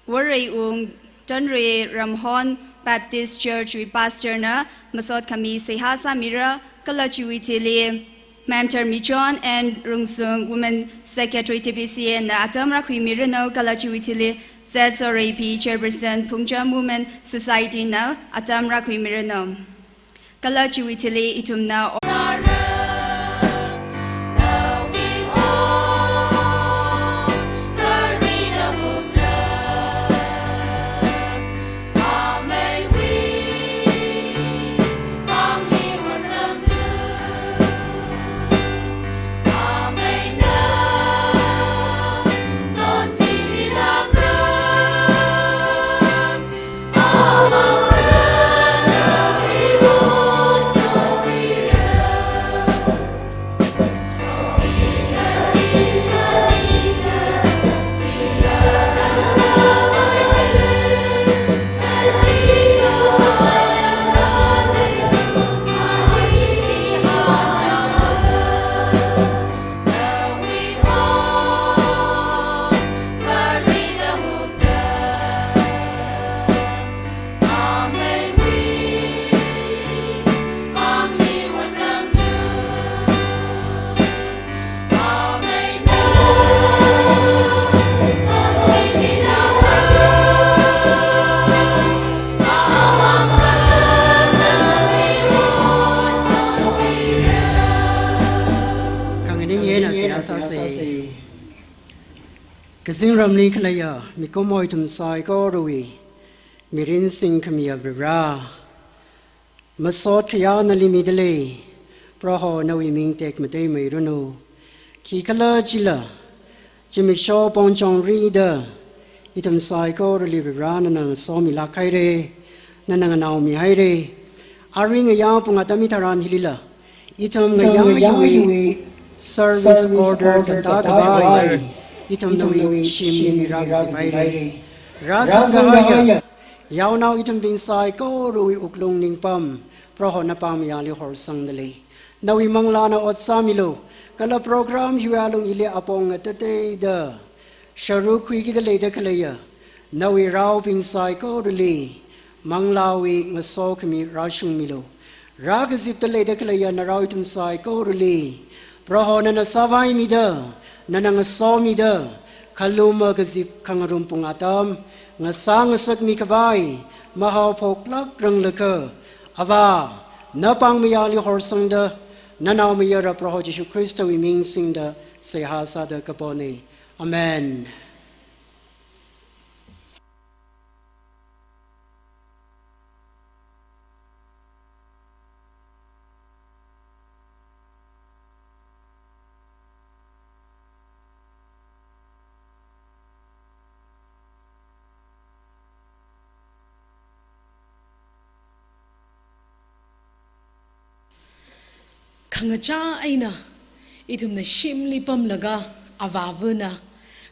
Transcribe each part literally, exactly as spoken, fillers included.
Wareiung Tonre Ramhon Baptist Church wui pastor na masot khami seihā sāmira, kala chiwui thili Ma'am Tharmichon N Rungsung, Women Secretary T B C A na atam rākhuimiranu, kala chiwui thili Z Soreipi, Chairperson Phungcham Women Society na atam rākhuimiranu. Kala chiwui thili ithumna Khanganing eina seihā sāsa. Kazingramli khaleiya mikumo ithum saikorawui mirin singkhamiya Varivara, masot khayā nali midalei. Proho, nawui ming tekmateimeiranu. Khikhalajila zimiksho pongchongrida ithum saikorali Varivara nana ngasomilāk haira, nana nganaomi haira. Arui ngayā pung atam hitharan hilila ithum ngayā hiwui service order zatkhavai ithum nawui shimli rākazip haira. Rāzangkahaiya yaonao ithumbing saikorawui wuklung ningpam, Proho, na pāngmayāli horsangdalei. Nawui manglāna ot sāmilu, kala program hiwui alung hili apong ngatateida sharuk khuikida leida khaleiya nawui raobing saikorali manglāwui ngasokhami rāshungmilu. Rākazipda leida khaleiya narao ithum saikorali Proho, nana sāvaimida, nana ngasomida, khaluma kazip khangarum pung atam ngasā ngasakmi khavai mahaophoklākranglakha, Avā, na pāngmayāli horsangda, nanaomayara Proho Jishu Khristawui ming singda seihā sāda kapona. Amen. Khangachā eina ithumna shimli pamlaga, Avāvana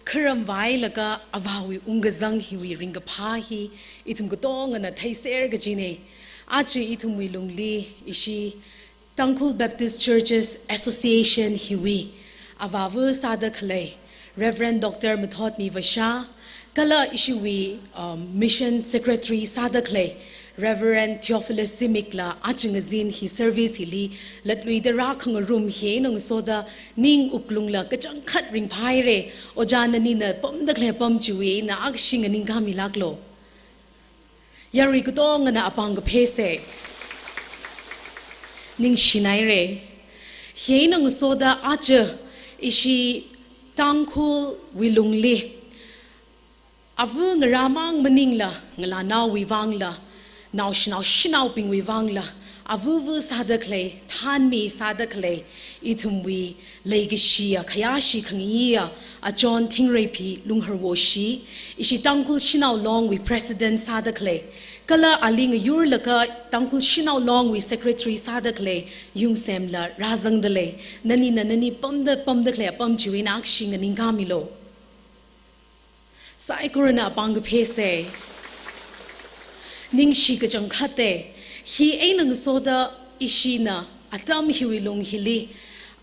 kharam vailaga, Avāwui ungkazang hiwui ringkaphā hi ithum katongana theiser kajina. Aja ithumwui lungli ishi Tangkhul Baptist Churches Association hiwui Avāva sāda khalei Reverend Doctor Mathotmi Vasha, kala ishiwui, um, Mission Secretary sāda khalei Reverend Theophilus Zimik la aja ngazin hi service hili latluida rākhangarum hi eina ngasoda ning wuklungla kachangkhat ringphāhaira. Ojā, nanina pamda khalei apam chiwui eina akhashi nganingkāmilāklu. Yarui katongana apāng kaphesa. Ningshinaira. Hi eina ngasoda aja ishi Tangkhulwui lungli ava ngarāmang maningla, ngalānaowui vangla, naoshinao shanaobingwui vangla, avava sāda khalei, thanmi sāda khalei, ithumwui leikashiya, khayāshi khangayiya achon Thingreiphi Lungharwoshi, ishi Tangkhul Shanao Longwui President sāda khalei, kala ali ngayurlaga Tangkhul Shanao Longwui Secretary sāda khalei Yungsemla rāzangdalei. Nanina nani pamda, pamda khalei apam chiwui eina akhashi nganingkāmilu. Saikorana apāng kaphesa. Ningshi kachangkhata. Hi eina ngasoda ishina atam hiwui lung hili,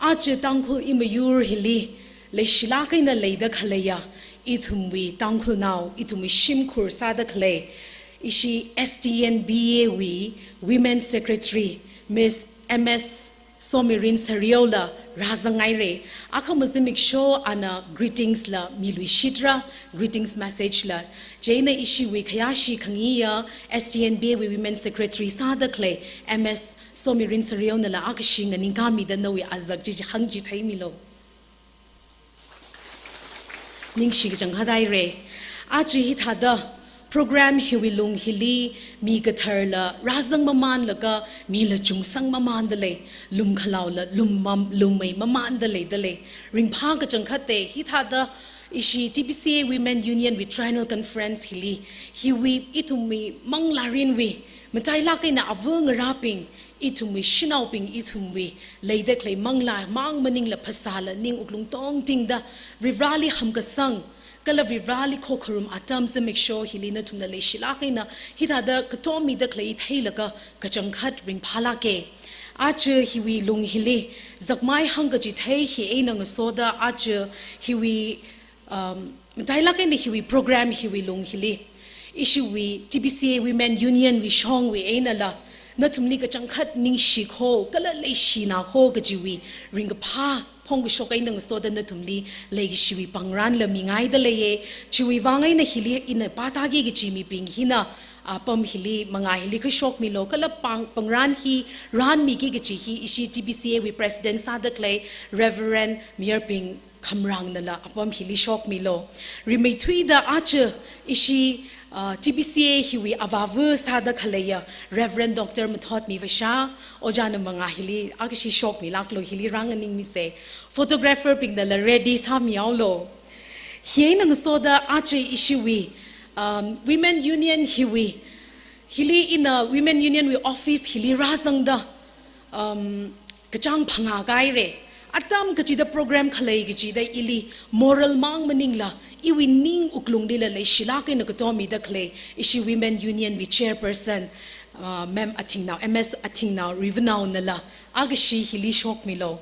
aja Tangkhul imayur hili leishilāk eina leida khaleiya Ithumwui Tangkhulnao, ithumwui shimkhur sāda khalei, ishi S T N B A wui Women Secretary, Miss M S Somirin Sariaola rāzanghaira. Akhama zimiksho ana greetings la miluishitra, greetings message la. Chieina ishiwui khayāshi khangayiya S T N B A wui Women Secretary sāda khalei M S Somirin Sariaonala akhashing nganingkāmida nawui azak chi hāngchitheimilu. Ningshi kachangkhat haira. Aja hithāda program hiwui lung hili mi katharla rāzang mamanlaga mila chungsang mamanda lei, lum khalaola lum mam-, lummei mamanda leida lei. Ringphā kachangkhatta hithāda ishi T B C A Women Union wui Triennial Conference hili, hiwui ithumwui manglārinwui matailāk eina ava ngarābing, ithumwui shanaobing, ithumwui leida khalei manglā mang maningla phasāla ning wuklung tongtingda Varivarāli hamkasang kala Varivarāli khokharum atam zimiksho hili nathumna leishilāk eina hithāda katomida khalei theilaga kachangkhat ringphālāka. Aja hiwui lung hili zakmai hāngkachithei hi eina ngasoda aja hiwui, um, matailāk eina hiwui program hiwui lung hili ishiwui T B C A Women Union wui shongwui einala nathumli kachangkhat ningshikho kala leishinakho kajiwui ringkaphā phongkashok eina ngasoda nathumli leikashiwui pangranla mingaida leiya. Chiwui vang eina hili ina pātāki kaji mibing hina apam hili mangā hili khuishokmilu, kala pang-, pangran hi ranmiki kaji hi ishi T B C A wui President sāda khalei Reverend Mayarbing Khamrangnala apam hili shokmilu. Rimeithuida aja ishi, uh, T B C A hiwui avāva sāda khaleiya Reverend Doctor Mathotmi Vasha, ojāna mangā hili akhashi shokmilāklu, hili rānganingmisa. Photographer bingnala ready sāmihaolu. Hi eina ngasoda aja ishiwui, um, Women Union hiwui, hili ina Women Union wui office hili rāzangda, um, kachāng phangā kāhaira. Atam kachida program khalei kachida ili moral mang maningla iwui ning wuklunglila leishilāk eina katomida khalei ishi Women Union wui chairperson, uh, Ma'am Athingnao, M S Athingnao Rivanaonala akhashi hili shokmilu.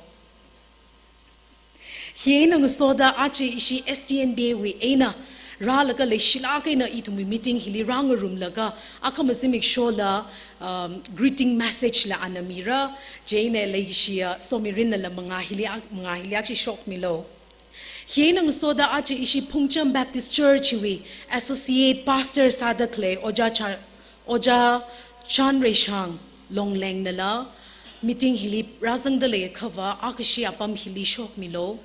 Hi eina ngasoda aja ishi S T N B A wui eina rālaga leishilāk eina ithumwui meeting hili rāngarumlaga akhama zimikshola, um, greeting message la ana mira, chieina leikashiya Somirinala mangā hili ak-, mangā hili akhashi shokmilu. Hi eina ngasoda aja ishi Phungcham Baptist Church wui Associate Pastor sāda khalei Ojā Cha-, Ojā Chanreishang Longlengnala meeting hili rāzangda leiakhava akhashi apam hili shokmilu.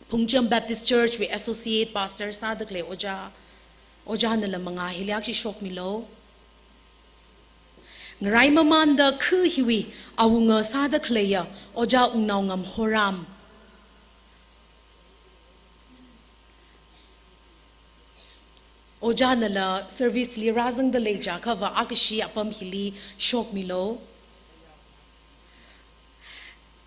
Phungcham Baptist Church wui Associate Pastor sāda khalei Ojā, Ojānala mangā hili akhashi shokmilu. Ngarai mamanda khu hiwui awunga sāda khaleiya Ojā Wungnaongam Horam. Ojānala service li rāzangda lei jiakhava akhashi apam hili shokmilu.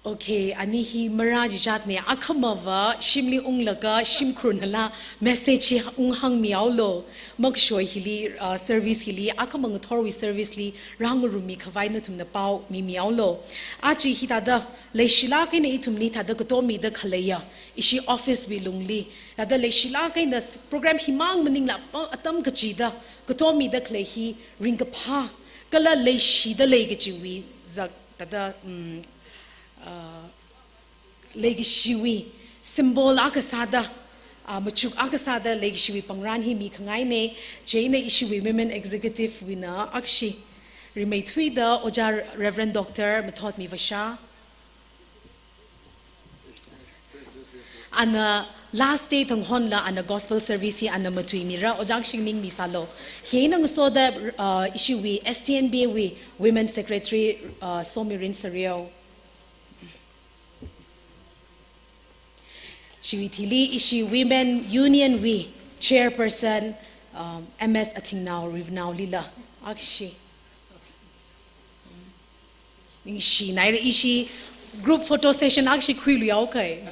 Okay, ani hi marā jijatna, akhamava shimli unglaga shimkhurnala message hi unghāngmihaolu. Makashoi hili, uh, service hili, akhama ngathorwui service li rāngarummikhavai nathumna pao mimihaolu. Aja hithāda leishilāk eina ithumli thāda katomida khaleiya ishi office wui lungli, thāda leishilāk eina s-, program himang maningla pa-, atam kachida katomida khalei hi ringkaphā kala leishida lei kajiwui zak thāda, um, uh, leikashiwui symbol akha sāda, uh, machuk akha sāda leikashiwui pangran hi mikhangaina. Chieina ishiwui Women Executive wuina akhashi rimeithuida Ojā Reverend Doctor Mathotmi Vasha. Ana last day thang honla ana gospel service hi ana matuimira, Ojā akhashi ningmisalu. Hi eina ngasoda, uh, ishiwui S T N B A wui Women Secretary, uh, Somirin Sariao. Chiwui thili ishi Women Union wui Chairperson, um, M S Athingnao Rivanaolila akhashi. Ningshinaira, ishi group photo session akhashi khuiluihaokhai.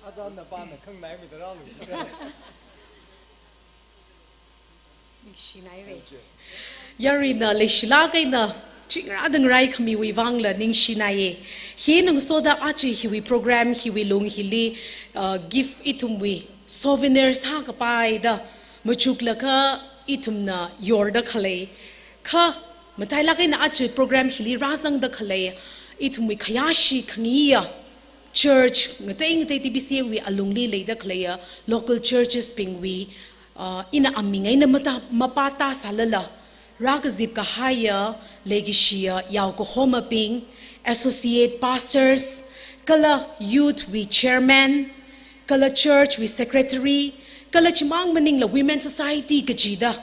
Ajana pana khangnai mi darang lu. Ningshinaire. Yaruina leishilāk eina chingra dangrai khamiwui vangla ningshinaiye. Hi ngasoda aja hiwui program hiwui lung hili, uh, gift ithumwui souvenir sākapaida machuklaga ithumna yorda khalei. Kha matailāk eina aja program hili rāzangda khalei ithumwui khayāshi khangayi church ngatei ngatei T B C A wui alungli leida khaleiya local churches bingwui, uh, ina aming eina mata, mapata sālala, rākazip kahaiya, leikashiya, yaokahomabing, associate pastors, kala youth wui chairman, kala church wui secretary, kala chimang maningla women society kachida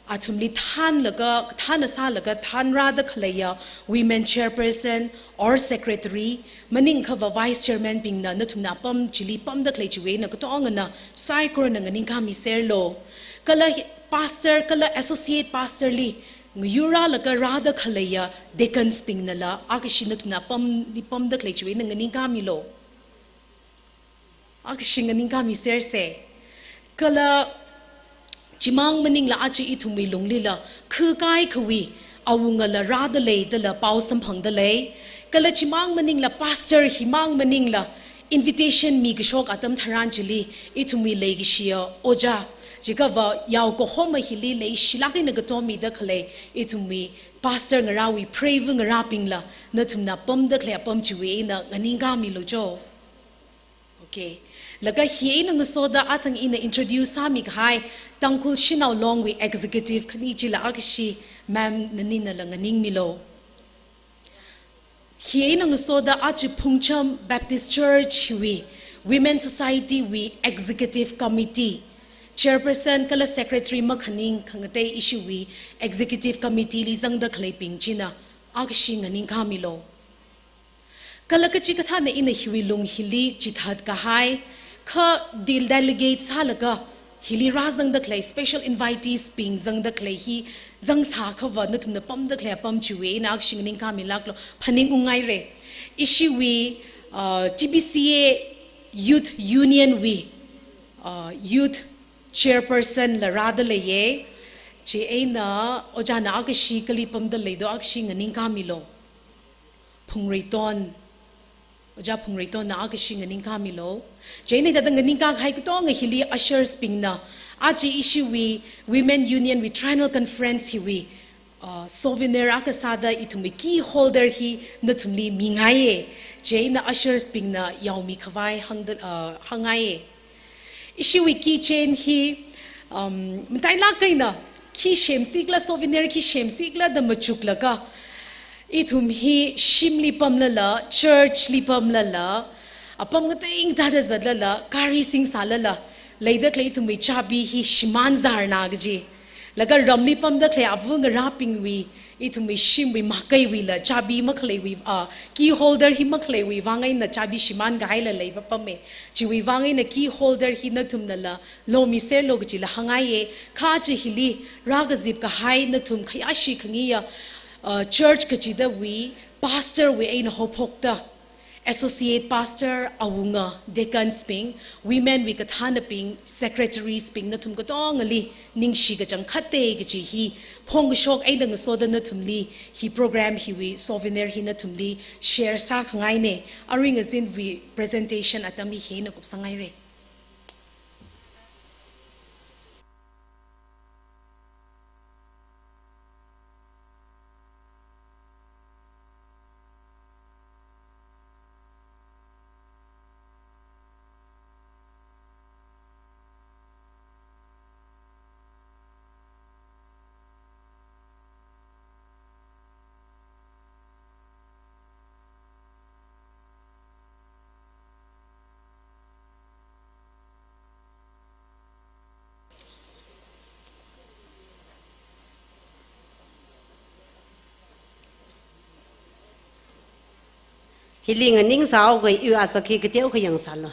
athumli thanlaga, thana sālaga, thanrāda khaleiya women chairperson or secretary, maningkhava vice chairman bingna nathumna apam chili pamda khalei chiwui eina katongana saikorana nganingkhami serlo. Kala hi-, pastor, kala associate pastor li ngayurrālaga rāda khaleiya deacons bingnala, akashi nathumna apamli pamda khalei chiwui eina nganingkhamilo. Akashi nganingkhami serse. Kala chimang maningla aja ithumwui lunglila, khakai khawui awungala rāda leidala pao samphangda lei. Kala chimang maningla pastor himang maningla invitation mikashok atam tharan chili, ithumwui leikashiya ojā, chiakha yaokahoma hili leishilāk eina katomida khalei, ithumwui pastor ngarāwui preiva ngarābingla, nathumna pamda khalei apam chiwui eina nganingkhamilu jo. Okay. Laga hi eina ngasoda athang ina introduce sāmi kahai Tangkhul Shanao Long wui executive khani chila akashi ma'am naninala nganingmilo. Hi eina ngasoda aja Phungcham Baptist Church wui Women Society wui Executive Committee chairperson kala secretary makhaning khangatei ishiwui executive committee li zangda khaleibing china akashi nganingkhamilo. Kala kachikathāna ina hiwui lung hili chithat kahai, kha dil delegate sālaga hili rāzangda khalei special invitees bing zangda khalei hi zangsākhava nathumna pamda khalei apam chiwui eina akashi nganingkhamilāklo, phaningungngaire. Ishiwui, uh, T B C A Youth Union wui, uh, youth chairperson la rāda leiye. Chieina ojāna akashi kali pamda leido akashi nganingkhamilo. Phungreiton, Ojā Phungreitonna akashi nganingkhamilo. Chieina hithāda nganingkahai katonga hili ushers bingna, aja ishiwui Women Union wui Triennial Conference hiwui, uh, souvenir akha sāda ithumwui key holder hi nathumli mingaiye. Chieina ushers bingna yaomi khavai hāngda, uh, hāngngaiye. Ishiwui keychain hi, um, matailāk eina khi semsi khala, souvenir khi semsi khala da machuklaga, ithum hi shimli pamlala, church li pamlala, apam ngatei ngateida zatlala, gari singsālala, leida khalei ithumwui chabi hi shimān zārna kaji. Laga ramli pamda khalei ava ngarābingwui, ithumwui shimwui makaiwuila chabi makhaleiwui, ah, key holder hi makhaleiwui vang eina chabi shimān kahaila leipapame. Chiwui vang eina key holder hi nathumnala lomiserlo kajila hāngngaiye. Kha aja hili rākazip kahai nathum khayāshi khangayi, ah, church kachidawui pastor wui eina haophokta associate pastor, awunga, deacons bing, women wui kathānabing, secretaries bing, nathum katongali ningshi kachangkhate kaji hi phongkashok eina ngasoda nathumli hi program hiwui souvenir hi nathumli share sākhangaine. Arui ngazinwui presentation atam hi hieina kupsanghaire. Hili nganingsāhaokei, iwui asakhi kateokha yangsālu.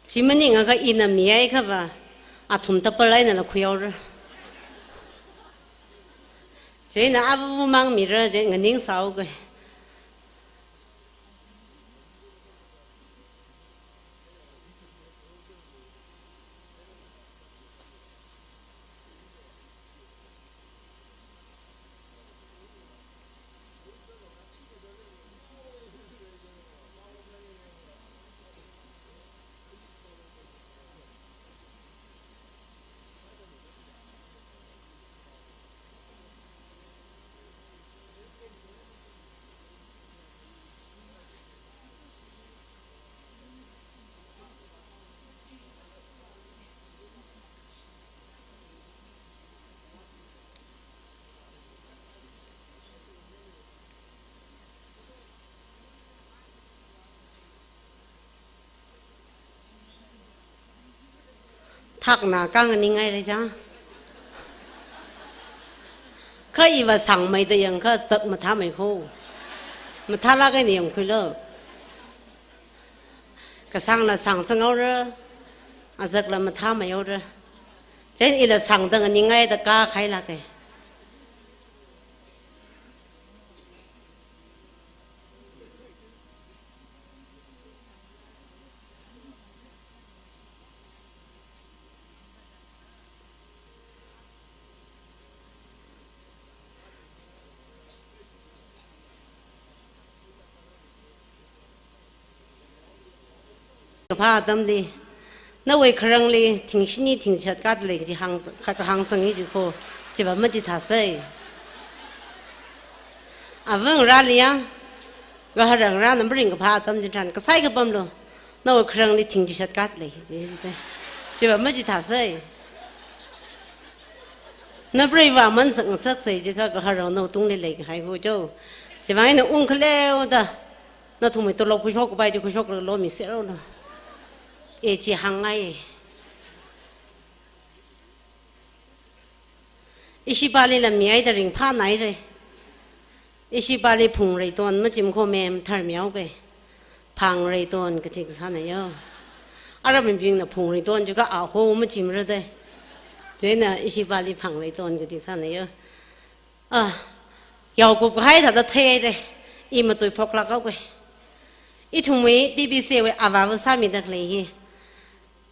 Chi maningakha ina mihaiakhava, athum tapal einala khuihaora. Chieina avāvā mang mira, chieina nganingsāhaoga. Thakna kang ningai re chang. Kha iva sangmeida yangkha zak mathāmei ho. Mathālāk eina yangkhuilu. Kasangla sangsanghaora, azakla mathāmeihaora. Chieina ila sangda nganingaida kahailāka. Kaphā atamli, nawui kharangli thingshini thingchishat katli kaji hāng, kha-, kahāng sangni ji kho, chiva machithāsei. Avāngarāli yang, gahara ngarāna maringkaphā atam chitharan, kasai kapamlu, nawui kharangli thingchishat katli, ji, ji, ji. Chiva machithāsei. Napreiva man sakngasaksei jiakha gahara nawui tungli leikahai ho jo. Chiwuivang eina ungkhaleoda, nathumwui tolop khuishok kapai chi khuishoklu, lomiserhaolu. E chi hāngngai. Ishipālila mihaida ringphānaire. Ishipāli phungreiton machim kho ma'am, tharmihaoga. Phangreiton kaji kasāna yo. Arabingbingna phungreiton jiakha aho machimra da. Chieina ishipāli phangreiton kaji kasāna yo. Ah, yaokup kahai thāda theire. I matuiphoklāk haoga. Ithumwui T B C wui avāva sāmida khalei hi.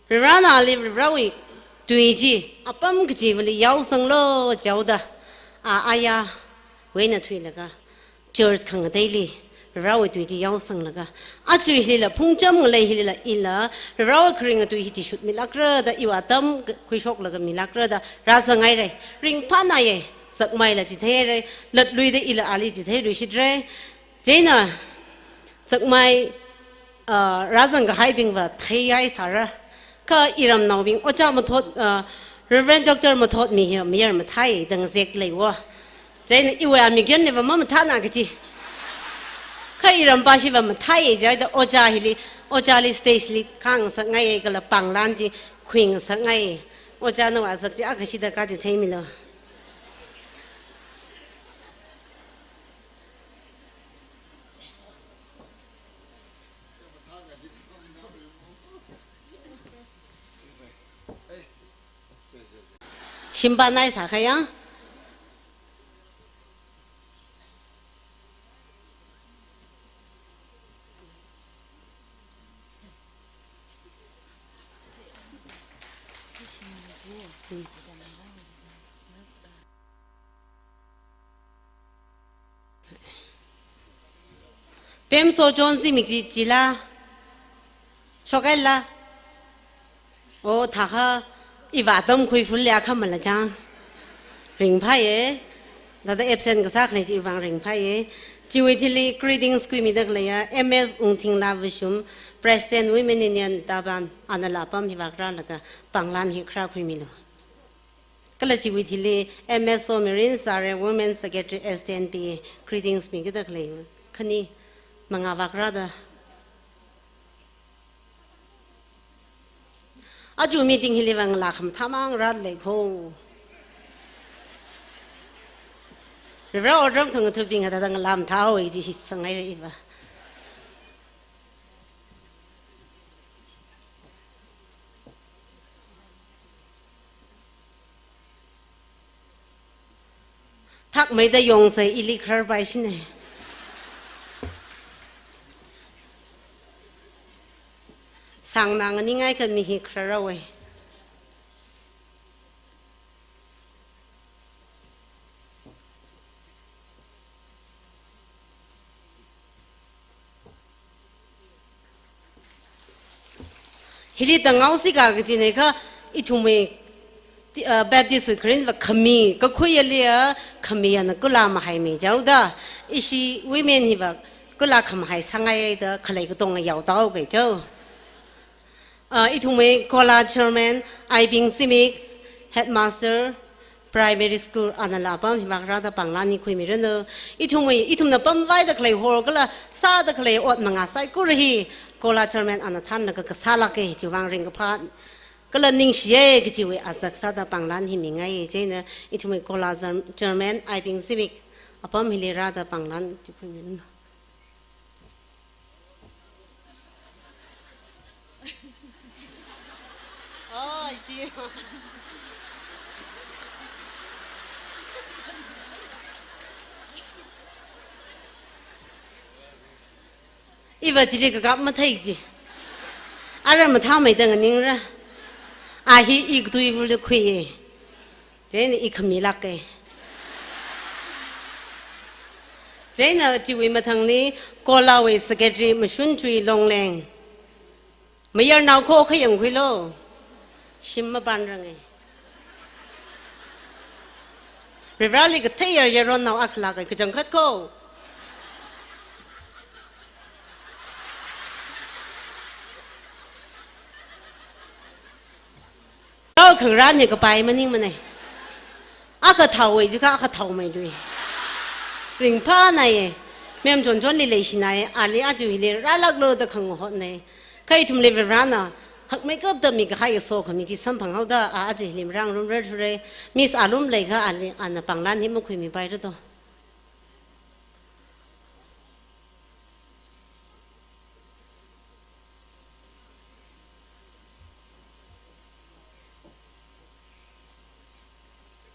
Varivarana ali Varivarawui tui chi apam kachivali yaosanglu jihaoda, a, ayāwui eina thuilaga, church khangateili Varivarawui tui chi yaosanglaga, aja hilila phungcham ngalei hilila ila Varivarawui kharinga tui hi chishutmilākra da, iwui atam khuishoklaga milākra da rāzanghaire. Ringphānaiye, zakmeila chitheire, latluida ila ali chitheirui shitre. Chieina, zakmei, ah, rāzangkahaibingva theihai sāra. Kha iramnaobing, ojā mathot, ah, Reverend Doctor Mathotmi hi mayar mathāi da ngazek leiwo. Chieina iwui amikyanliva mamathāna kaji. Kha irampāshiva mathāi jihaida ojā hili, ojāli stage li khangasakngaiye kala pānglan chi khuingasakngaiye. Ojā nawui azak chi akha shida kachitheimilu. Shimpānai sākhayang. Pemso John zimik chi, chila. Shokaila. O, thākha, iva atam khuifullei akhamala chang. Ringphāye. Thāda absent kasā khalei chiwuivang ringphāye. Chiwui thili greetings khuimida khaleiya M S Ungthingla Vashum, President Women Union Taban, anala apam hi vākrālaga pānglan hi kharā khuimilu. Kala chiwui thili M S Somirin Sare, Women Secretary S T N P A, greetings mikida khalei khani mangā vākrāda. Aja meeting hiliva ngalā khamathā mang rālei kho. Rivra otram khangathabing hithāda ngalā mathāhaowa ji shitsanghaira iva. Thakmeida yongsa ili khararpaishina. Sāngnā nganingai kha mi hi khararhaowa. Hili tangau sika kajina kha, ithumwui, ti-, ah, Baptist wui kharinva khami, kakhuiya leiya, khami yana kula mahaimi jaoda, ishi women hiva kula khamahai sāngaiya da khalei katonga yaotao kajao. Ah, ithumwui Kola Chairman, Aibing Zimik, Headmaster, Primary School, anala apam hivak rāda pānglan hi khuimiranu. Ithumwui, ithumna pamvaida khalei hall kala sāda khalei ot manga saikora hi Kola Chairman ana thanlaga kasālāka, chiwuivang ringkaphā kala ningshiya kajiwui azak sāda pānglan hi mingai. Chieina ithumwui Kola Chair-, Chairman Aibing Zimik apam hili rāda pānglan chi khuimiranu. Oh, ichi. Iva chili kakap mathei ji. Ara mathāmeida nganingra. A hi i katuivali khuiya. Chieina i khamilāka. Chieina chiwui mathangli Kolawui Secretary Mashunchui Longleng. Mayarnao kho khayang khuilo. Shim mapānrange. Varivarali katheiya yaronnao akhala kai kachangkhat kho. Rao khangarān hi kapai maningmana. Akha thaowa jiakha akha thaomeilui. Ringphānaiya. Mem chonchonli leishinaiya. Ali aja hili rālāklu da khangahotnai. Kha ithumli Varivarana hakmeikapta mikahai sokhami chi samphanghaoda a aja hili marangrumrar thura. Miss Alum leikha ali ana pānglan hi makhuimipaira to.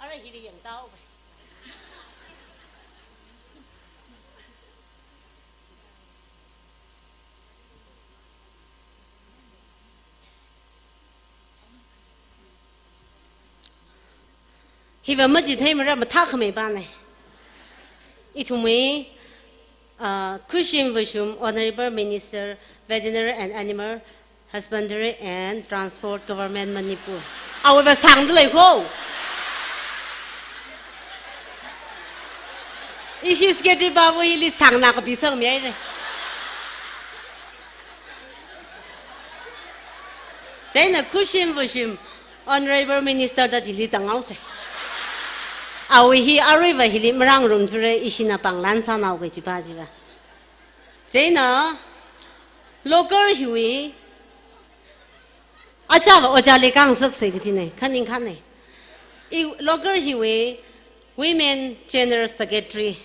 Ara hili yangtao. Hiva machitheimarā mathākhamei pānai. Ithumwui, ah, Khuishim Vashum, Honorable Minister, Veterinary and Animal Husbandry and Transport, Government Manipur. Awuiva sāngda lei kho. Ishi secretary babu ili sāngnā kapisangmihaira. Chieina Khuishim Vashum, Honorable Minister da chili tanghaosa. Awui hi aruiva hili marangrum thura, ishina pānglan sānao kajipa chiva. Chieina local hiwui, achāva ojāli khangasaksei kajina, khaningkhana. I local hiwui Women General Secretary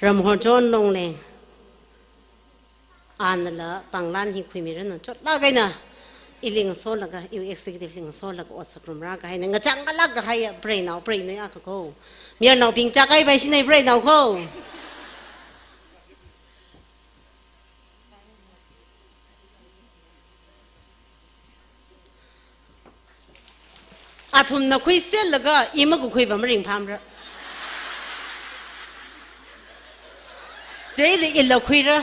Ramhorchon Longleng. Anala pānglan hi khuimiranu, chotlāk eina ili ngasolaga, iwui executive li ngasolaga ot sāngarumrā kahaina, ngachang ngalāk kahaiya, preinao, preinao akha kho. Mayarnaobing chākaipai shinai preinao kho. Athumna khuiserlaga i makakhuiva maringphāmara. Chili ila khuira.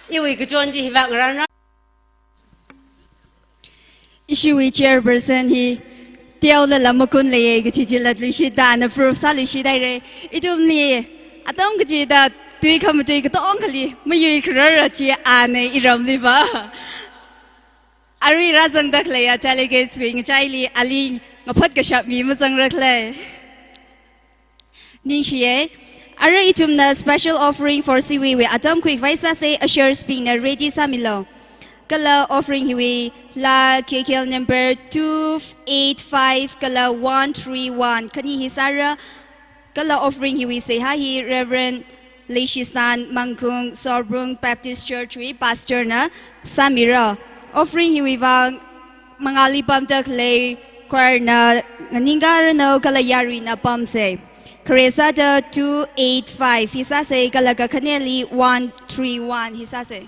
Iwui kachon chi hiva ngarānra. Ishiwui chairperson hi teolala makun leiya kaji chi latluishit da ana proof sāluishit haira. Ithumli atam kachida tui khamatui katongkhali mayuikharara chi ana iramliva. Arui rāzangda khaleiya delegates wui ngachaili ali ngaphat kashap mi mazangra khalei. Ningshiya. Arui ithumna special offering for Siwuiwui atam khuikhavai sāsa, ushers bingna ready sāmilu. Kala offering hiwui laa K K L number two eight five kala one three one khani hi sāra. Kala offering hiwui seihā hi Reverend Leishisan Mangkung Sorbrung Baptist Church wui pastor na sāmira. Offering hiwui vang mangāli pamda khalei Choir na nganingkharanu kala yaruina pamsa. Khare sāda two eight five hi sāsa kala kakhaneli one three one hi sāsa.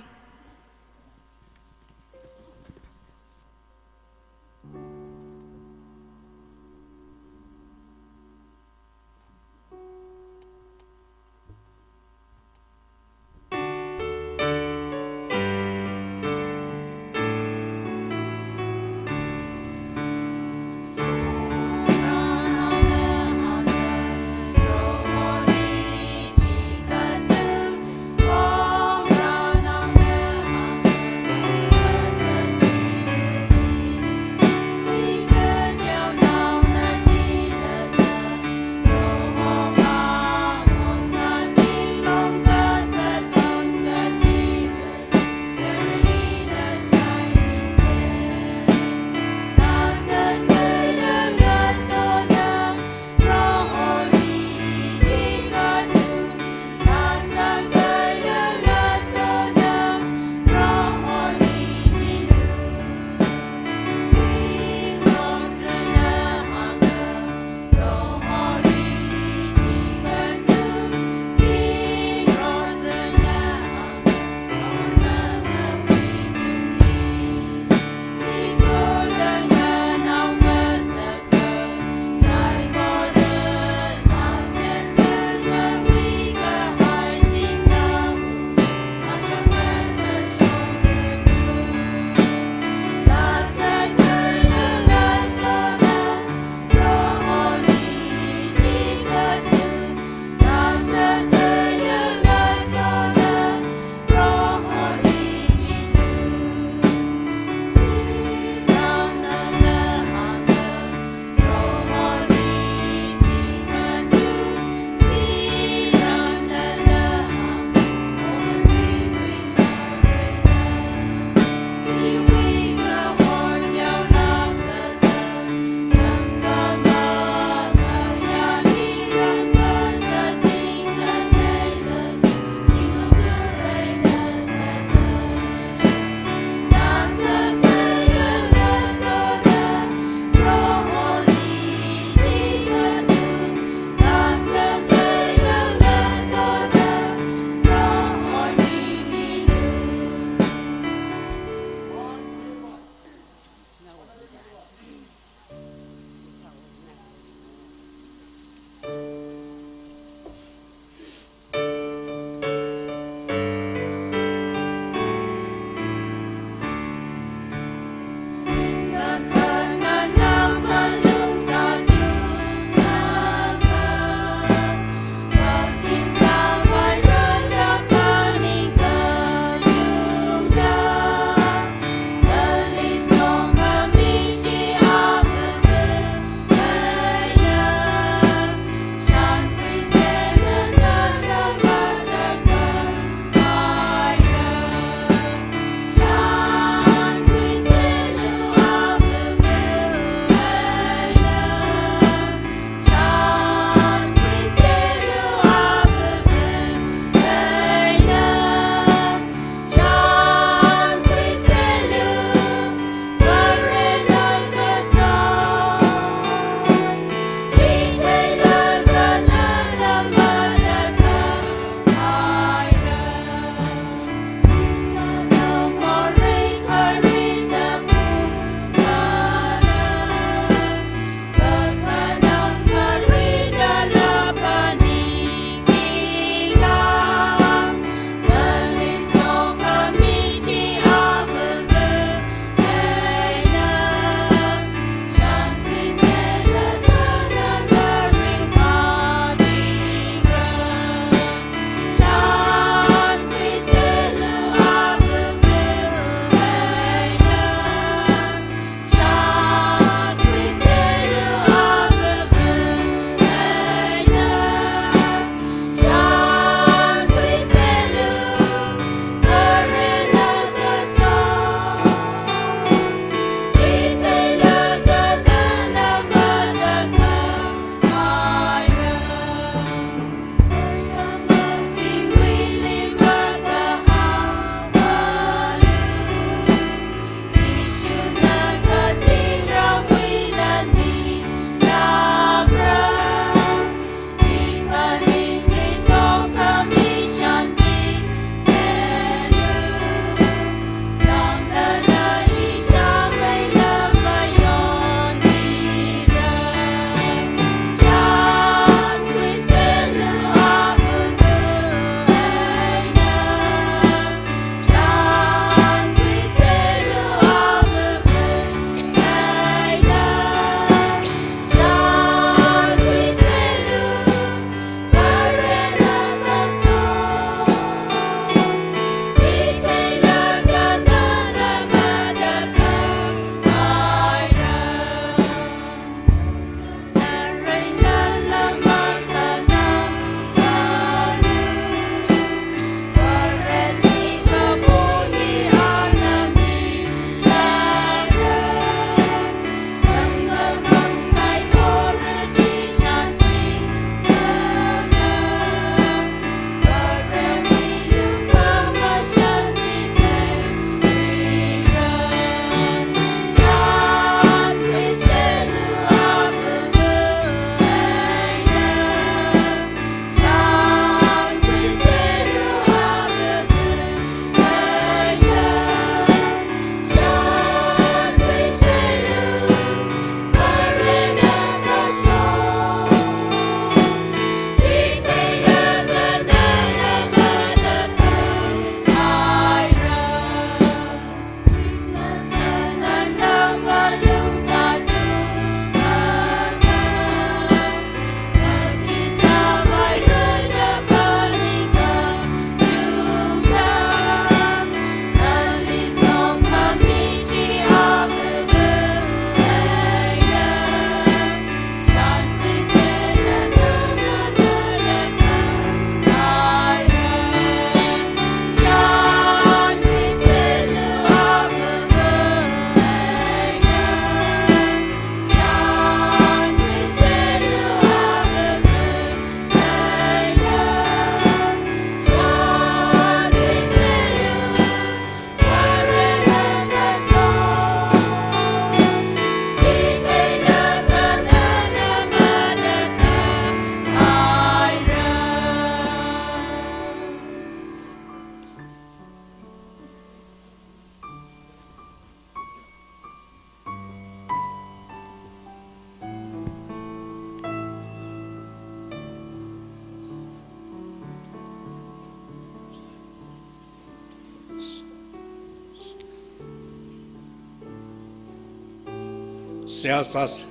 Seihā sāsa.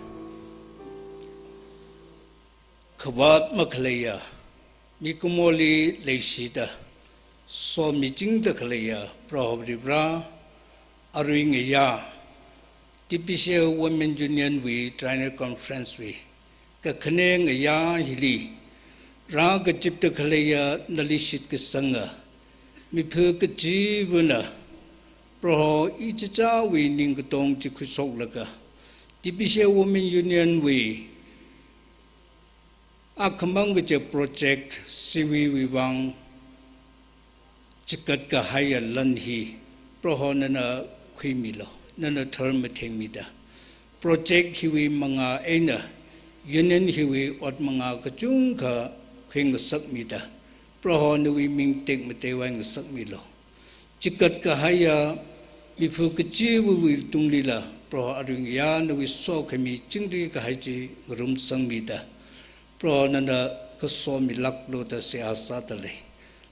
Khavāt makhaleiya, mikumoli leishida, somichingda khaleiya Proho Varivara, arui ngayā, T B C A Women Union wui Triennial Conference wui kakhane ngayā hili, rākazipda khaleiya nali shitkasanga mipha kachivana, Proho ichichāwui ningkatong chi khuishoklaga, T B C A Women Union wui akhamang kaja project siwui wuivang chikat kahaiya lan hi, Proho nana khuimilu, nana tharmathengmida. Project hiwui mangā eina, union hiwui ot mangā kachungkha khuingasakmida, Proho nawui ming tekmateiwui ngasakmilu. Chikat kahaiya mipha kachivawui tunglila, Proho arui ngayā nawui sokhami chingri kahai chi ngarumsangmida, Proho nana kasomilāklu da seihā sādalei.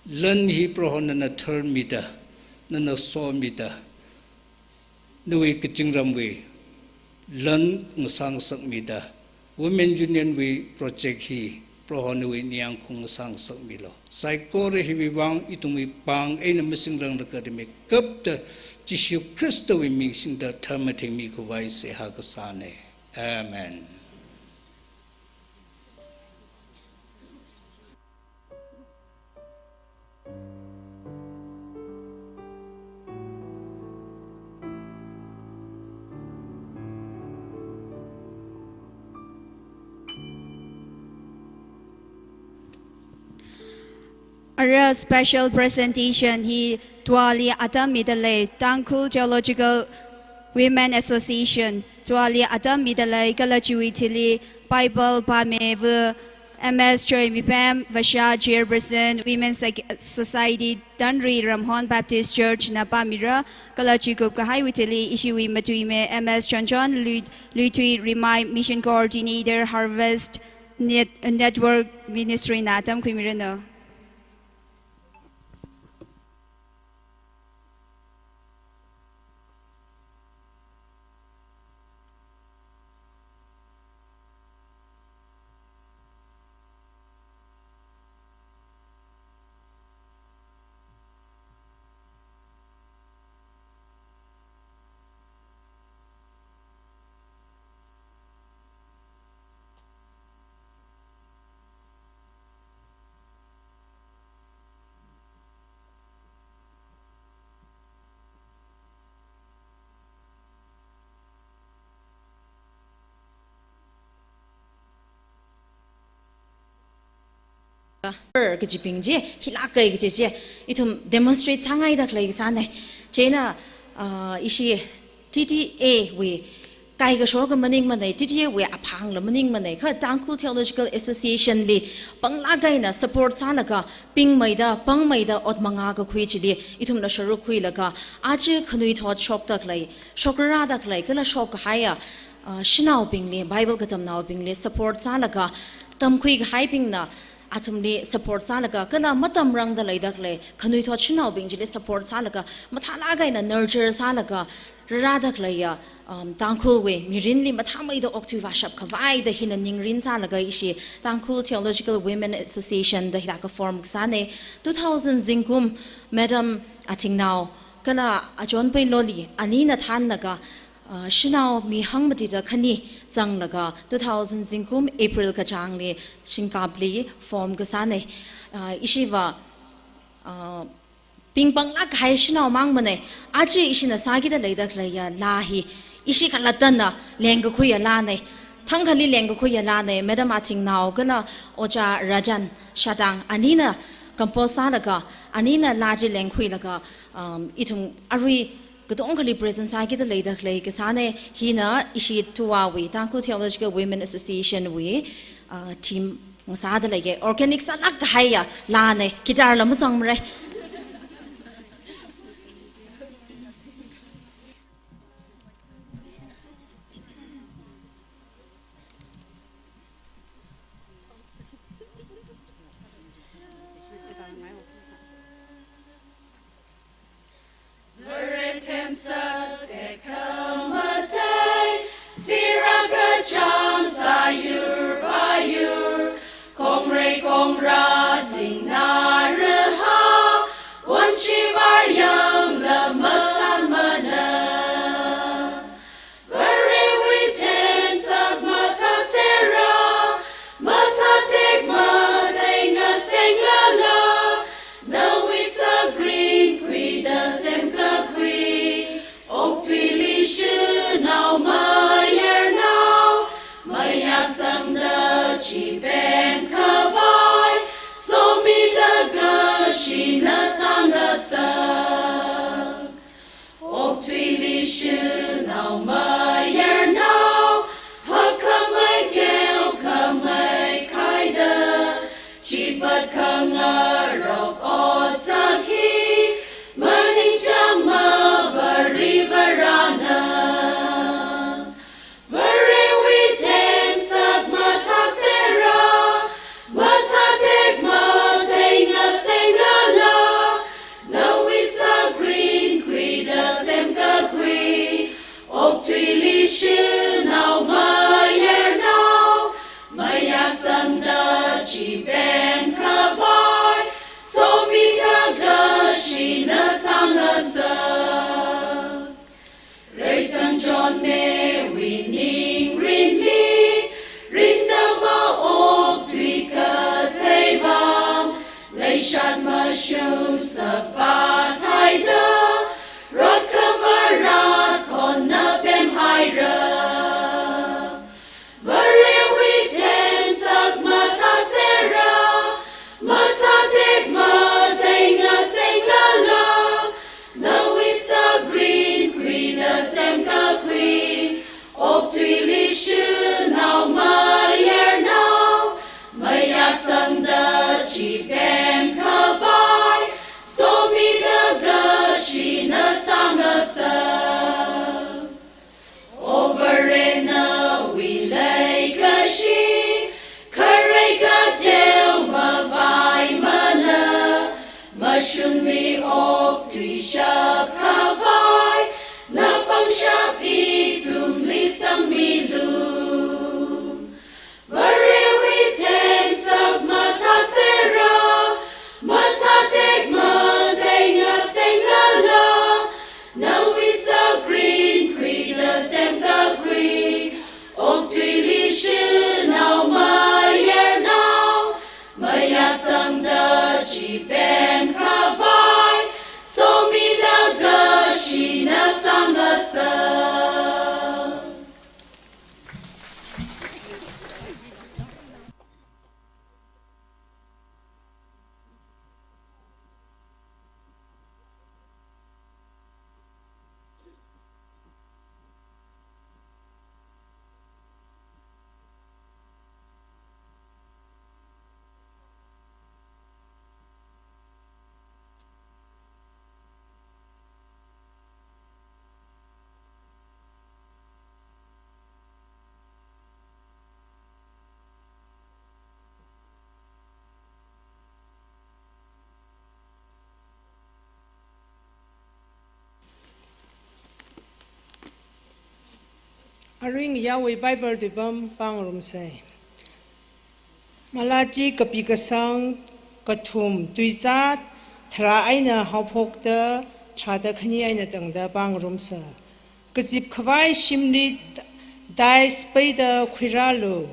Lan hi Proho nana tharmida, nana somida, nawui kachingramwui lan ngasāngasakmida, Women Union wui project hi Proho nawui ningyāng khaung ngasāngasakmilu. Saikora hiwui vang ithumwui pāng eina masingranglaga rimeikapta Jishu Khristawui ming singda tharmathengmi khavai seihā kasāna. Amen. Ara special presentation hi tuali atam midalei Tangkhul Theological Women Association, tuali atam midalei kala chiwui thili Bible pāmeiva M S Choimipam Vasha, Chairperson, Women Sec-, Society, Tanri Ramhon Baptist Church na pāmira, kala chikup kahaiwui thili ishiwui matuimei M S Chonchon Lui-, Luithui Rimai, Mission Coordinator, Harvest Net-, Network Ministry na tamkhuimiranu. Kajibing chi, hilākai kaji chi, ithum demonstrate sāngaida khalei kasāna. Chieina, ah, ishi T T A wui kaikashok ka maningmana, T T A wui aphangla maningmana, kha Tangkhul Theological Association li panglāk eina support sālaga, pingmeida, pangmeida, ot mangā kakhui chili ithumna sharuk khuilaga, aja khanuithot shokda khalei, shokrarāda khalei, kala shokkahaiya, ah, shanaobingli, Bible katamnaobingli support sālaga, tamkhui kahaibingna athumli support sālaga, kala matamrangda leida khalei khanuithot shanaobing chili support sālaga, mathālāk eina nurture sālaga, rārāda khaleiya, um, Tangkhulwui mirinli mathāmeida okthui vāshap khavaida hina ningrin sālaga ishi Tangkhul Theological Women Association da hithākha form kasāna. Two thousand zingkum Madam Athingnao kala Achonpei Loli anina thānlaga, uh, shanao mi hangmatida khani zanglaga two thousand zingkum April kachāngli Shingkapli form kasāna. Uh, ishiva, uh, pingpanglāk kahai shanao mangmana, aja ishina sākida leida khaleiya laa hi, ishi khalattana lengkakhuiya laana, thangkhali lengkakhuiya laana, Madam Athingnao kala Ojā Rajan Shadang anina compose sālaga, anina laa chi lengkhuilaga, um, ithum arui katongkhali present sākida leida khalei kasāna, hina ishi tuwawui, Tangkhul Theological Women Association wui, uh, team ngasāda leiya, organic sālāk kahaiya laana, guitar la mazangmara. Kongrazing naraha, wanchi varyang lamasan mana. Varewui themsak mathāsera, mathātek mateingaseng lala, nawui sākharing khuida semkakhui, okathuili shanao mayarnao, mayasangda chipem khavai, somida kashina sāngasak. Okathuili shanao mayarnao, hakkhamei teokhamei khaida, chipat khangarok otsak hi, maningchāng mavarivarana. Varewui themsak mathāsera, mathātek mateingaseng lala, nawui sākharing khuida semkakhui, okathuili shanao mayarnao, mayasangda chipem khavai, somida kashina sāngasak. Reisang chonmewui ningrinli, ringda maokthui kathei vang, leishat mashungsak pāthaida, rot khamara khonna pemhaira. Varewui themsak mathāsera, mathātek mateingaseng lala, nawui sākharing khuida semkakhui, okathuili shanao mayarnao, mayasangda chipem khavai, somida kashina sāngasak. O Vare nawui leikashi, kharei kateo mavaimana, mashunli okthui shap khavai, napangshap ithumli sangmilu. Varewui themsak mathāsera, mathātek mateingaseng lala, nawui sākharing khuida semkakhui, okathuili shanao mayarnao, mayasangda chipem khavai, somida kashina sāngasak. Aring yawui Bible tuipam pāngarumsa. Malachi kapi kasang kathum, tuizā tharā eina haophokta tharāda khani eina tangda pāngarumsa. Kazip khavai shimli dais peida khuirālu.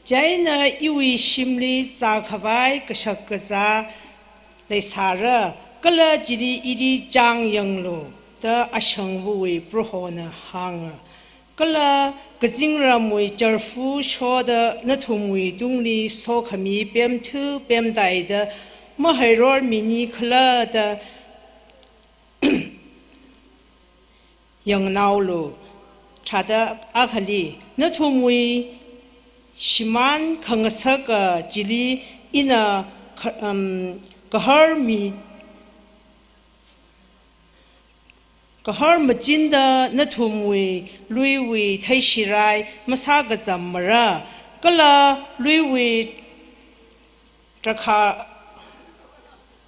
Chieina iwui shimli zākhavai kashak kazā leisāra, kala chili ili chāng yanglu, da ashangvawui Prohona hānga. Kala kazingramwui charfu shoda nathumwui tungli sokhami pemthu pemtaida mahairor mi ni khala da yangnaolu. Tharāda akhali, nathumwui shimān khangasaka chili ina kha-, um, kahar mi, kahar machinda nathumwui luiwui theishirai masākazam mara, kala luiwui drakha,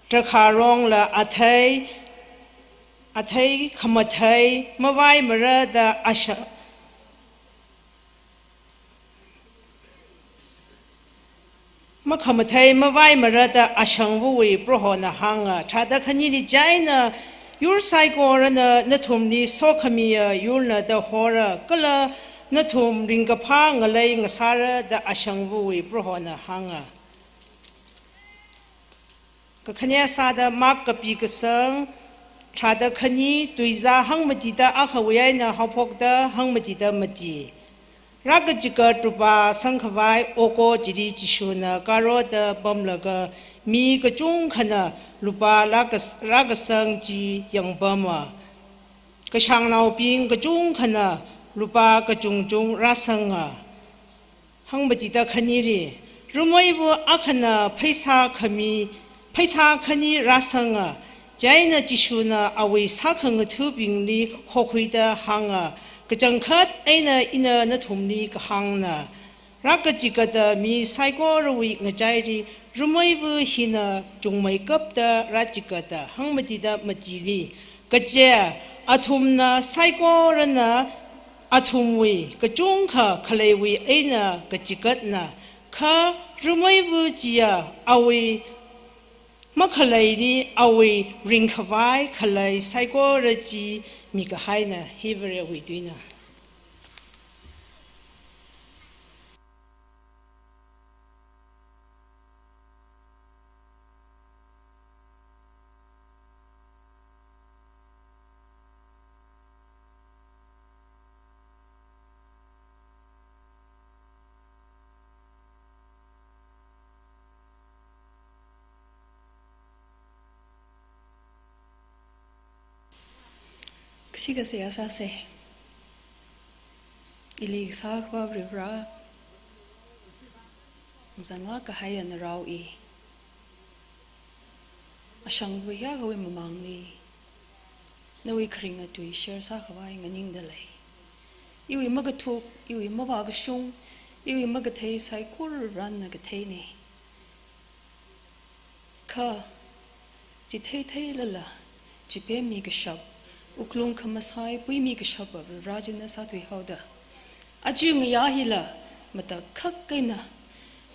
drakharongla athei, athei khamathei mavaimara da asha-, makhamathei mavaimara da ashangvawui Prohona hānga. Tharāda khanili chieina yur saikorana nathumli sokhamiya yurna da hora, kala nathum ringkaphā ngalei ngasāra da ashangvawui Prohona hānga. Kakhanea sāda Mark kapi kasang, tharāda khani, tuizā hangmatida akhawui eina haophokta hangmatida mati. Rākachigat rupā sangkhavai oko chili Jishuna kāroda pamlaga mi kachungkhana rupā rākas-, rākasang chi yangpama. Kashāngnaobing kachungkhana rupā kachungchung rāsanga. Hangmatida khanili, rumeiva akhana pheisā khami, pheisā khani rāsanga. Chieina Jishuna awui sākhangathabingli hokhuida hānga, kachangkhat eina ina nathumli kahāngna, rākachigata mi saikorawui ngachaili rumeiva hina chungmeikapta rāchigata hangmatida matili. Kaje, athumna saikorana athumwui kachungkha khaleiwui eina kachigatna, kha rumeiva chiya awui makhaleili awui ringkhavai khalei saikora chi mikahaina. Hi Varewui tuina. Kashi kasā sāsa. Ili kasā Akhava Varivara, zanglāk kahaiya narao i. Ashangva hiyākhawui mamangli nawui kharinga tui share sākhavai nganingda lei. Iwui makathuk, iwui mavākashung, iwui makathei saikora Varena katheina. Kha, chithei theilala, chipemmi kashap, wuklung khamasai puimi kashapa Varivara china sāthuihaoda, aja ngayā hila matakhak eina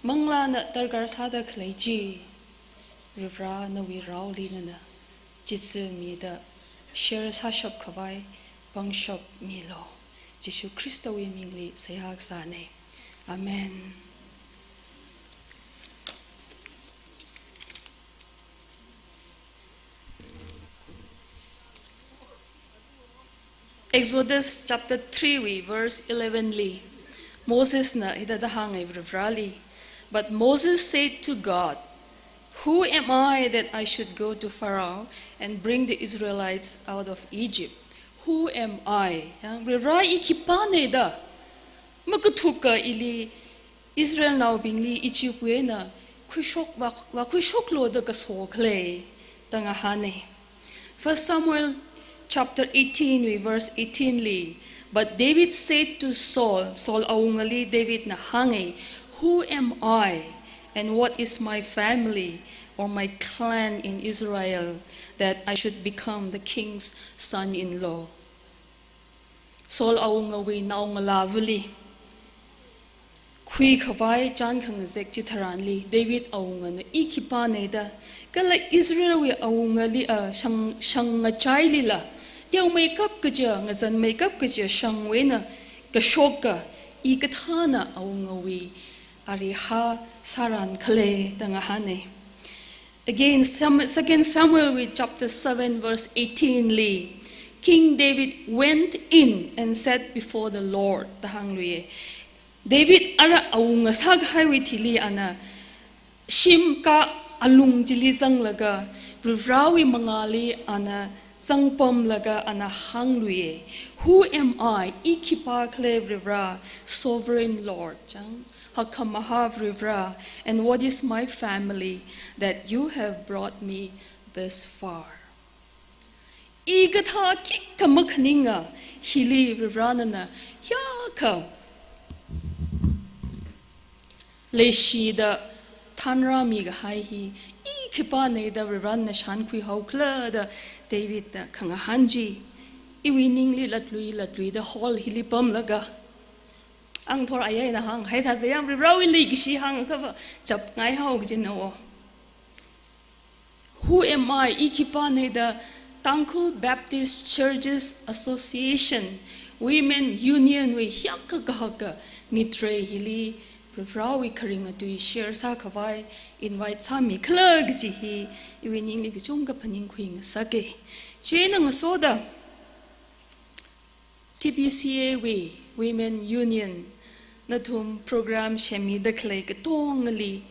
manglāna darkar sāda khalei chi, Varivara nawui raoli nana chitsa mida share sāshap khavai pangshap milu. Jishu Khristawui mingli seihā kasāna. Amen. Exodus chapter three wui verse eleven li, Mosesna hithāda hānga Varivarali. But Moses said to God, "Who am I that I should go to Pharaoh and bring the Israelites out of Egypt?" Who am I? Yang, Varivara, i khipāna da makathuka ili Israelnaobingli Egypt wui eina khuishok, vā, vākhuishoklu da kaso khala, da ngahāna. First Samuel chapter eighteen wui verse eighteen li, but David said to Saul, Saul awungali Davidna hānga, "Who am I, and what is my family or my clan in Israel, that I should become the king's son-in-law?" Saul awungawui naongalāvali khuikhavai chān khangazek chitharanli, David awungana i khipāna da, kala Israelwui awungali, a, shang, shang ngachailila teomeikap kaja, ngazanmeikap kaja shangwui eina kashoka, i kathāna awungawui arihā sāran khala, da ngahāna. Again, Sam-, Second Samuel wui chapter seven verse eighteen li, King David went in and sat before the Lord, da hāngluiya. David ara awunga sākahaiwui thili ana shim kā alung chili zanglaga, Varivarawui mangāli ana zangpamlaga ana hāngluiya, "Who am I, i khipā khala Varivara, sovereign Lord, chang, hakkhamahā Varivara, and what is my family that you have brought me this far?" I kathā khikha makhaninga, hili Varivara nana hiyākha leishida thanrāmi kahai hi, i khipāna da Varivarana shānkhuihao khala da Davidna khangahān chi iwui ningli latlui latluida hall hili pamlaga, Angthor ayai na hāng, hithāda yāng Varivarāwui leikashi hāngkha va chapngai hao kajina wo. Who am I? I khipāna da Tangkhul Baptist Churches Association Women Union wui hiyākha kahaka ngitrei hili Varivarāwui kharinga tui share sākhavai invite sāmikhala kaji hi iwui ningli kachungkha phaningkhui ngasaka. Chieina ngasoda T B C A wui Women Union nathum program shemmida khalei katongali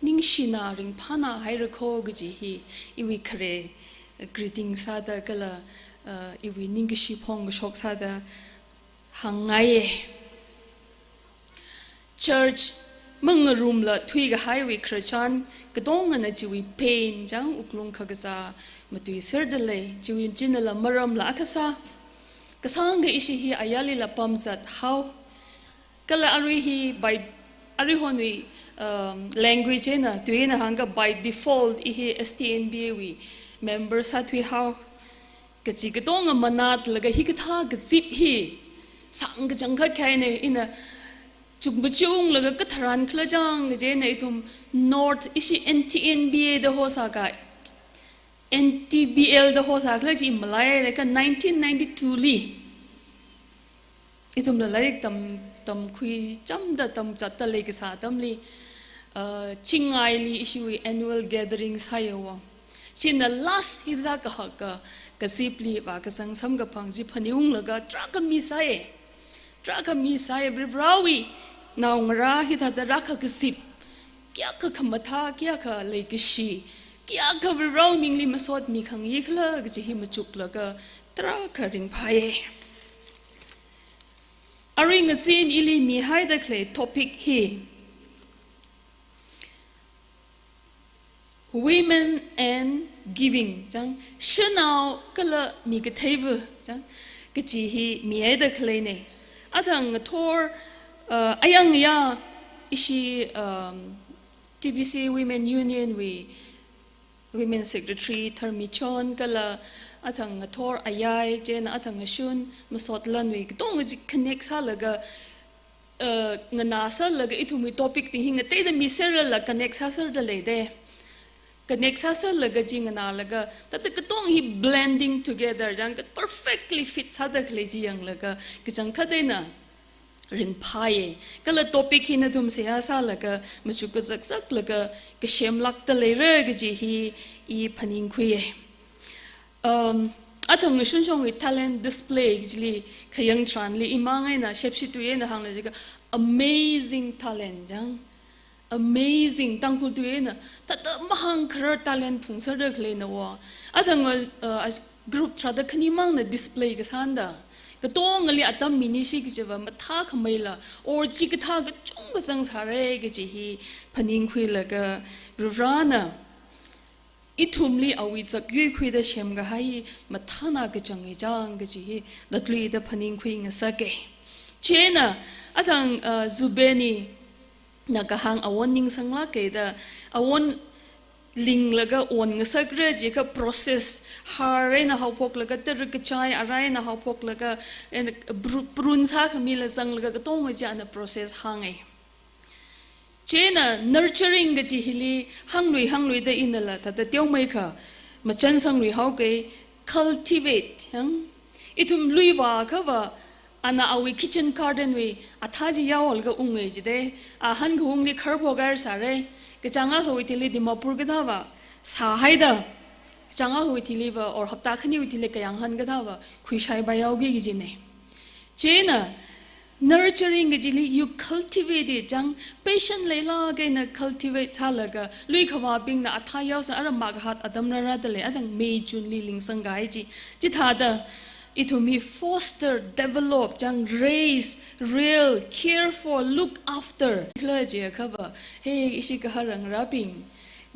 ningshina ringphāna haira kho kaji hi iwui khare greeting sāda kala, uh, iwui ningkashi phongkashok sāda hāngngaiya. Church mangarumla thuikahaiwui khararchan katongana chiwui pain chang wuklung khakazā matuiserda lei, chiwui chinala maramla akha sā. Kasāngkha ishi hi ayarlila pamzat hao. Kala arui hi by, aruihonwui, um, language eina, tui eina hāngkha by default i hi S T N B A wui member sāthui hao. Kachi katonga manatlaga hikathā kazip hi sāng kachangkhat kahaina, ina chukmachunglaga katharan khala chang kajina ithum North ishi N T N B A da hosākha, N T B L da hosākhala chi malaiya, kha nineteen ninety-two li ithumla lairik tam, tamkhui chamda tamzatda leikasā atamli, uh, Chingaili ishiwui annual gathering sāya wo. China last hithā kahaka kazipli vākazang samkaphang chi phaningunglaga tarākha mi sāya. Tarākha mi sāya, Varivarāwui naongarā hithāda rākakazip, kayākha khamathā, kayākha leikashi, kayākha Varivarāwui mingli masot mikhangayi khala kaji hi machuklaga tarākha ringphāya. Arui ngazin ili mihaida khalei topic hi Women and Giving, chang, shanao kala mikatheiva, chang, kachi hi mihaida khaleina. Athang ngathor, uh, ayang ya ishi, um, T B C Women Union wui Women Secretary Tharmichon kala athang ngathor ayai, chieina athang ngashun Masotlanwui katonga chi connect sālaga, uh, nganāserlaga ithumwui topic bing hi ngateida miserlala connect sāserda leida. Connect sāserlaga chi nganālaga, thāda katong hi blending together, chang, ka perfectly fit sāda khalei chi yanglaga, kachangkhat eina ringphāya. Kala topic hi nathum seihā sālaga, machuk kazakzaklaga, kashem lākda leira kaji hi i phaningkhuiya. Um, athang ngashun shongwui talent display kajili khayang tharanli imang eina shepshi tui eina hānglu jiakha amazing talent, chang. Amazing, Tangkhul tui eina thāda mahāngkharar talent phungserda khaleina wo. Athang, uh, group tharāda khanimangna display kasāna da, katongali atam minishi kajiva mathākhameila, or chikathā kachungkha zangsāra kaji hi phaningkhuilaga, Varivarāna ithumli awui zakyui khuida semkahai mathāna kachanga chang kaji hi latluida phaningkhui ngasaka. Chieina, athang, uh, Zubeni na kahāng awon ningsanglāka da, awon linglaga on ngasakra jiakha process, har eina haophoklaga, tara kachai ara eina haophoklaga, and bru-, prune sākhamila zanglaga katonga chi ana process hānga. Chieina nurturing kaji hili hānglui hāngluida inala thāda teomeikha machan sanglui haoka, cultivate, chang. Ithum lui vāakhava, ana awui kitchen garden wui athā chi yaolaga ungngai jida, a hankhaungli kharphok haisāra, kachāng akhawui thili Dimapur kathāva sāhaida, kachāng akhawui thiliva, or hapta khaniwui thili kayānghan kathāva khuishaipai haoki kajina. Chieina, nurturing kajili you cultivate it, chang, patient leilāk eina cultivate sālaga, lui khavābingna athā yaosā, ara Maghat atam rārada lei, athang May June li lingsangkahai chi. Chithāda ithum hi foster, develop, chang, raise, rear, care for, look after khala jiakhava, he ishi kahar ngarābing,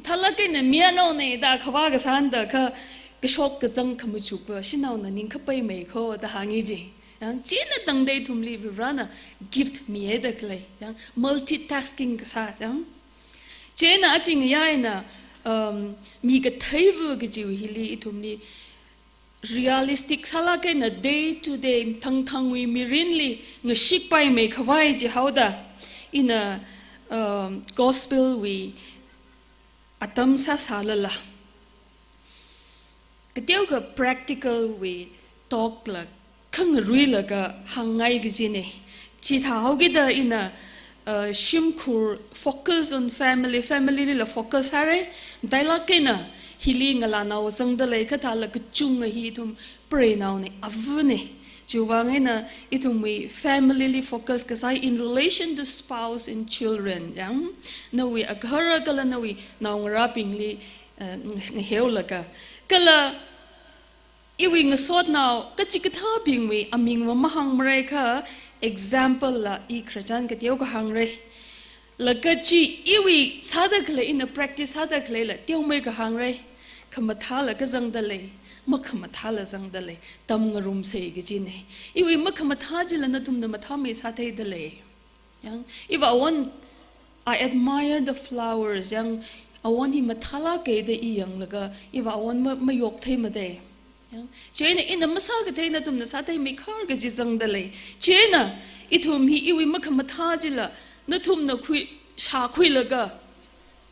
thālāk eina mi anaona da khavā kasāna da kha, kashok kazang khamachukva shanaona ning kapai mei kho da hāngi ji. Chang, chieina tangda ithumli Varivarāna gift mihaida khalei, chang, multitasking kasā, chang. Chieina aching yaina, um, mikatheiva kajiwui hili ithumli realistic sālāk eina day to day thangthangwui mirinli ngashikpaimei khavai jihaoda, ina, um, gospel wui atam sāsālala, kateokha practical wui talk la khangaruilaga hāngngai kajina. Chithāhaokida ina, uh, shimkhur focus on family, family lila focus sāra, matailāk eina hili ngalānao zangda lei, kathāla kachunga hi ithum preinaona, avana. Chiwuivang eina ithumwui family li focus kasā in relation to spouse and children, yang, nawui agahara kala nawui naongarābingli, uh, ng-, ngaheolaga. Kala iwui ngasotnao kachikathābingwui aming mamahāngmara kha, example la i khararchan kateokha hāngra. Laga chi iwui sāda khalei, ina practice sāda khaleila teomeikha hāngra. Khamathāla kazangda lei, makhamathāla zangda lei, tamngarumsa kajina. Iwui makhamathā chila nathumna mathāmei sātheida lei. Yang, iva awon, I admire the flowers. Yang, awon hi mathālāka da i yanglaga, iva awon ma-, mayoktheimada. Yang, chieina ina masākathei nathumna sātheimeikhar kaji zangda lei. Chieina ithum hi iwui makhamathā chila nathumna khui, shākhuilaga,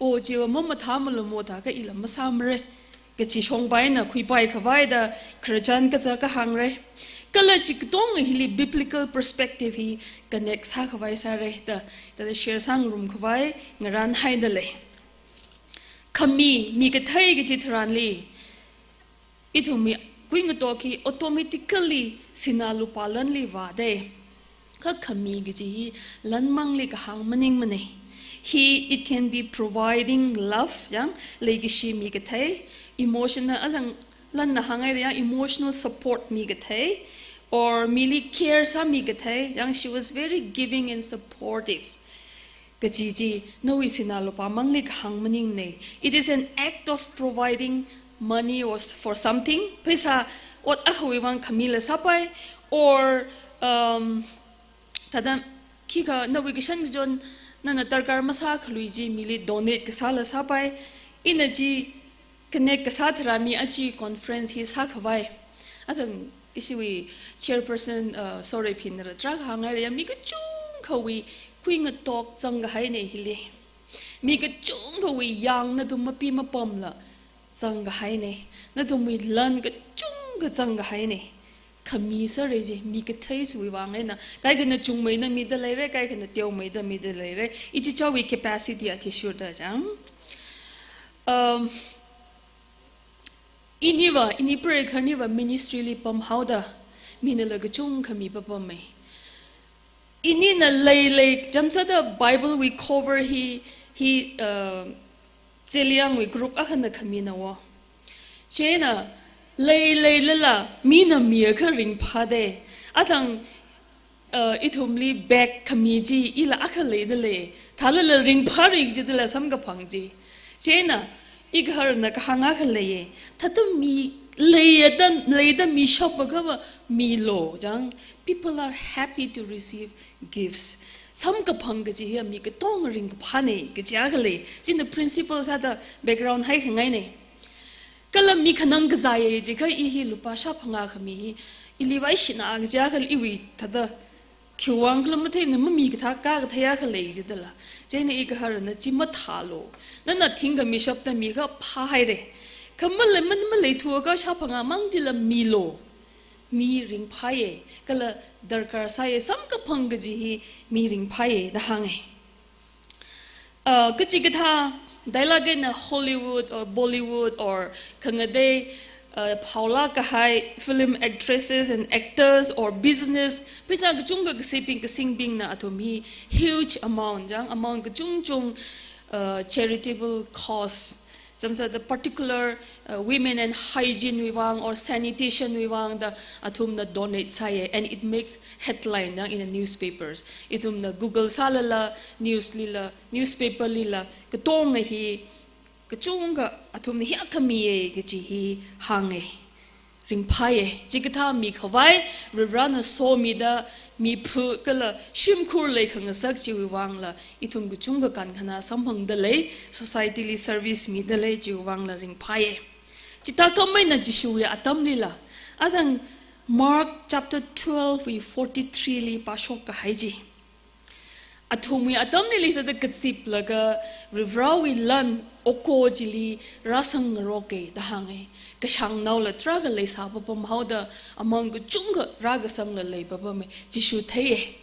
o, chiva mamathāmalamo da kha ila masāmara kachi shongpai eina khuipai khavai da khararchan kazā kahāngra. Kala chi katonga hili biblical perspective hi connect sākhavai sāra da, da share sāngarum khavai ngarānhaida lei. Khami, mi kathei kachi tharanli, ithumwui kuingatok hi automatically sinā lupā lanli vāda. Kha khami kaji hi lanmangli kahāng maningmana. Hi, it can be providing love, yang, leikashi mi kathei, emotional, alang, lanna hāngngaira, yang, emotional support mi kathei, or mili care sāmi kathei, yang, she was very giving and supportive kaji chi, nawui sinā lupā mangli kahāng maningmana. It is an act of providing money or s-, for something. Pheisā ot akhawui vang khamila sāpai, or, um, thāda khikha nawui kashankachon nana darkar masākhalui chi mili donate kasāla sāpai. Ina chi connect kasā tharanli achi conference hi sākhavai. Athang ishiwui chairperson, uh, Sorephinala tarākha hāngngaira, yang, mi kachungkhawui kuingatok zangkahaina hili. Mi kachungkhawui yang nathum mapi mapamla zangkahaina. Nathumwui lan kachungkha zangkahaina. Khami sāra chi, mi kathei chiwui vang eina. Kaikhana chungmeida mida leira, kaikhana teomeida mida leira. Ichichāwui capacity athishurda chang. Um, iniva, ini preigahar niva ministry li pamhaoda, minala kachungkha mi papamma. Inina leilei, jamsāda Bible wui cover hi, hi, uh, Zeliangwui group akhana khamina wo. Chieina leileilala mina mi akha ringphāda. Athang, uh, ithumli bag khami chi ila akha leida lei. Thālala ringphāra kajidala samkaphang chi. Chieina igaharna kahāng akha leiya. Thāda mi leida, leida mishap akhava milo, chang. People are happy to receive gifts. Samkaphang kaji hi mi katonga ringkaphāna kaji akha lei. China principle sāda background haikhangaina. Kala mi khanang kazāya jiakha i hi lupā shāphangā khami hi, ili vaishina kaji akha iwui thāda khiwuivang khala matheimana, mami kathā ka kathei akha lei jidala. Chieina igaharna chi mathālu. Nana thingkha mishapda mi akha phāhaira. Kha malei, man-, maleithuakha shāphangā mang chila milo. Mi ringphāya, kala darkar sāya, samkaphang kaji hi mi ringphāya da hānga. Uh, kachikathā, dailāk eina Hollywood or Bollywood or khangatei, uh, phaolāk kahai film actresses and actors or business, pheisā kachungkha kasiping kasingbingna athum hi huge amount, chang, amount kachungchung, uh, charitable cause, jamsāda particular, uh, women and hygiene wui vang or sanitation wui vang da athumna donate sāya, and it makes headline, chang, in the newspapers. Ithumna Google sālala, news lila, newspaper lila, katonga hi, kachungkha athumna hi akhamiya kaji hi hānga. Ringphāya, chikathā mi khavai, Varivarana somida, miphu kala shimkhur leikhangasak chiwui vangla, ithum kachungkha kankhana samphangda lei, society li service mida lei chiwui vangla ringphāya. Chithākhameina Jishuwui atamlila, Athang Mark chapter twelve wui forty-three li pāshok kahai chi. Athumwui atamlili thāda kaziplaga Varivarawui lan oko chili rāsangngaroka da hānga. Kashāngnaola tarākha leisā papam haoda amount kachungkha rākasangla leipapama, Jishu theiya.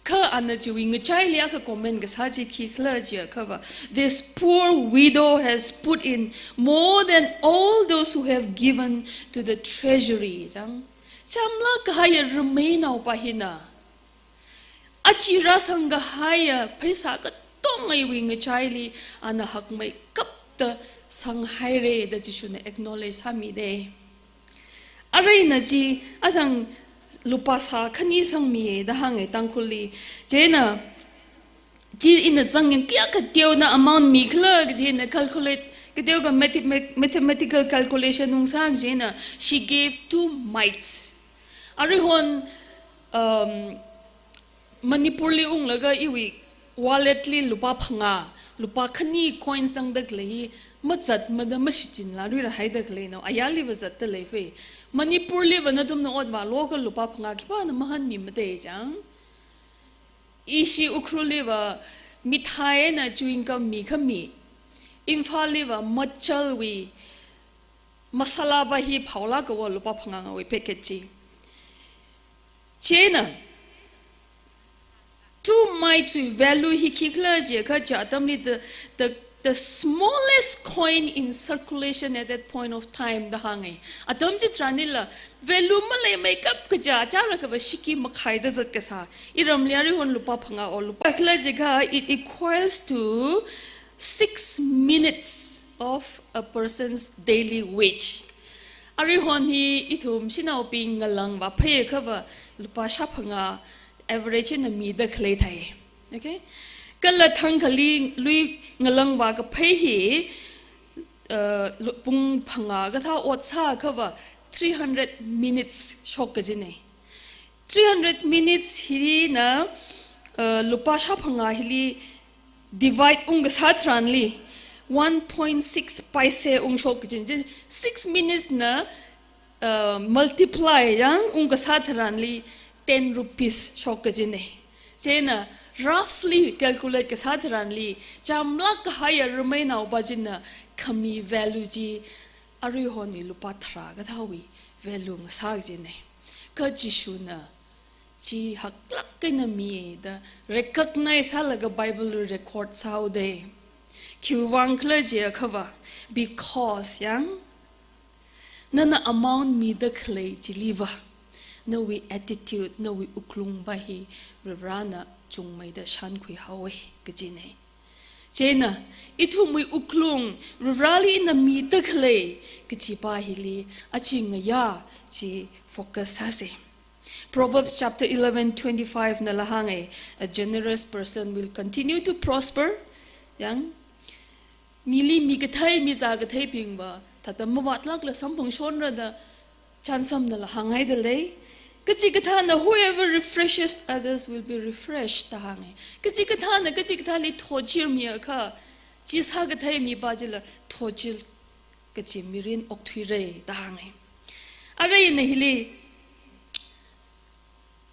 Kha ana chiwui ngachaili akha comment kasā chi khikhala jiakhava, "This poor widow has put in more than all those who have given to the treasury," chang. Chamlak kahaiya rameinao pa hina aja rāsang kahaiya pheisā katongawui ngachaili ana hakmeikapta sanghaira da Jishuna acknowledge sāmida. Arui ina chi athang lupā sā khani sangmiya da hānga Tangkhulli. Chieina chi ina zang yang kayākha teona amount mikhala kaji ina calculate, kateokha mathema-, mathematical calculation ungsā kaji ina, she gave two mites. Aruihon, um, Manipurli unglaga iwui wallet li lupā phangā, lupā khani coins zangda khalei hi mazatmada mashichinla ruira haida khaleina, ayarliva zatda lei fei. Manipurliva nathumna ot vālu kha lupā phangā khipāna mahānmimatei chang. Ishi Ukhrulliva mithai eina chewing gum mikhami, Imphalliva Machalwui masala pa hi phaolākava lupā phangāngawui packet chi. Chieina, two mites wui value hi khikhala jiakha chi atamli the, the, the smallest coin in circulation at that point of time da hānga. Atam chitharanlila value maleimeikap kaja, chāra kava shiki makhaida zat kasā. Iramli aruihon lupā phangā or lupā khala jiakha, it equals to six minutes of a person's daily wage. Aruihon hi ithum shanaobing ngalang vāphaiakhava lupā shāphangā average eina mida khalei thai. Okay? Kala thangkhali lui ngalang vākaphai hi, uh, lu-, pung phangā kathā ot sāakhava three hundred minutes shok kajina. Three hundred minutes hina, uh, lupā shāphangā hili divide ungkasā tharanli one point six paise ungshok kajina. Six minutes na, uh, multiply yang ungkasā tharanli ten rupees shok kajina. Chieina roughly calculate kasā tharanli, chamlak kahaiya rameinao pa china khami value chi aruihonwui lupā tharā kathāwui value ngasā kajina. Kha Jishuna chi haklāk eina mida recognize sālaga Bible li record sāhaoda. Khiwuivang khala jiakhava, because yang, nana amount mida khalei chiliva, nawui attitude, nawui wuklung pa hi Varivarana chungmeida shānkhui haowa kajina. Chieina, ithumwui wuklung Varivarali ina mida khalei kaji pa hili aja ngayā chi focus sāsa. Proverbs chapter eleven twenty-five nala hānga, "A generous person will continue to prosper." Yang, mili mi kathei, mi zā katheibingva thāda mavātlākla samphangshonra da chānjamnala hānghaida lei. Kachikathāna, "Whoever refreshes others will be refreshed," da hānga. Kachikathāna kachikathāli thotchirmiakha, chi sā kathei mi pa chila thotchil kachi mirin okthuira da hānga. Arui ina hili,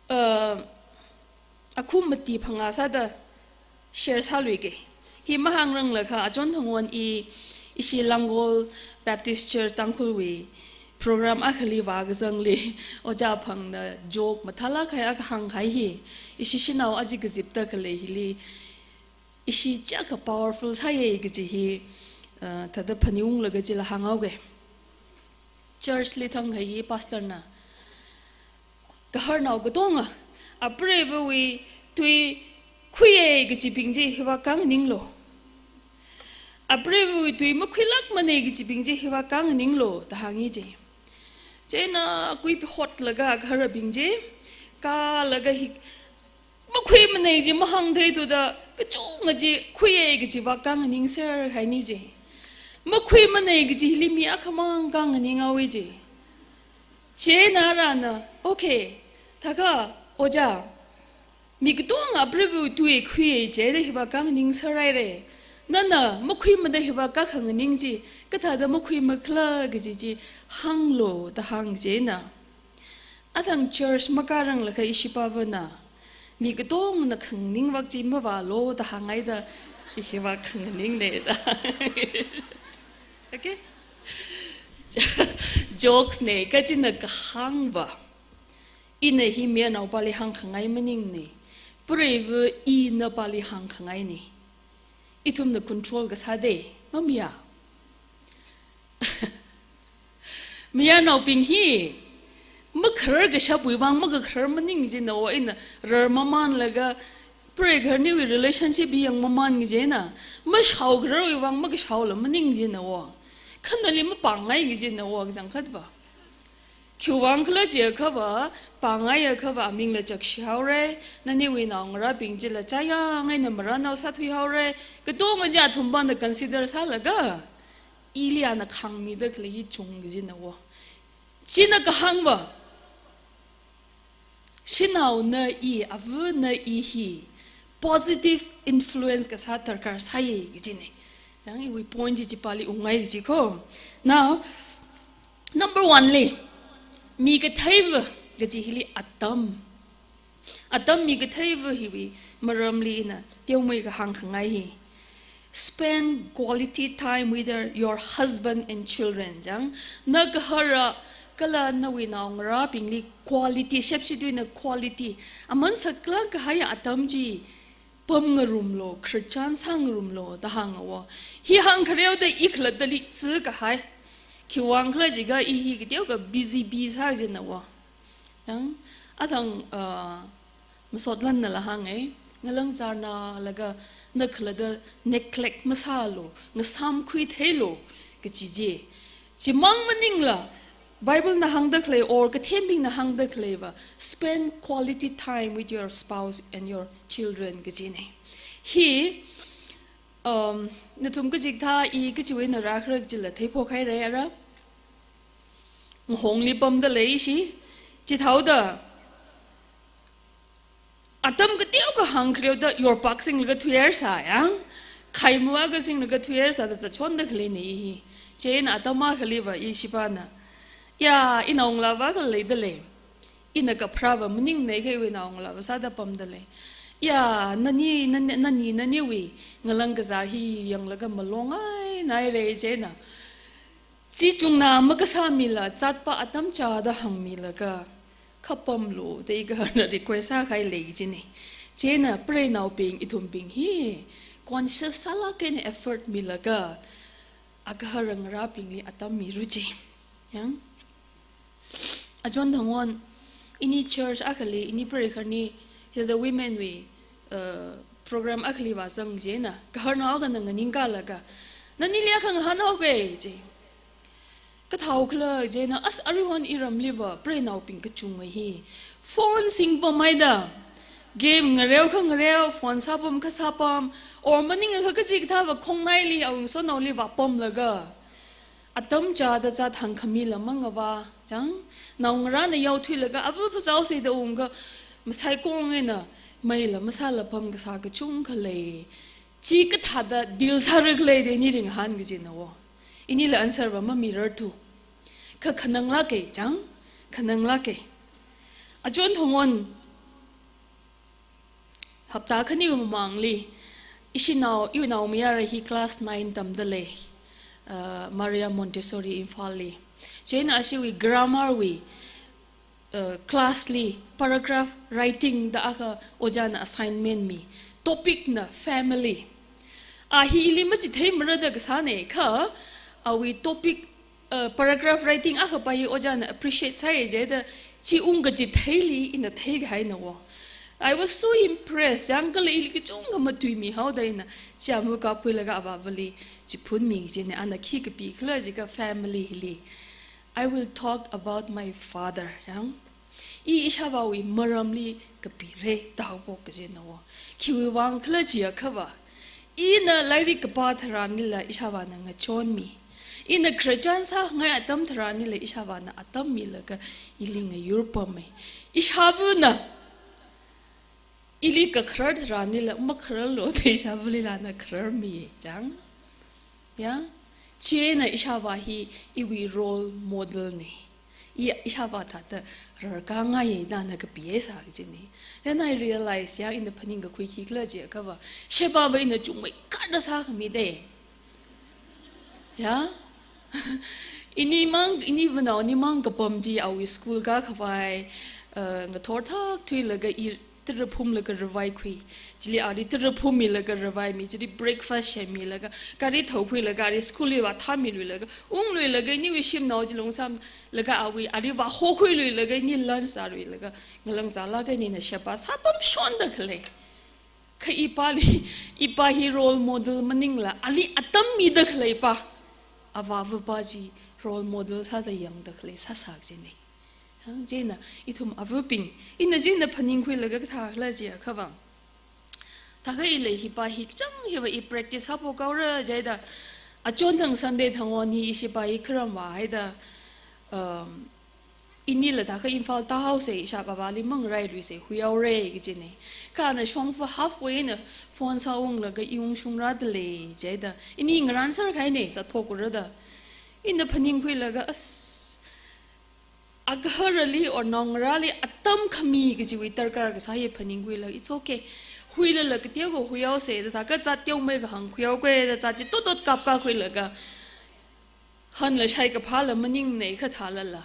uh, akhum mati phangā sāda share sāluiga. Hi mahāngranglakha, achon thangwon i, ishi Langol Baptist Church Tangkhulwui program akhali vākazangli, Ojā Phangna joke mathālāk kahai akha hāngkahai hi, ishi shanao aja kazipda khalei hili, ishi chiyākha powerful sāya kaji hi, uh, thāda phaning unglaga chila hānghaoga. Church li thangkahai hi pastor na, "Gaharnao katonga, apreivawui tui khuiya kajibing chi hiva kānganinglu. Apreivawui tui makhuilākmana kajibing chi hiva kānganinglu," da hānga ji. Chieina kuipi hotlaga gaharabing chi kālaga hi, "Makhuimana" ji mahāngtheithuda, "Kachunga chi khuiya kajiva kānganingser," haini ji. "Makhuimana" kaji hili mi akhamang kānganinghaowa ji. Chieina arana, "Okay, thākha, Ojā, mi katonga apreivawui tui khuiya jida hiva kānganingser haira. Nana makhuimada hiva kakhanganing chi, kathāda makhuimakhala kaji chi hānglu da hāng chieina. Athang church makāranglakha ishipāvana, mi katongna khanganing vak chi mavālu da hānghaida, i hiva khanganingne da. Okay? Jokes ne, kachina kahāngva. Ina hi mayarnaopāli hāngkhangai maningne. Preiva ina pāli hāngkhangaine. Ithumna control kasāde, mamiya. Mayarnaobing hi, makharar kashapwui vang makakharar maning jinawo, ina rar mamānlaga, preigaharniwui relationship hi yangmamān jina, mashaokhararwui vang makashaola maning jinawo. Khanali mapāngngai jinawo, kachangkhatva. Khiwuivang khala chiakhava, pāngngai akhava amingla chakshihaore, naniwui naongarābing chila chayang eina marānao sāthuihaore, katonga chi athumbingna consider sālaga, ili ana khāngmida khalei hi chung kajinawo. China kahāngva, shanaona i, avana i hi positive influence kasā darkar sāi kajine. Chang iwui point chi chipāli ungngai kaji ko. Now, number one li, mi katheiva kaji hili atam. Atam mi katheiva hiwui maramli ina teomeikha hāngkhangai hi. Spend quality time with your, your husband and children. Chang, na gahara kala nawui naongarābingli quality, shepshitwui eina quality. Aman saklāk kahai atam chi pamngarumlu, khararchan sāngarumlu da hāngawo. Hi hāngkhareoda i khalattali tsi kahai. Khiwuivang khala jiakha i hi kateokha busy bee sā jinawo. Chang, athang, ah, masotlanna la hānge, ngalang zarna laga na khalatta neglect masālu, ngasāmkhui theilu, kaji chi. Chimang maningla, Bible na hāngda khalei or kathembingna hāngda khaleiva, spend quality time with your spouse and your children kajine. Hi, um, nathum kachikathā i kachiwui eina rākhara kajila theiphok haira ara. Ngahongli pamda lei shi, chithāoda. Atam kateokha hāngkhareoda yorpak singlaga thuiharsā yang, khaimu akha singlaga thuiharsāda zachonda khaleine i hi. Chieina atam akhaliva ishipāna, ya, i naongalāva akha leida lei. Ina kapharāva maningne kha iwui naongalāva sāda pamda lei. Ya, nani, nani, nani, naniwui ngalang kazar hi yanglaga malongai naire chieina. Chi chungna makasāmila, zatpa atam chāda hāngmilaga, kha pamlu da i gaharna request sākahai lei jine. Chieina preinaobing ithumbing hi conscious sālāk eina effort milaga, agahara ngarābingli atam miru chi. Yang? Achon thangwon, ini church akhali, ini preigahar ni, the women wui, uh, program akhali vāzang chieina, gaharnao akhana nganingkalaga, nanili akha ngahānhaoke chi. Kathāokhala chieina, as aruihon iramliva preinaobing kachunga hi phone singpamhaida, game ngareokha ngareo, phone sāpamkha sāpam, or maningakha kachikathāva khongnaili awui ngasotnaoli vāpamlaga, atam chāda zat hāngkhamila mangava, chang, naongarāna yaothuilaga, ava phasao seida ungkha, masaikong eina meila masāla pam kasā kachungkha lei. Chi kathāda deal sāra khala da ini ringhān kajinawo. Inila answer va mamirarthu. Kha khananglāke, chang, khananglāke. Achon thangwon, hapta khani mamangli, ishinao, iwui naomayara hi class nine tamda lei, uh, Maria Montessori Imphalli. Chieina ashiwui grammar wui, uh, class li paragraph writing da akha ojāna assignment mi. Topic na family. A hi ili machitheimarada kasāne kha, awui topic, uh, paragraph writing akhapa hi ojāna appreciate sāi jida, chi ungkachitheili ina theikahainawo. I was so impressed. Yang kala ili kachungkha matuimihaoda ina, chi amukapkhuilaga avāvali chiphunmi jine, ana khi kapikhala jiakha family hili. I will talk about my father, yang. I ishāvāwui maramli kapire da haophok kajinawo. Khiwuivang khala jiakhava, ina lairik kapā tharanlila ishāvāna ngachonmi. Ina khararchan sāngai atam tharanlila ishāvāna atam milaga ili ngayurpammi. Ishāvāna ili kakharar tharanlila makhararlu da ishāvālila ana khararmi chang. Ya, chieina ishāvā hi iwui role model na. I ishāvā thāda rarkāngai da ana kapihaisa kajina. Then I realize, ya, ina phaningkakhui khikhala jiakhava, Shebāva ina chungmeikharda sākhami da. Ya? Inimang, ini vanao, inimang kapam chi awui school kākhavai, uh, ngathor thak thuilaga i tara phumlaga ravaikhui. Chili ali tara phummilaga ravaimi, chili breakfast semmilaga, gari thaokhuilaga, ali school li vāthāmiluilaga, ungluilaga, iniwui shimnao chi lungsāmlaga awui, ali vāhokhuiluilaga, ini lunch zāluilaga, ngalang zālaga inina Shebā sāpamshonda khalei. Kha ipāli, ipā hi role model maningla, ali atam mida khalei pā, avā avapā chi role model sāda yangda khalei sāsa kajina. Hāng chieina, ithum avabing, ina chieina phaningkhuilaga kathākhala jiakhava, thākha ila hipā hi chang hiva i practice haophok haora jida, achon thang Sunday thang on hi ishi pā hi kharamvāhaida, um, inila thākha Imphal tāhaosa, ishāvāvali mangarailuisa, huihaora kajina. Kha ana shongfa halfway eina phone sāunglaga i ungshungra da lei jida, ini ngarānserkahaina, zatphokra da. Ina phaningkhuilaga, as, agaharali or naongarāli atam khami kajiwui darkar kasā hi phaningkhuilaga, it's okay. Huilala kateokha huihaosa da, thākha zat teomeikha hāngkhuihaoka da, zat chi totot kapkakhuilaga, hanla shaikaphāla maningmana kha thālala,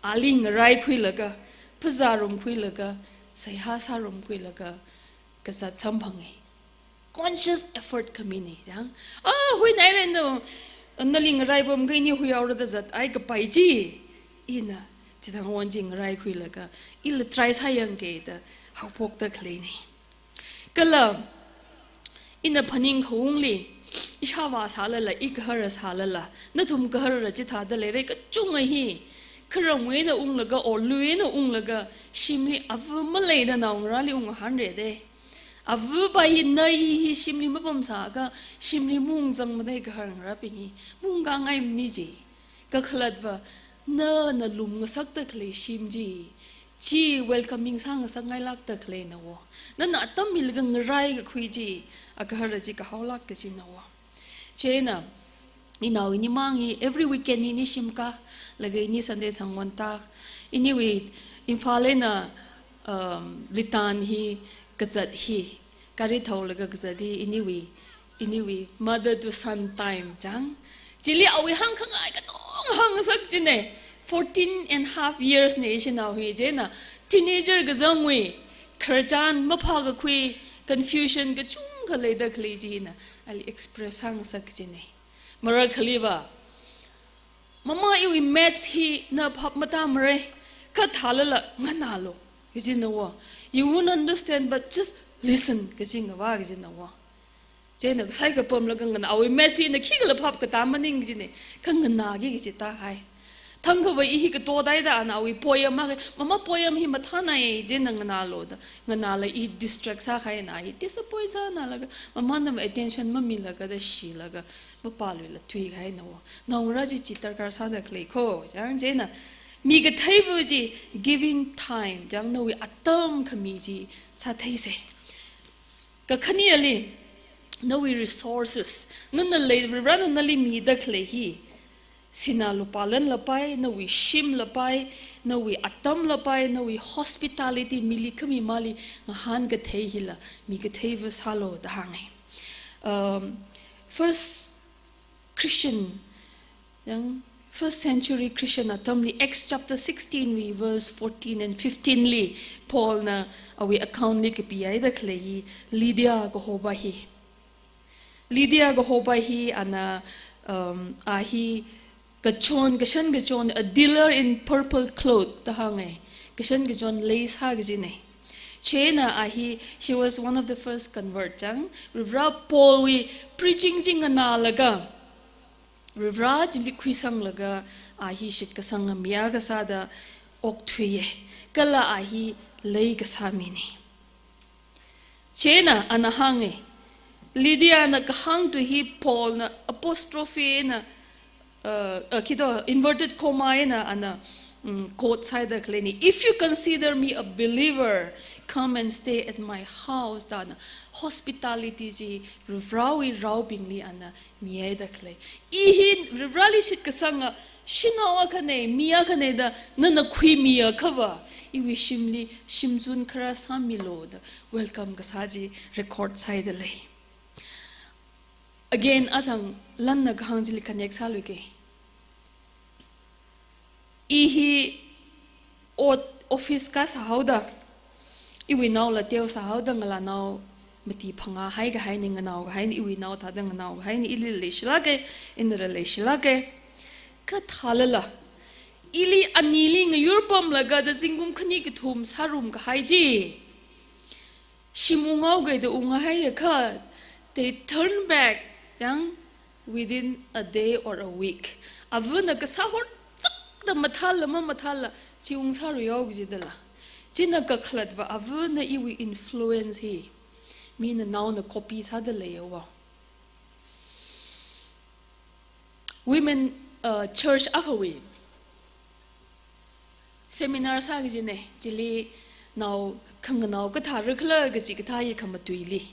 ali ngaraikhuilaga, phazārumkhuilaga, seihā sārumkhuilaga, kazat samphanga. Conscious effort khamina, chang. Ah, huinaira na, nali ngaraipamkha ini huihaora da zathai kapai chi, ina chithang on chi ngaraikhuilaga, ila try sāyangka da haophokda khaleina. Kala, ina phaningkhaungli, ishāvā sālala, i gahara sālala, nathum gaharara chithāda leira, kachunga hi, kharamwui eina unglaga, or lui eina unglaga, shimli ava maleida naongarāli unghanra da. Avapā hi na i hi shimli mapamsāakha, shimli maungzangmana gahar ngarābing hi, maungkāngaimana ji. Kakhalatva, nana lumngasakda khalei shim chi, chi welcoming sāngasakngailākda khaleina wo. Nana atam milaga ngaraikakhui chi, agahara chi kahaolāk kajina wo. Chieina, inao inimang hi every weekend hi ini shim kālaga ini Sunday thang on tā. Iniwui Imphal eina, um, Litan hi kazat hi, gari thaolaga kazat hi, iniwui, iniwui mother to son time chang. Chili awui hāngkhangai katonga hāngngasak china. Fourteen and half years na ishinao hi chieina, teenager kazangwui khararchan, maphākakhui, confusion kachungkha leida khalei china, ali express sāngasak china. Marakhaliva, "Mama, iwui maths hi na phap matāmara, kha thālala nganālu," kajina wo. "You won't understand, but just listen," kajingava kajina wo. Chieina kasai kapamlaga nganā, awui maths hi na khikhala phap katā maning kajina, kha nganāki kaji tākahai. Thangkhavai i hi kato daida ana awui poem akha, "Mama, poem hi mathānai," chieina nganālu da. Nganāla i distract sākahaina hi, disappoint sānalaga, mamana attention mamilaga da shilaga, mapāluila thuikahaina wo. Naongarā chi chi darkar sāda khalei kho, chang chieina. Mi katheiva chi giving time, chang nawui atam khami chi sātheisa. Kakhaneli, nawui resources, nana lei, Varivarana nali mida khalei hi, sinā lupā lan lapai, nawui shim lapai, nawui atam lapai, nawui hospitality, mili khami mali ngahānkathei hila, mi katheiva sālu da hānga. Um, first Christian, yang first century Christian atamli Acts chapter sixteen wui verse fourteen and fifteen li Paul na awui account li kapihaida khalei hi Lydia kahopa hi. Lydia kahopa hi ana, um, a hi kachon, kashan kachon, a dealer in purple cloth da hānga. Kashan kachon lei sā kajina. Chieina a hi, she was one of the first convert chang. Varivara Paul wui preaching chi nganālaga, Varivara chili khuisanglaga, a hi shitkasanga mi akha sāda okthuiya. Kala a hi lei kasā mina. Chieina ana hānga, Lydia na kahāng tui hi Paul na apostrophe na, uh, uh, khi to inverted comma eina ana, mm, quote sāhaida khaleina, "If you consider me a believer, come and stay at my house," da ana hospitality chi Varivarāwui raobingli ana mihaida khalei. I hi Varivarāli shitkasanga shanao akhana, mi akhana da nana khuimiakhava, iwui shimli shimzun khara sāmilu da welcome kasā chi record sāhaida lei. Again, athang lanna kahāng chili connect sāluike. I hi ot office kasā haoda, iwui naola teo sāhaoda, ngalānao mati phangā haikahaina, nganao kahaina, iwui nao thāda nganao kahaina, ili leishilāka, inala leishilāka. Kha thālala, ili anili ngayurpamlaga da zingkum khani kathum sārum kahai chi shim unghaoga da unghaiakha, they turn back, yang, within a day or a week. Avana kasā horzakda mathāla mamathāla chi ungsāruihao kajidala. China kakhalatva avana iwui influence hi mina naona copy sāda leiya va. Women, uh, church akhawui seminar sā kajina, chili nao khanganao kathā rikhala kaji kathā hi khamatuili.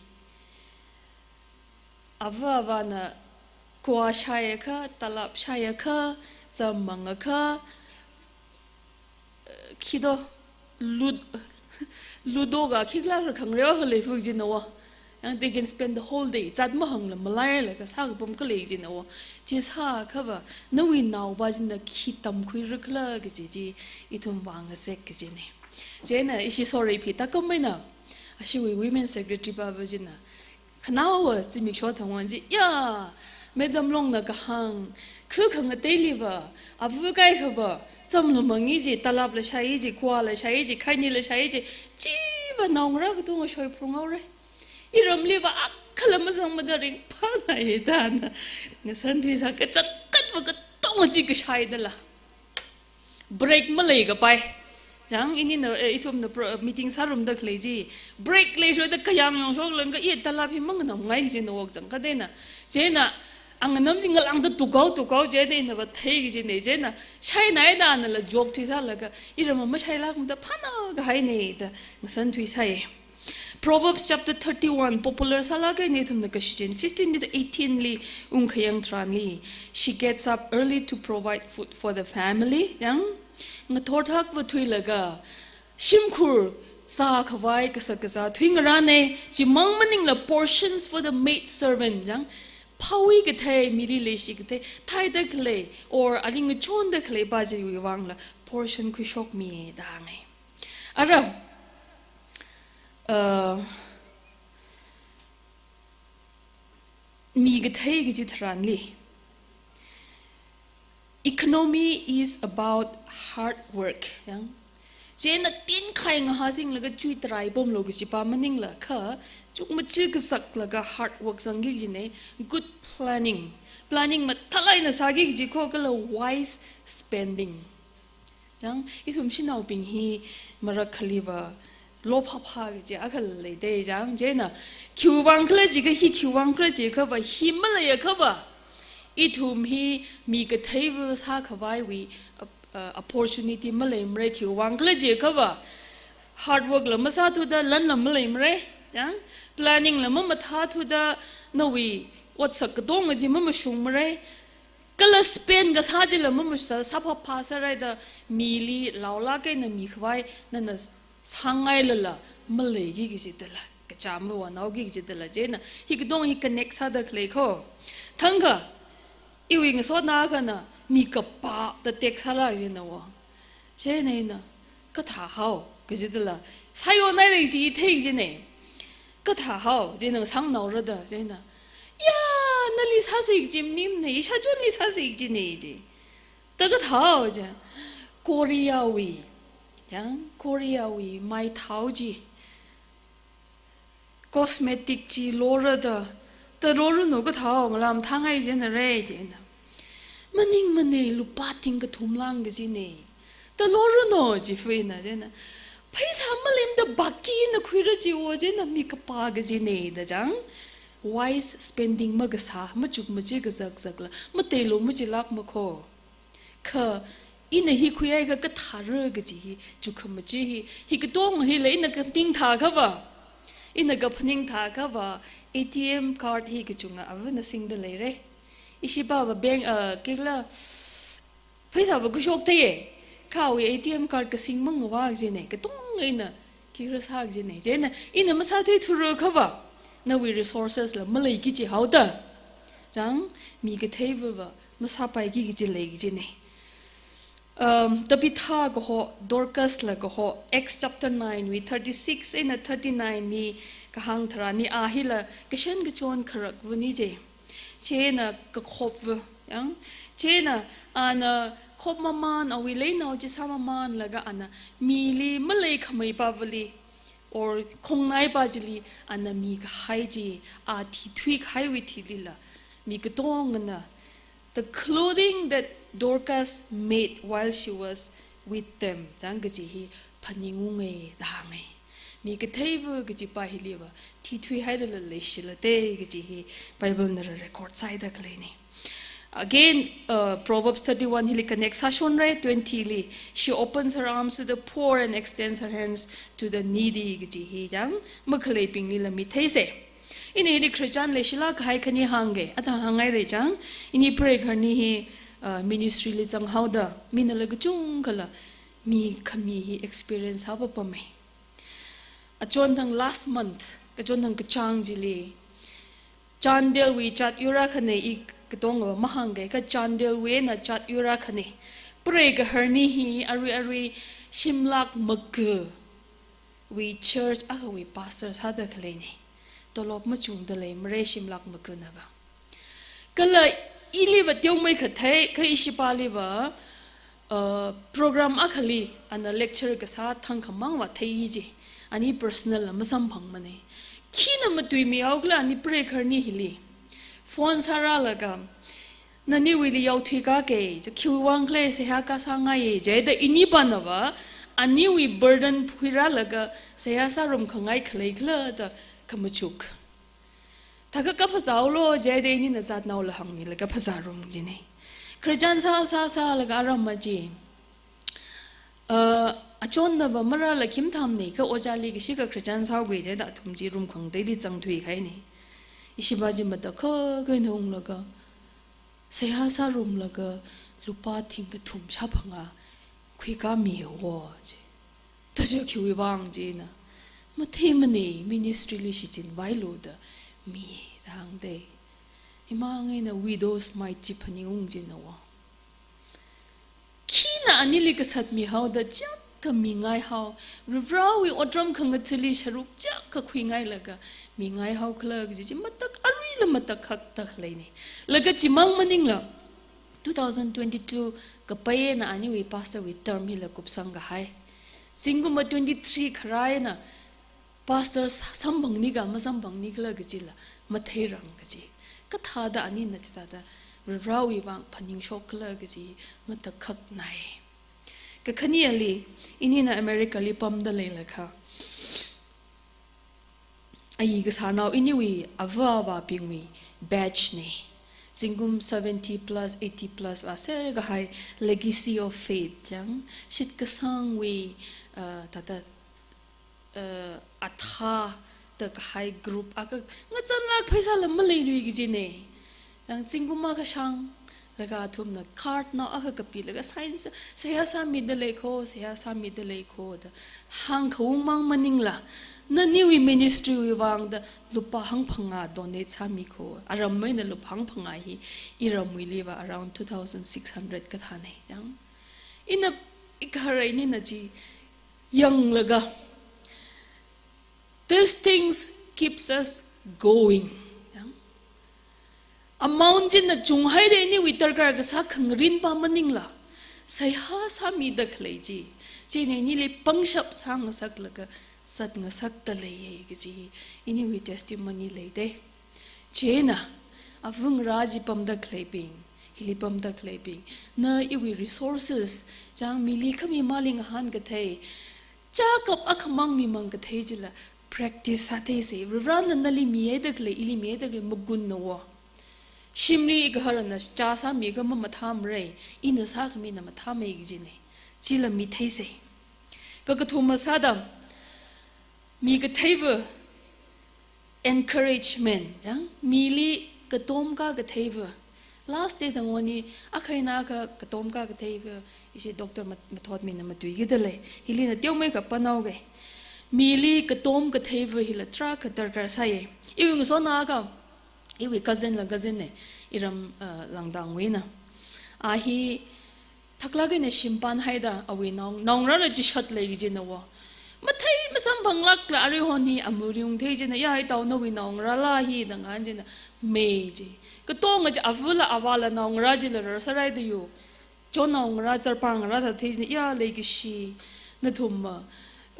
Ava avāna kua shaiakha, talap shaiakha, cham mangakha, eh, khi do, lud-, ludo ga khikhala khangareo khalei fu kajina va. Yang they can spend the whole day, zat mahāngla malailaga sākapam khalei kajina va. Chi sāakhava, nawui naova china khi tamkhui rikhala kaji chi ithum vāngasek kajina. Chieina ishi sorry phi tākam eina, ashiwui women secretary pava china, khanaowa zimiksho thangwui chi, ya, Madam Longna kahāng, khu khangateiliva, ava kaikhava, chamla mangi chi, talapla shai chi, kuala shai chi, khainila shai chi, chiva naongarā katonga shoiphung haora. Iramliva akhala mazangmada ringphānai da ana ngasan thuisā, kachangkhatva katonga chi kashaidala. Break maleikapai. Chang, inina, eh, ithumna pro-, meeting sārumda khalei chi, break leirada kayāng yongshok langka, i talap hi manganamngai kajina va chang kadeina. Chieina, anganam chi ngalāngda tukhao tukhao chieina va thei kajina. Chieina, shainaida anala joke thuisālaga, iramva mashailākmada phāna kahaina da ngasan thuisai. Proverbs chapter thirty-one, popular sālāka, ithumna kashichin fifteen to eighteen li ungkhayang tharanli, "She gets up early to provide food for the family." Yang, ngathor thakva thuilaga, shimkhur zākhavai kasak kazā thuingarāna, chimang maningla portions for the maid servant, yang, phāwui kathei, mili leishi kathei, thaida khalei, or ali ngachonda khalei pa chiwui vangla portion khuishokmi da hānga. Ara, uh, mi kathei kaji tharanli, economy is about hard work. Yang, chieina tinkhai ngahāsinglaga chui tarai pomlu kaji pa maningla kha, chukmaja kasaklaga hard work zangki kajina, good planning. Planning mathālāk eina sāki kaji kho kala wise spending. Chang, ithum shanaobing hi marak khaliva lo phāphā kaji akha leida chang, chieina khiwui vang khala jiakha, hi khiwui vang khala jiakhava, hi maleiakhava, ithum hi mi katheiva sākhavaiwui, uh, uh, opportunity maleimara. Khiwui vang khala jiakhava, hard work la masāthuda lanla maleimara. Chang, planning la mamathāthuda nawui otsak katonga chi mamashungmara. Kala spend kasā chila mamasā, sāphāphā sāraida mili laolāk eina mikhavai nana sāngailala maleiki kajidala, kacham mavānaoki kajidala, chieina hi katonga hi connect sāda khalei kho. Thangkha, iwui ngasotna akhana, mi kapā da text sālāk kajina va. Chieina ina, kathāhao kajidala, sāyonhaira kaji thei kajina. Kathāhao, chieina sāngnaorada, chieina, ya, nali sāsai kaji maningmana, ishāchonli sāsai kajina ji. Da kathāhao ji, Koreawui, yang, Koreawui maithao chi, cosmetic chi lorada, da loranu kathāhao, ngalā mathāngai jinara chieina. Maningmana, lupā tingkathum lāng kajina. Da loranu ji fu ina chieina. Pheisā maleimada baki na khuira chiva chieina mi kapā kajina da chang. Wise spending makasā, machukmaja kazakzakla, mateilu machilākma kho. Kha Ina hi khuihaiakha kathāra kaji hi, chukhamachi hi, hi katonga hila ina kaphaning thāakhava, ina kaphaning thāakhava, A T M card hi kachunga avana singda leira. Ishipāva bank, uh, kikla, pheisāva khuishok theiya. Kha awui A T M card kasing mangavā kajina, katonga ina kikra sā kajina. Chieina, ina masātheithura akhava, nawui resources la maleiki jihaoda, chang, mi katheiva va masāpaiki kaji lei kajina. Um, Tabitha kaho, Dorcas la kaho, Acts chapter nine wui thirty-six eina thirty-nine li kahāng tharan hi, a hila kashan kachon kharakvana ji. Chieina kakhopva, yang. Chieina ana khop mamān, awui leinao chi sāmamānlaga ana mili maleikhamei pāvali, or khongnaipā chili ana mikahai chi, a thithuikahaiwui thilila, mi katongana, the clothing that Dorcas made while she was with them, chang, kaji hi phaningunga da hānga. Mi katheiva kajipā hiliva thithuihailala leishilāka kaji hi Bible nala record sāhaida khaleina. Again, uh, Proverbs thirty-one hili connect sāshonra, twenty li, "She opens her arms to the poor and extends her hands to the needy," kaji hi, chang, makhaleibinglila mitheisa. Ina hili Christian leishilākkahai khani hāngga, athang hānghaira, chang. Ini preigahar ani hi, uh, ministry li zanghaoda, minala kachungkhala mikhami hi experience sāpapama. Achonthang last month, kachonthang kachāng chili, Chandel wui jat yur akhana, i katongva mahāngga, kha Chandel wui eina jat yur akhana. Preigahar ani hi arui arui shimlak maga wui church akhawui pastor sāda khaleina. Tolop machungda lei, mara shimlak maganava. Kala iliva teomeikha thei, kha ishipāliva, uh, program akhali ana lecture kasā thangkhamangva thei ji. Ani personal la masamphangmana. Khina matuimihaokhala ani preigahar ani hili. Phone sārālaga, "Naniwuili yaothui kāka, chi khiwui vang khala seihā kasāngaiya," jida inipānava, aniwui burden phuirālaga, seihā sārum khangai khalei khala da khamachuk. Thākha kaphazāhaolu jida inina zatnaola hāngmilaga phazārum jina. Christian sā, sā, sālaga aram maji. Uh, achonnava marāla khim thamna, kha ojāli kashikha Christian sāhaoga jida athum chi room khangateili zangthuikahaina. Ishipā chi matakhak eina unglaga, seihā sārumlaga, lupā thingkathum shāphangā khuikāmiya wo ji. Taja khiwui vang jina, matheimana, ministry li shichinvailu da mi da hāngda. Imang eina widow's mite chi phaningung jina wo. Khina anili kasat mihaoda chiyākha mingaihao, Varivarawui otram khangathali sharuk chiyākha khuingailaga mingaihaokhala kaji chi matak aruila matakhakta khaleina. Laga chimang maningla, two thousand twenty-two kapai eina aniwui pastor wui term hila kupsangkahai. Zingkumva twenty-three kharā eina pastor s-, samphangni ka masamphangni khala kajila matheirang kaji. Kathāda anina chithāda Varivarawui vang phaningshokkhala kaji matakhaknai. Kakhaneli, inina America li pamda leilakha, ayi kasānao iniwui ava avābingwui batch na. Zingkum seventy plus, eighty plus vāserkahai Legacy of Faith, chang, shitkasangwui, uh, thāda, uh, athā da kahai group akha ngazanlāk, pheisāla maleilui kajina. Yang zingkum akha shanglaga athumna card nao akha kapilaga sign sā, "Seihā sāmida lei kho, seihā sāmida lei kho," da hāngkhaung mang maningla, "Naniwui ministry wui vang da lupā hangphangā donate sāmi kho." Aram eina lupā hangphangā hi iramwuiliva around two thousand six hundred kathāna. Yang ina ikharai nina chi yanglaga, "These things keeps us going." Yang amount china chunghaida iniwui darkar kasā khangarinpā maningla, seihā sāmida khalei chi, china inili pangshap sāngasaklaga zatngasakta leiya kaji iniwui testimony leida. Chieina, avangarā chi pamda khaleibing, hili pamda khaleibing, na iwui resources, chang, mili khami mali ngahānkathei, chakap akhamang mimang kathei chila practice sātheisa. Varivarana nali mihaida khalei, ili mihaida khalei magunna wo. Shimli igaharana chā sāmiakha mamathāmarei, ina sākhamina mathāmei kajinei. Chila mi theisei. Kakathuma sāda, mi katheiva encouragement, jang, mili katomkā katheiva. Last day tangwani, akha eina akha katomkā katheiva, ishi Doctor Mat-, Mathotmina matuikida lei. Hilina teomeikha pānao kei. Mili katom katheiva hila tarākha darkar sāyei. Iwui ngasotnao akha, iwui cousin la cousin nei, iram, uh, Langdangwuina. A hi thaklāk eina shimpān haida awui nao, naongarāla chishat lei kajina wo. Mathei masamphanglākla aruihon hi amuri ungthei china, ya, itao nawui naongarāla hi da ngahān china, mei ji. Katonga chi avāla avāla naongarā chila rarsārai da yo. Chon naongarā, zarpāngarā thāthei china, ya, leikashi, nathumva,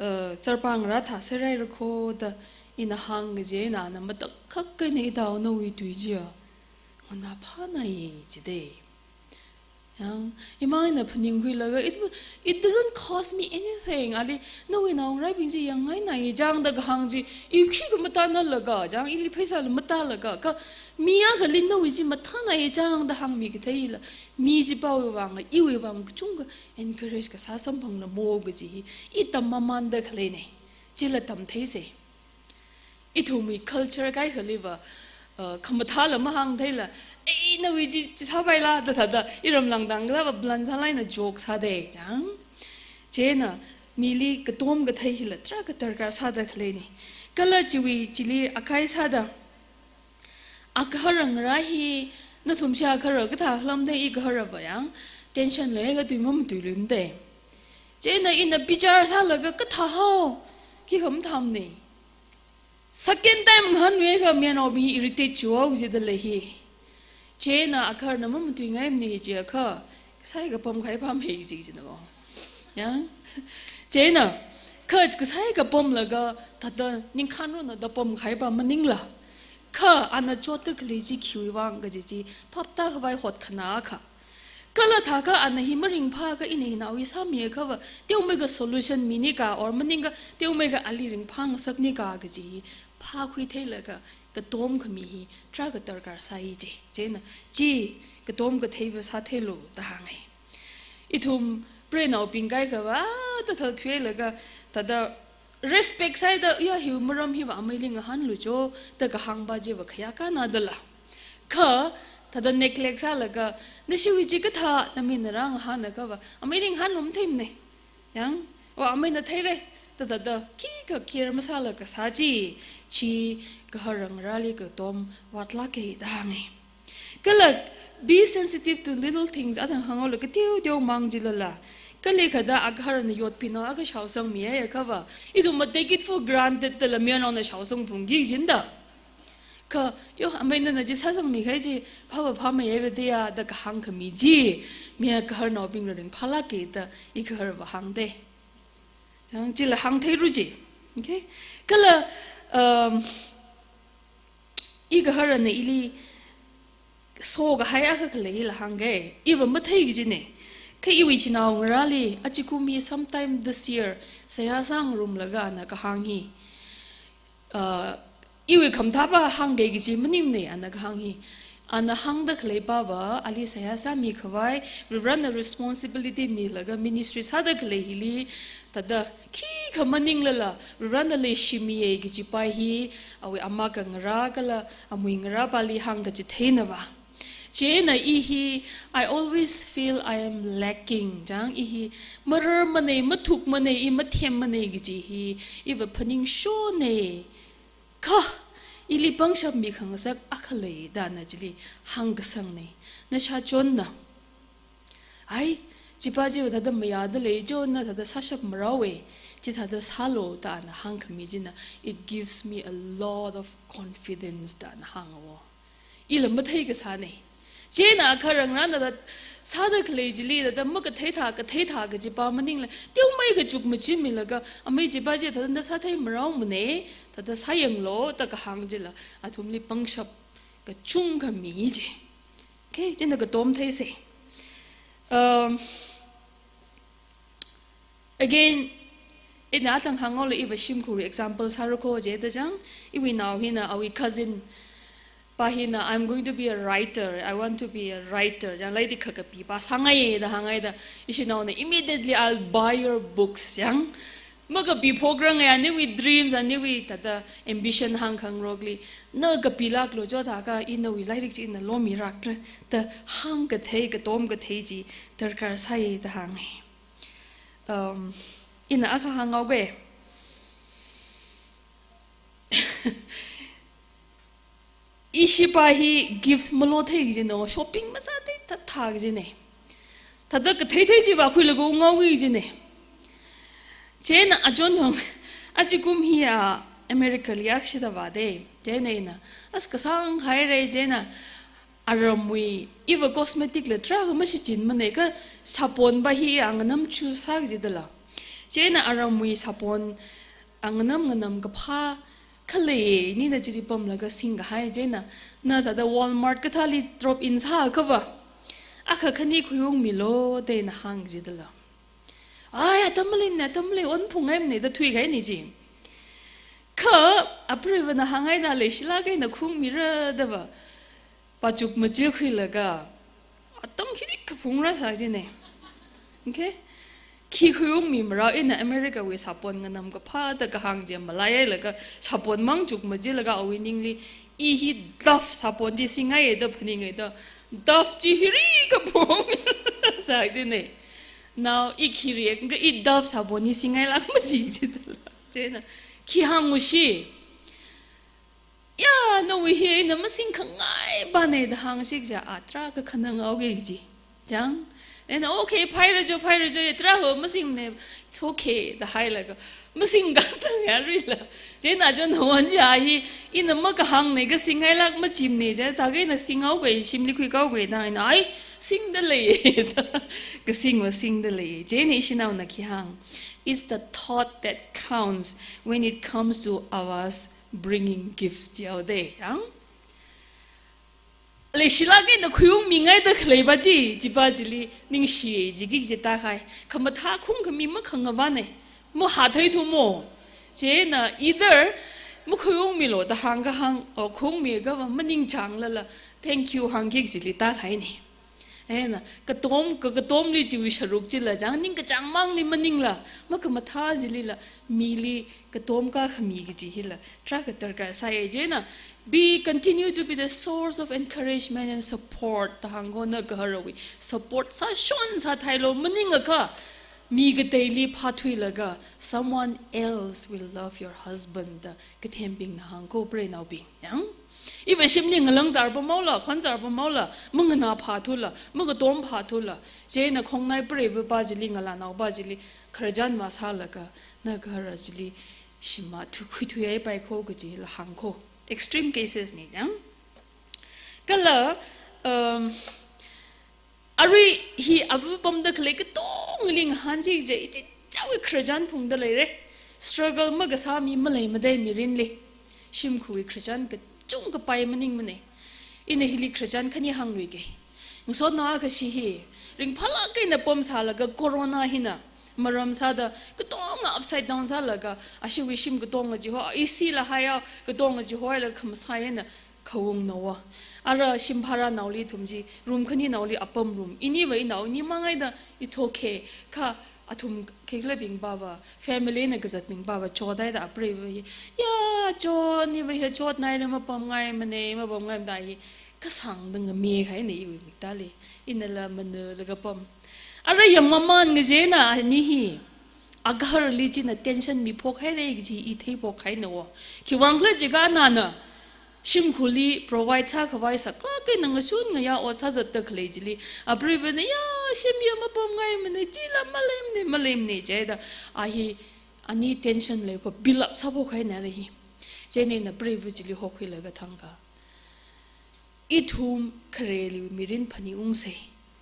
uh, zarpāngarā thāsārai rakho da ina hāng kaji eina ana matakhak eina itao nawui tui chiya nganāphānai jidei. Yang, imang eina phaningkhuilaga, it, it doesn't cost me anything. Ali, nawui naongarābing chi yangngainai chang da kahāng chi, i khikha matānalaga, chang, ili pheisāla matālaga, kha mi akhali nawui chi mathānai chang da hāngmi katheila, mi chipāwui vang, iwui vang kachungkha encourage kasā samphangna mo kaji hi, i tam mamānda khaleinei. Chila tam theisei. Ithumwui culture kaikhaliva, uh, khamathāla mahāngtheila, "Ei, nawui chi, chi sāpaila," da thāda, iram Langdang kathāva blunt sālaina joke sādei, chang. Chieina, mili katom kathei hila tarākha darkar sāda khaleinei. Kala chiwui chili akhai sāda, agaharangarā hi, nathum shā agahara kathā khalamdei, igaharava yang, tension leiakha tui mamatuiluimdei. Chieina ina bichar sālaga kathā hao, khikha mathāmnei. Second time ngahānakha mayarnaobing irritate chihaoki jida lei hi. Chieina agaharana mamatuingaimana hi jiakha, kasai kapam khaipamhei ji china wo. Ya? Chieina, kha kasai kapamlaga thāda ningkhānrona da pamkhaipa maningla. Kha ana chotta khalei chi khiwui vang kaji chi, phaptākhavai hotkhanā akha. Kala thākha ana hi maringphākha ina hi naowui sāmiakhava, teomeikha solution minikha, or maningkha teomeikha ali ringphāngasaknikha kaji hi phākhuitheilaga katom khami hi tarākha darkar sāi ji. Chieina, chi katom katheiva sātheilu da hāngai. Ithum preinaobing kaikhava, da thāthuilaga, thāda respect sāida, ya, hiwui maram hiva ameili ngahānlu cho, da kahāngpa chiva khayākāna dala. Kha, thāda neglect sālaga, nashiwui chi kathā, na mina rāngahānakhava, ameili ngahānlu matheimnei. Yang, wa ameina theirei, da thāda, khikha care masālaga sā chi, chi gaharangarāli katom vātlākei da hāngai. Kala, be sensitive to little things, athang hānghaolu kateoteo mang jilala. Kaleikha da agaharana yotpinao akha shaosangmiya akhava, ithumva take it for granted dala mayarnaona shaosangphungki jida. Kha, yo, ameina na chi sāsangmikahai chi, phāva phāmeihaira deiya da kahāng khami chi, mi agaharnaobingla ringphālākei da igaharava hāngdei. Chang, chila hāngtheiru ji. Okay? Kala, um, igaharana ili sokahai akha khaleila hāngkei. Iva matheiki jinei. Kha iwui chinaongarāli, achikum hi sometime this year, seihā sāngarumlaga ana kahāng hi. Uh, iwui khamathāpa hāngkei kaji maningmanei ana kahāng hi. Ana hāngda khaleipava, ali seihā sāmikhavai, Varivarana responsibility milaga ministry sāda khalei hili, thāda khikha maninglala, Varivarana leishimiyei kajipa hi, awui amaka ngarā kala amui ngarāpali hāngkachitheinava. Chieina i hi, I always feel I am lacking. Chang, i hi mararmanei, mathukmanei, i mathemmanei kaji hi, iva phaningshonei. Kha, ili pangshap mikhangasak akha lei da ana chili hāngkasangnei. Nashāchonna, ai, chipa chiva thāda mayāda lei chonna, thāda sāshap marao e, chithāda sālu da ana hāngkhami china, it gives me a lot of confidence da ana hānga wo. Ila mathei kasānei. Chieina agaharangarāna thāda sāda khalei chili thāda makatheithā, katheithā kajipa maningla, teomeikha chukmajimilaga, amei chipa chi thāda na sāthei maraomanei, thāda sāyanglu da kahāng chila, athumli pangshap kachungkha mi ji. Okay, china katom theisei. Um, again, ina athang hānghaolu iva shimkhurwui example sāra kho jida chang, iwui nao hina awui cousin, Pa hina, "I'm going to be a writer. I want to be a writer." Yang lairik kakapi pāsāngai da hāngai da, ishinaona, "Immediately I'll buy your books." Yang makapi phokrangai, aniwui dreams, aniwui thāda ambition hāngkhangarokli, "Na kapilāklu jo, thākha ina nawui lairik chi ina lomirakra," da hāngkathei, katom kathei chi darkar sāi da hāngai. Um, ina akha hānghaoga. Ishi pa hi gift malothei kajina, shopping mazāthei thāthā kajina. Thāda kathei thei chi vākhuilaga unghaoki kajina. Chieina achon hong, achikum hi a America li akshida vāda. Chieina ina, as kasāng haira, chieina aramwui, iva cosmetic la tarākha mashichinmana, kha sabon pa hi a nganam chu sā kajidala. Chieina aramwui sabon a nganam nganam kaphā khalei, nina chili pamlaga singkahai, chieina na thāda Walmart kathāli drop in sākha va, akha khani khuiungmilu da ina hāng kajidala. "Ai, atam maleimana, atam malei, onphungngaimana," da thuikahaina chi. Kha apreivana hāngngaina, "Leishilāka, ina khuiungmira," da va pāchuk machi khuilaga, atam hirik kaphungra sā kajina. Okay? Khi khuiungmi marao, ina America wui sabon nganam kaphā da kahāng chi malaihailaga, sabon mang chuk machilaga awui ningli, "I hi Dove sabon chi singngai," da phaningai da, Dove chi hirik kaphung sā kajina. Now, i khi react kha, "I Dove sabon hi singngailāk maji," jidala. Chieina, "Khi hāngushi. Ya, nawui hi ina masingkhangai pana," da hāngshi kaja, a tarākha khananghaoki kaji. Chang? Ina, "Okay, phaira jo, phaira jo, ya tarākha masingmana, it's okay," da hailaga, masingkhanang yaruila. Chieina achon hong, "Wan ja hi, ina makahāngna kha singngailāk majimana," ja, thākha ina singhaoga, shimli khuikahaoga, da ina, "Ai, singda lei," da kasing va singda lei. Chieina ishinaona khi hāng, "It's the thought that counts when it comes to us bringing gifts," jihaoda. Yang? "Leishilāka, ina khuiungmingaida khalei pa chi," chi pa chili ningshi jiki kaji tākahai. Khamathā khungkhami makhangavāna. Mahathei thumo. Chieina either makhuiungmilu da hāngkahāng, o khuiungmi kha va maningchānglala, "Thank you," hāngki kajili tākahaina. Eina, katom, ka, katomli chiwui sharuk chila, chang ningkachāng mangli maningla, makhamathā chilila, mili katom kakhami kaji hila tarākha darkar sāya. Chieina, "Be, continue to be the source of encouragement and support," da hāngko, na gaharawui support sāshon sāthailu, maningakha mi kateili phāthuilaga, "Someone else will love your husband," da kathembingna hāngko, preinaobing. Yang? Iva shimli ngalāngzār pamhaola, khonzār pamhaola, manganā phāthula, makatom phāthula, chieina khongnai preiva pa chili, ngalānao pa chili khararchan masālaga, na gahara chili shim mathui khuithuihaipaiko kajila hāngko. Extreme cases na, yang? Kala, um, arui hi ava pamda khalei katongli ngahānsi kaja, ichichāwui khararchan phungda leira. Struggle makasā mi maleimada mirinli. Shimkhurwui khararchan kachungkha pai maningmana. Ina hili khararchan khani hāngluiga. Ngasotnao akhashi hi ringphālāk eina pamsālaga, corona hina maram sāda katonga upside down sālaga, ashiwui shim katonga chiho, A C la haiyao, katonga chihoilaga khamasai eina khaungnaowa. Ara shim bharanaoli ithum chi room khaninaoli apam room, iniva inao ini mangaida, it's okay. Kha athum khikhalabing pa va, family na kazatbing pa va chothaida, apreiva hi, "Ya, chon, iva hi chotnaira, mapamngaimana, mapamngaimada," hi kasāngda ngamehaina iwui miktāli. Inala manalaga pam. Ara yangmaman ngachieina ani hi agaharali china tension miphokhaira kaji i theiphokhai nawo. Khiwuivang khala jiakha nana shimkhurli provide sākhavai saklāk eina ngashun ngayā ot sāzatda khalei chili, apreivana, "Ya, shim ya mapamngaimana, chila maleimana, maleimana," jida, a hi ani tension leipa build up sāphokhaina ara hi. Chieina ina preiva chili hokhuilaga thangkha, ithum khareli mirin phaningungsa.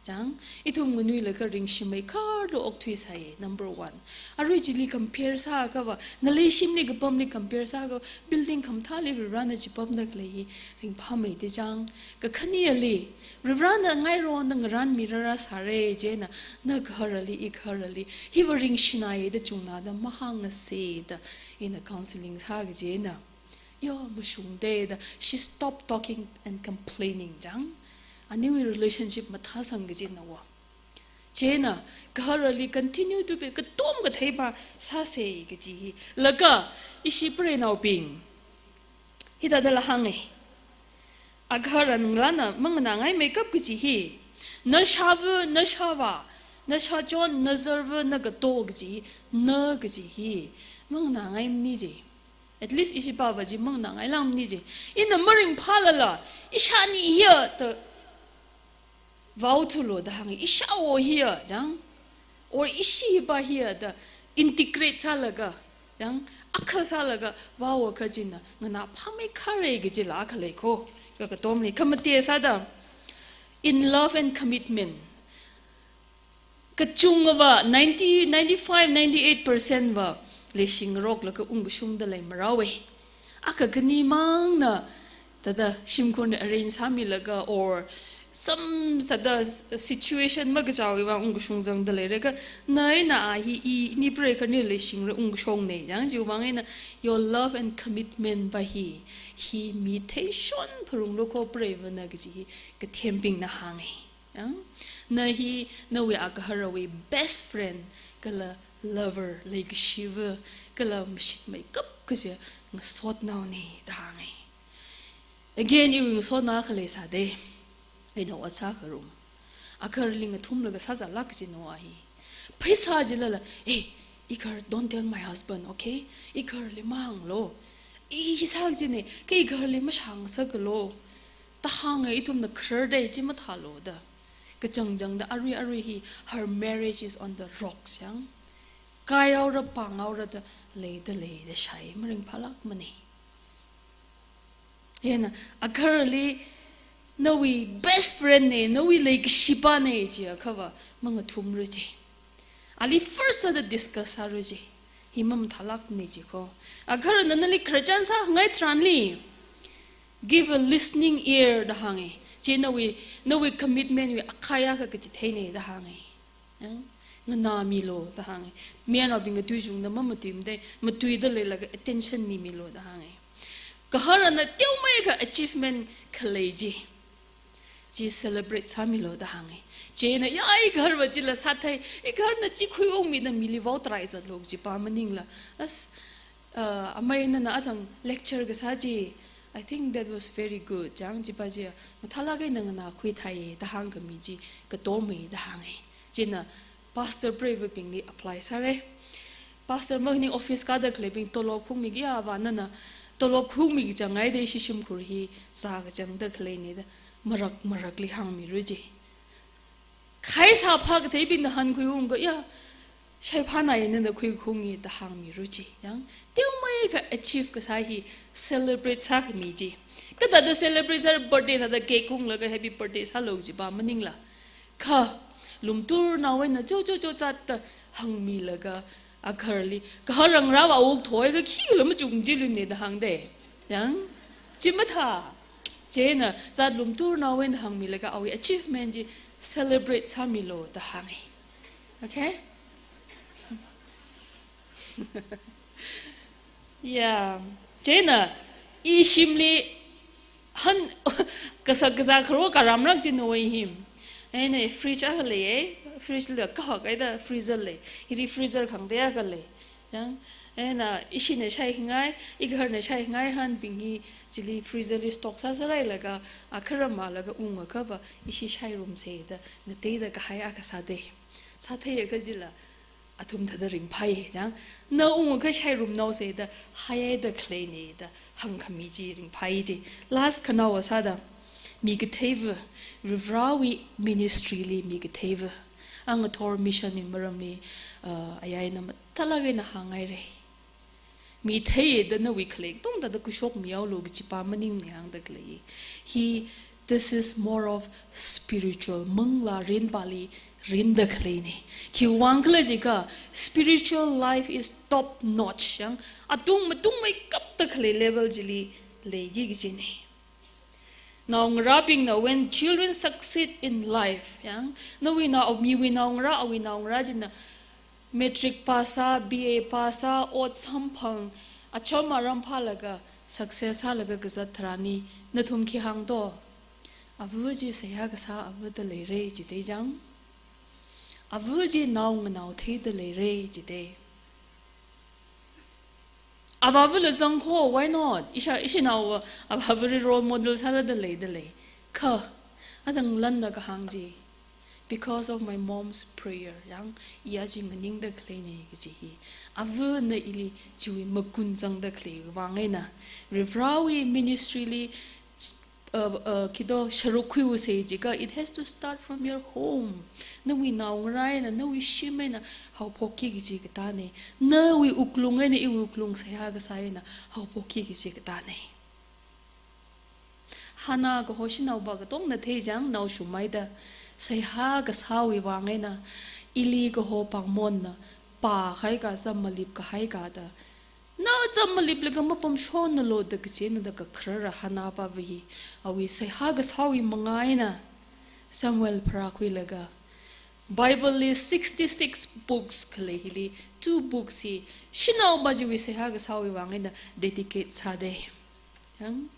Chang, ithum nganuilakha ringshimei kharda okthuisai, number one. Arui chili compare sākha va, ngalei shimli kapamli compare sākha va, building khamathāli Varivarana chipamda khalei hi ringphāmeida chang. Kakhaneli, Varivarana ngaironda ngaranmirara sāra chieina, na gaharali, i gaharali, hiva ringshinaida chungnada mahāngasa da, ina counseling sā kajina. yo mashungda da, she stopped talking and complaining jang. Aniwui relationship mathāsang kajina wo. Chieina, gaharali continue to be, katom kathei pa sāsa kaji hi. Laga, ishi preinaobing. Hithāda la hānga. Agaharan ngalāna manganāngaimeikap kaji hi. Nashāva, nashāvā, nashāchon, nazarva, nagato kaji hi, na kaji hi. Manganāngaimana ji. At least ishi pāva chi manganāngailākmana ji. Ina maringphālala, ishāni hiya da vaothulu da hānga, ishāwo hiya, jang. Or ishi pa hiya da integrate sālaga, jang, akha sālaga, vaowa kajina, nganāphāmeikhara kajila akha lei ko, kakatomli, khamate sāda, in love and commitment. Kachungava ninety, ninety-five, ninety-eight percent va leishingaroklaga ungkashungda lei marao e. Akha khani mangna thāda shimkhurna arrange sāmilaga or some thāda s-, situation makachāwui vang ungkashung zangda leira kha, na eina a hi ini preikhani leishingra ungkashungna, jang chiwui vang eina your love and commitment pa hi, hi mi theishon pharunglu ko preivana kaji hi kathembingna hānga. Yang? Na hi nawui agaharawui best friend, kala lover, leikashiva, kala mashitmeikap kaji ngasotnaona da hānga. Again, iwui ngasotna khalei sāda, ina ot sākharum. Agaharali ngathumlaga sāzālāk kajina wo hi. Pheisā jilala, "Hey, igahar, don't tell my husband, okay? Igaharali mahānglu. I hi sā kajina, kha igaharali mashāngasaklu." Da hānga, ithumna khararda chi mathālu da. Kachangchangda arui arui hi, her marriage is on the rocks, yang. Kaihaora, pānghaora da leida leida shai maringphālākmana. Hina, agaharali nawui best friend na, nawui leikashipana chiakhava mangathumra ji. Ali first sāda discuss sāra ji. Hi mamathālākmana ji ko. Agaharana nali khararchan sāngai tharanli, give a listening ear da hānga. Chi nawui, nawui commitment wui akhaya kha kachitheina da hānga. Yang? Nganāmilu da hānga. Mayarnaobingna tui chungda mamatuimada, matuida leilaga attention mimilu da hānga. Gaharana teomeikha achievement khalei chi, chi celebrate sāmilu da hānga. Chieina, ya, igaharva chila sāthei, igaharna chi khuiungmida mili vaotarai zatlu kajipa maningla. As, uh, amei nana athang lecture kasā chi, "I think that was very good, jang, chipa chi mathālāk eina nganākhuithai," da hāngkhami chi katomei da hānga. Chieina pastor preivabingli apply sāra. Pastor maning office kāda khaleibing tolop khungmi kayāva nana tolop khungmi kachang ngaida ishi shimkhur hi zā kachangda khaleina da marak marakli hāngmiru ji. Khaisā phā katheibingna hankhuiungakha, ya, shaiphāna eina na khuikhungi da hāngmiru ji. Yang, teomeikha achieve kasā hi celebrate sākhami ji. Kathāda celebrate sāra, birthday thāda cake khunglaga happy birthday sālu kajipa maningla. Kha, lumturnao eina cho cho cho zatda hāngmilaga, agaharali, "Gaharangrava wuk thoi kha khikhala machung jilumna," da hāngda. Yang, chi mathā. Chieina, zat lumturnao eina hāngmilaga, awui achievement chi celebrate sāmilu da hānga. Okay? Ya. Chieina, ishimli han kasak kazā kharo karamrak jinawui hi. Eina fridge akha lei, eh? Fridge la kahak eina freezer lei. Hili freezer khangda akha lei. Yang, eina ishina shaingai, igaharna shaingai hanbing hi chili freezer li stock sāsārailaga, agaharam mālaga ungakhava, ishi shairumsa da, ngateida kahai akha sāda. Sātheiakha chila, athum thāda ringphai, jang. Na ungakha shairumnaosa da, haihaida khaleina da, hāngkhami chi ringphai ji. Last khanaowa sāda, mi katheiva, Varivarāwui ministry li mi katheiva. Angathor mission wui maramli, uh, ayarna mathālāk eina hānghaira. Mi theida nawui khalei tongda da khuishokmihaolu kajipa maningna hāngda khalei. Hi, this is more of spiritual, manglā rinpali rinda khaleina. Khiwuivang khala jiakha, spiritual life is top notch, yang, atung matungmeikapda khalei level chili leiki kajina. Naongarābingna, when children succeed in life, yang, nawui nao, miwui naongarā, awui naongarā china matric pass sā, B A pass sā, ot samphang, acham aram phālaga, success sālaga kazat tharan hi, nathum khi hāng to? Ava chi seihā kasā ava da leira jida chang. Ava chi nao nganao theida leira jida. Avāvala zangkho, why not? Isha, ishinaova avāvali role model sāra da lei, da lei. Kha, athang lanna kahāng chi, "Because of my mom's prayer," yang, iya chi nganingda khaleina kaji hi. Avana ili chiwui magun zangda khalei vang eina, Varivarāwui ministry li, uh, uh, khi to sharuk khuiusa jiakha, it has to start from your home. Nawui naongarā eina, nawui shim eina haophokki kaji katāna. Nawui wuklung eina, iwui wuklung seihā kasā eina haophokki kaji katāna. Hannah kaho shanaova katongna thei chang, nao shumai da. Seihā kasāwui vang eina, Eli kaho pāngmonna, pākahai ka, zam malip kahai ka da. Na zam maliplaga mapamshonnalu da kachina da kakharar Hannah pava hi, awui seihā kasāwui manga eina Samuel pharākhuilaga, Bible li sixty-six books khalei hili, two books hi shanaova chiwui seihā kasāwui vang eina dedicate sāda. Yang?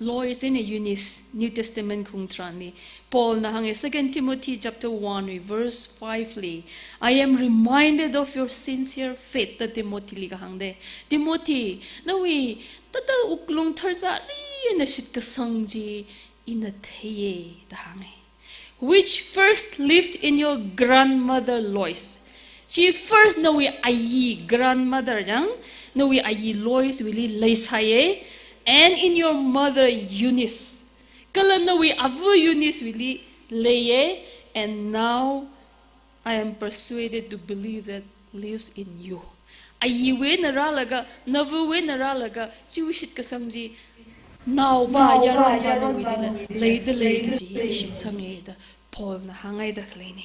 Lois eina Eunice, New Testament khaung tharan li, Paul na hānga, Second Timothy chapter one wui verse five li, "I am reminded of your sincere faith," da Timothy li kahāngda. "Timothy, nawui tata wuklung tharzari eina shitkasang chi ina theiya," da hānga. "Which first lived in your grandmother Lois." Chi first nawui ayi, grandmother chang, nawui ayi Lois wuili leisāya, "and in your mother Eunice." Kala nawui ava Eunice wuili leiya, "and now I am persuaded to believe that lives in you." Ayiwui eina rālaga, navawui eina rālaga, chiwui shitkasang chi naopa, yaronpa nawuilila leida lei kaji shitsanga da Paul na hānghaida khaleina.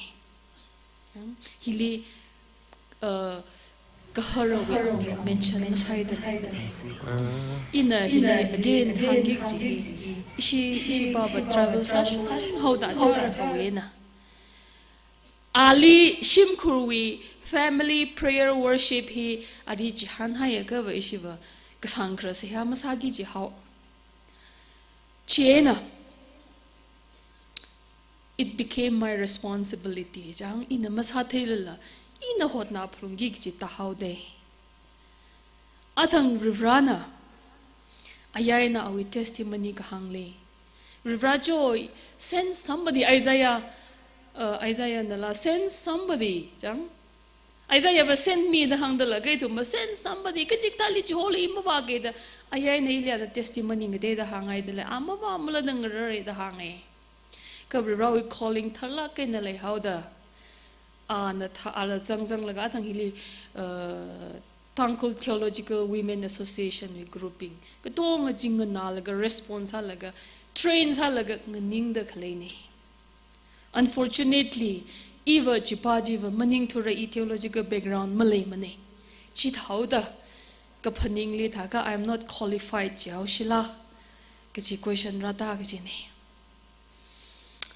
Hili, uh, gaharawui aming mention masāhaida leimana. Ina hili again hāngki kaji, ishi, ishi pava travel sāshunghaoda chara kawena. Ali shimkhurwui family prayer worship hi ali chihānhaiakhava ishiva kasāngkharā seihā masāki jihao. Chieina, it became my responsibility. Chang, ina masātheilala, ina hotna phalungki kaji tāhaoda. Athang Varivarāna, aya eina awui testimony kahāngli, Varivarā cho, send somebody, Isaiah, uh, Isaiah nala, "Send somebody," chang. Isaiah va, "Send me," da hāngdala, kathumva, "Send somebody, kachikathāli chiholi mavāki" da, aya eina ili ana testimony ngateida hānghaidala, a mavāmala da ngarāra da hānga. Kha Varivarāwui calling tharlāk eina leihaoda, ana thā, ala zangzanglaga athang hili, uh, Tangkhul Theological Women Association wui grouping katonga chi nganālaga, response sālaga, train sālaga nganingda khaleina. Unfortunately, iva chipa chiva maningthura, i theological background maleimana. Chithāhaoda kaphaningli thākha, "I am not qualified," jihaoshila kaji question rātā kajina.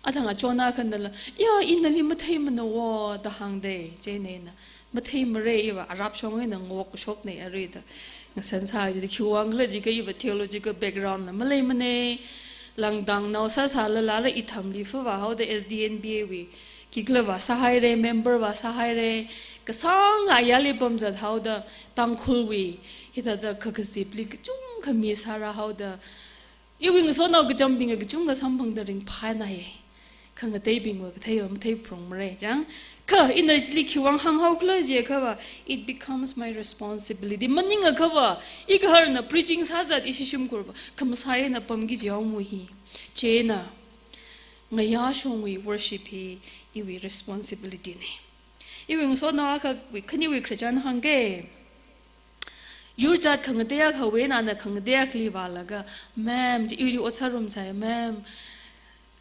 Athang achon akhanala, "Ya, ina nali matheimana wo," da hāngda, chieina ina, "Matheimara, iva arapshong eina ngokshokna arui," da. Ngasan sā jida, khiwuivang khala jiakha iva theological background la maleimana. Langdang nao sāsālala ithumli phāvāhaoda S D N B A wui khikhala vāsāhaira, member vāsāhaira. Kasāng ayarli pamzathaoda Tangkhulwui hithāda kakazipli kachungkha mi sārāhaoda, iwui ngasotnao kachambingva kachungkha samphangda ringphānāya. Khangateibingva katheiva matheiphalungmara chang. Kha ina chili khiwuivang hānghao khala jiakhava, it becomes my responsibility. Maningakhava, igaharna preaching sāzat ishi shimkhurva khamasai eina pamki jihaomo hi. Chieina, ngayāshongwui worship hi iwui responsibility na. Iwui ngasotnao akhawui, khaniwui khararchan hāngke. Yurchat khangatei akhawui eina ana khangatei akhali vālaga, "Ma'am," chi, ili ot sārumsai, "Ma'am,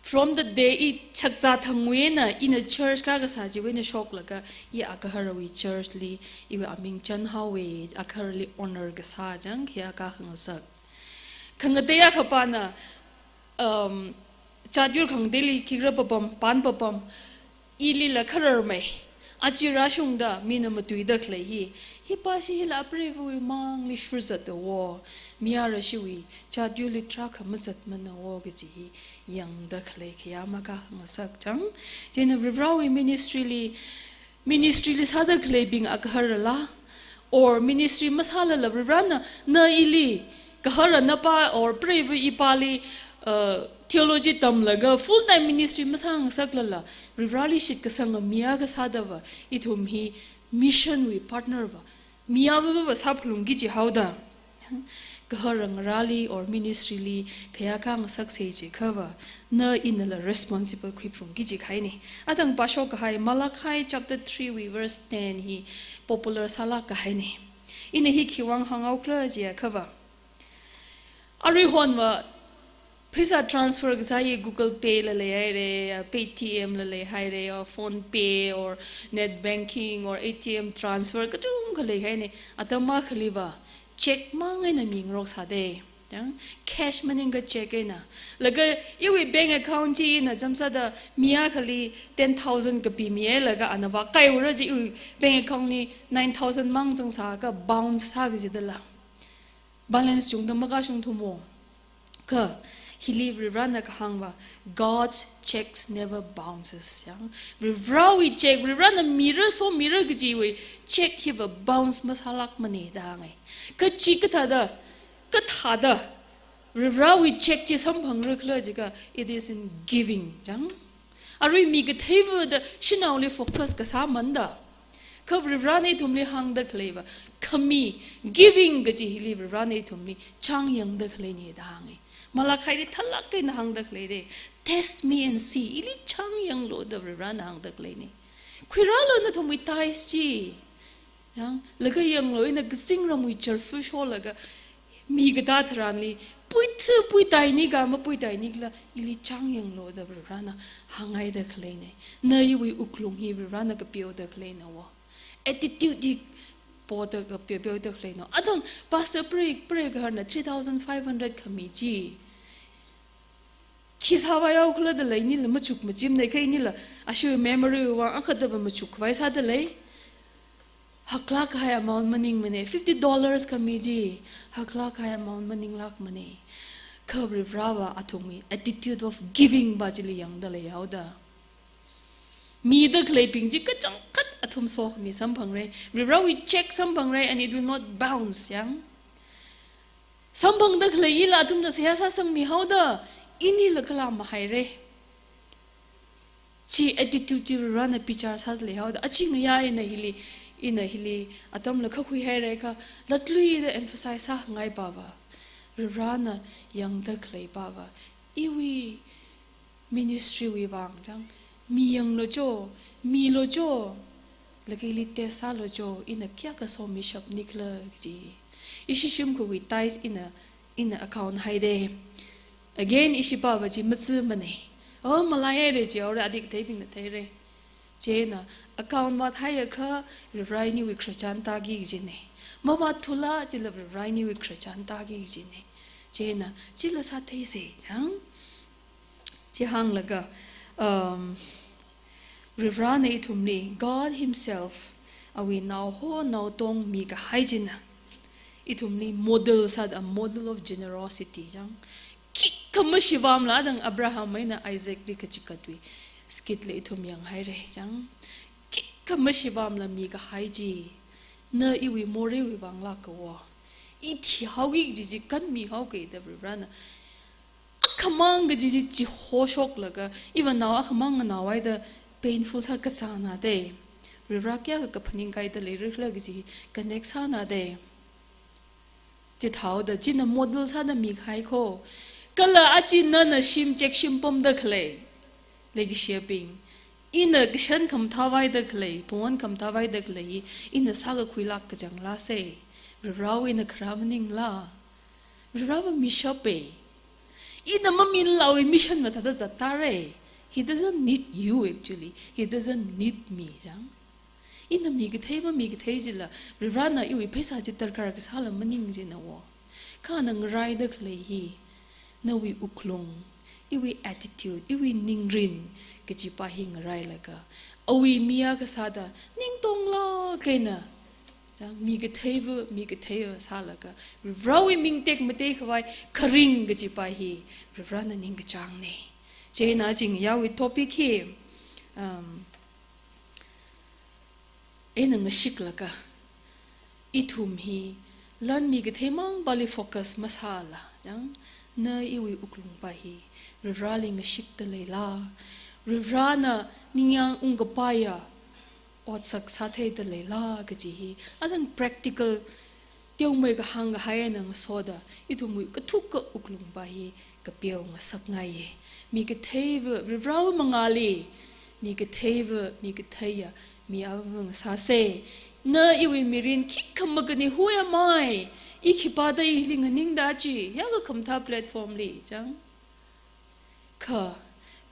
from the day i chakzā thangwui eina, ina church kākasā chiwui eina shoklaga, i agaharawui church li iwui aming chanhaowa, agaharali honor kasā chang, khi akha khangasak." Khangatei akhapana, um, chatyur khangateili khikhala papam, pan papam, ilila khararmei. Aja rāshungda mina matuida khalei hi, hi pa chi hila apreiva̱wui mangli shurzatda wo, mi ara chiwui jat yurli tarākha mazatmana wo kaji hi yangda khalei khayā makhangasak chang. Chieina Varivarāwui ministry li, ministry li sāda khaleibing agaharala, or ministry masālala Varivarāna na ili, gahara napa or preiva̱ ipali, uh, theology tamlaga full time ministry masāngasaklala, Varivarāli shitkasanga mi akha sāda va, ithum hi mission wui partner va, mi avava sāphalungki jihaoda. Gahara ngarāli or ministry li khayā khangasak sei jiakhava, na inala responsible khuiphalungki jikahaina. Atang pāshok kahai Malachi chapter three wui verse ten hi popular sālāk kahaina. Ina hi khiwuivang hānghaokhala jiakhava, aruihon va pheisā transfer kasā hi Google Pay la leihaira, Paytm la leihaira, or PhonePe, or net banking, or A T M transfer, kachungkha leihaina. Atam akhali va cheque mang eina mingarok sāda. Yang, cash maningakha cheque eina. Laga iwui bank account chi ina chāmsāda mi akhali ten thousand kapimiya laga ana vākaiura chi iwui bank account li nine thousand mang zangsākha bounce sā kajidala. Balance chungda makashungthumo. Kha, hili Varivarāna kahāng va, God's checks never bounces. Yang, Varivarāwui cheque, Varivarāna mira somira kajiwui cheque hi va bounce masālākmana da hānga. Kha chi kathāda, kathāda Varivarāwui cheque chi samphangrakhala jiakha, it is in giving. Chang? Arui mi katheiva̱ da shanaoli focus kasāmanda. Kha Varivarāna ithumli hāngda khalei va, khami, giving kaji hili Varivarāna ithumli chang yangda khaleina da hānga. Malachi li thālāk eina hāngda khaleida. Test me and see. Ili chang yanglu da Varivarāna hāngda khaleina. Khuirālu nathumwui tithes chi. Yang, laga yanglu, ina kazingramwui chārfu sholaga, mi katā tharanli, puithu puitaini ka mapuitaini khala, ili chang yanglu da Varivarāna hānghaida khaleina. Na iwui wuklung hi Varivarāna kapeoda khaleina wo. Attitude hi poda kapeo, peoda khaleina. Atang pastor pray, pray kaharna three thousand five hundred khami chi. Khi sāvāyao khala da lei, inila machuk machimna, kha inila ashu memory vang akha da va machuk khavai sāda lei. Haklāk kahai amount maningmana, fifty dollars khami chi, haklāk kahai amount maninglākmana. Kha Varivarā va athumwui attitude of giving va chili yangda leihaoda. Mida khaleibing chi kachangkhat athum sokhami samphangra. Varivarāwui cheque samphangra and it will not bounce, yang. Samphangda khalei ila athumna seihā sāsangmihaoda, inila kala mahaira. Chi attitude chi Varivarāna bichar sāda leihaoda, achi ngayā ina hili, ina hili atamla khuihaira kha, latluida emphasize sāngai pa va, Varivarāna yangda khalei pa va, iwui ministry wui vang chang, mi yanglu cho, milu cho, laga ili test sālu cho, ina kayākha somishapni khala kaji. Ishi shimkhurwui tithes ina, ina account haida. Again, ishi pa va chi mathāmana. Oh, malaihaira jihaora, adik theibingna theira. Chieina account vāthaiakha Varivarā iniwui khararchan tāki kajina. Mavāthula chila Varivarā iniwui khararchan tāki kajina. Chieina chila sātheisa, yang. Chi hānglaga, um, Varivarāna ithumli, God himself, awui naoho naotong mikahai china ithumli model sāda, a model of generosity, yang. Khikha mashivamla dang Abraham eina Isaac li kachikatwui skit li ithum yanghaira, yang. Khikha mashivamla mikahai chi, na iwui moreiwui vanglāka wo. I thihaoki kaji chi kanmihaoki da Varivarāna akhamang kaji chi chihoshoklaga, iva nao akhamang nganāhaida painful sā kachāna da. Varivarā kayākha kaphaning kaida leira khala kaji connect sāna da. Chithāhaoda china model sāda mikahai kho. Kala achi nana shim cheque shim pamda khalei, leikashiyabing, ina kashan khamathā vaida khalei, pongwan khamathā vaida khalei, ina sākakhuilāk kachangla se. Varivarāwui eina kharā maningla. Varivarā va mishapa. Ina maminlawi mission mathāda zattāra. He doesn't need you actually. He doesn't need me, chang. Ina mi kathei mamikathei chila, Varivarāna iwui pheisā chi darkar kasāla maning china wo. Kha na ngaraida khalei hi, nawui wuklung, iwui attitude, iwui ningrin kajipa hi ngarailaga, awui mi akha sāda ningtonglāk eina, chang, mi katheiva, mi katheiva sālaga, Varewui ming tekmatei khavai kharing kajipa hi Varena ningkachāngna. Chieina ching yawui topic hi, um, eina ngashiklaga, ithum hi lan mi kathei mang pali focus masāla, chang, na iwui wuklungpa hi Vareli ngashikda leila, Varena ningyāng ungkapaiya otsak sātheida leila kaji hi, athang practical teomei kahāng kahai eina ngasoda, ithumwui kathuk wuklungpa hi kapeo ngasakngaiya. Mi katheiva, Varewui mangāli, mi katheiva, mi katheiya mi avāva ngasāsa. Na iwui mirin khikha makani, who am I? I khipāda ili nganingda chi, ya kakhamathā platform li, chang. Kha,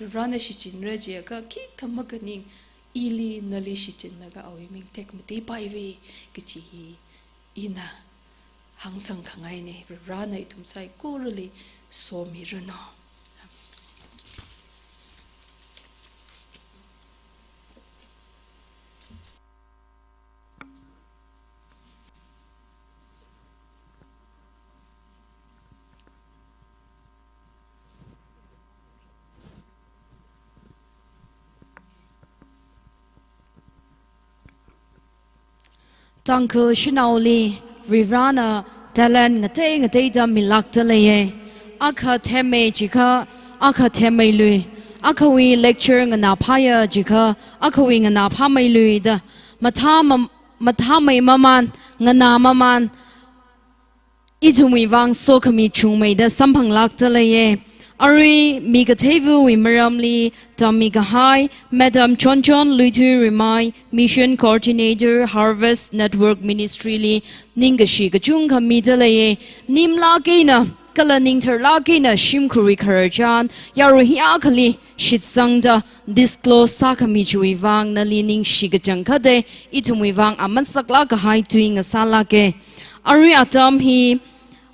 Varena shichinra jiakha khikha makaning, ili nali shichinlaga awui ming tekmatei paiva kaji hi ina hāngsangkhangaina. Varena ithum saikorali somiranu. Tangkhul shanaoli Varena talent ngatei ngateida milākda leiya. Akha themmei jiakha akha themmeilui. Akhawui lecture nganāphāya jiakha akhawui nganāphāmeiluida, mathā mam-, mathāmei mamān, nganā mamān, ithumwui vang sokhami chungmeida samphanglākda leiya. Arui mi katheivawui maramli tammikahai Madam Chonchon Luithuirimai, Mission Coordinator, Harvest Network Ministry li ningkashi kachungkha mida leiya. Nimlāk eina kala ningtharlāk eina shimkhurwui khararchan yarui hi akhali shitsangda disclose sākhami chiwui vang nali ningshi kachangkhatta ithumwui vang aman saklāk kahai tui ngasālāka. Arui atam hi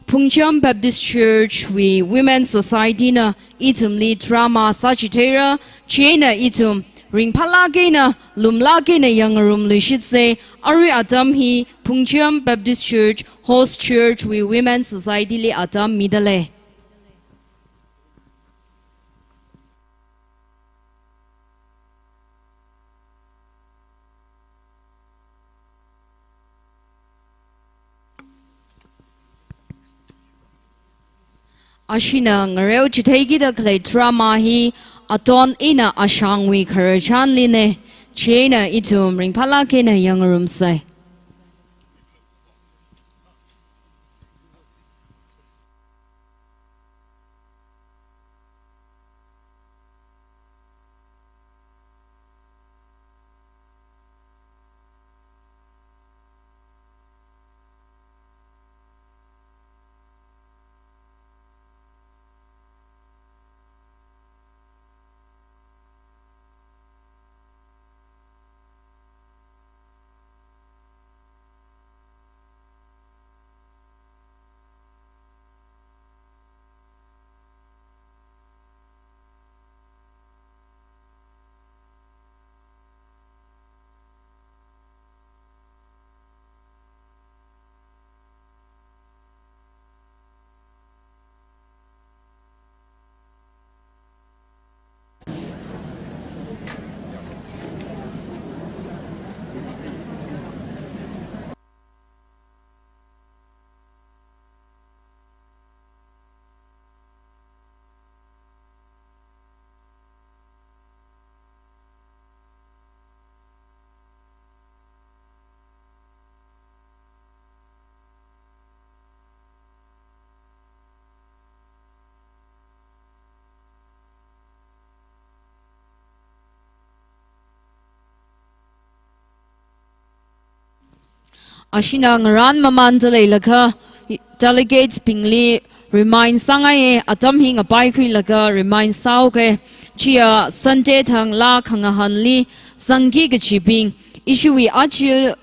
Phungcham Baptist Church wui Women Society na ithumli drama sāchitheira, chieina ithum ringphālāk eina, lumlāk eina yangngarumluishitsa. Arui atam hi Phungcham Baptist Church Host Church wui Women Society li atam mida lei. Ashina ngareo chitheikida khalei drama hi Aton eina Ashangwui khararchanlina, chieina ithum ringphālāk eina yangngarumsa. Ashina ngarān mamānda leilakha delegates bingli remind sāngaiya, atam hi ngapaikhuilaga remind sāuka. Chiya Sunday thang laa khangahānli zangki kachibing, ishiwui aja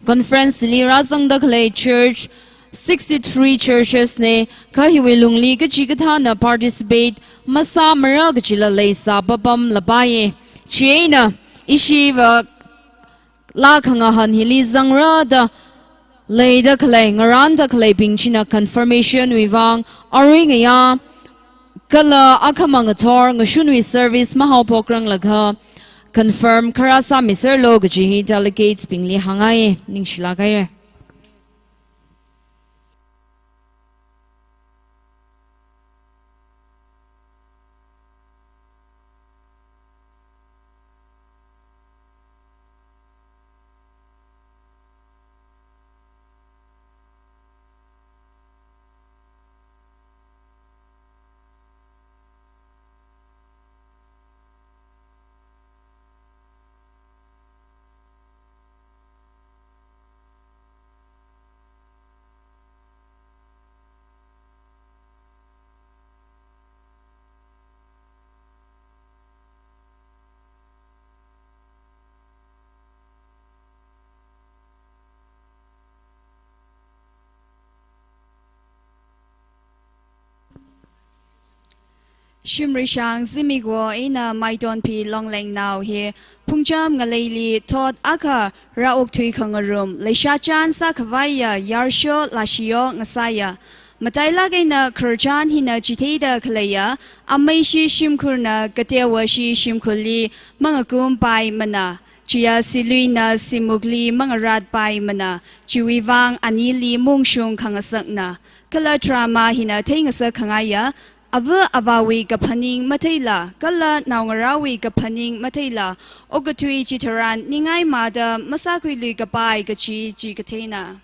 conference li rāzangda khalei church Sixty-three churches na, kha hiwui lungli kachikathāna participate masāmara kachila leisā papam lapaiya. Chieina, ishiva laa khangahān hili zangrada leida khalei, ngarānda khaleibing china confirmation wui vang, arui ngayā, kala akhama ngathor ngashunwui service mahaophokrang laga confirm kharā sāmiserlu kaji hi delegates bingli hāngngai, ningshilāk haira. Shimrishang zimikwui eina Maitonphi Longlengnao hi phungcham ngaleili thot akha rāokthui khangarum leishāchān sākhavaiya yarsho lashiyok ngasāya. Matailāk eina khararchan hina chitheida khaleiya, ameishi shimkhurna kateovashi shimkhurli mangakumpaimana. Chiya siluina simukli mangaratpaimana, chiwui vang anili mungshung khangasakna. Kala drama hina theingasak khangaiya, ava avāwui kaphaning matheila, kala naongarāwui kaphaning matheila, okathui chitharan ningai mada masākhuilui kapai kachi chi katheina.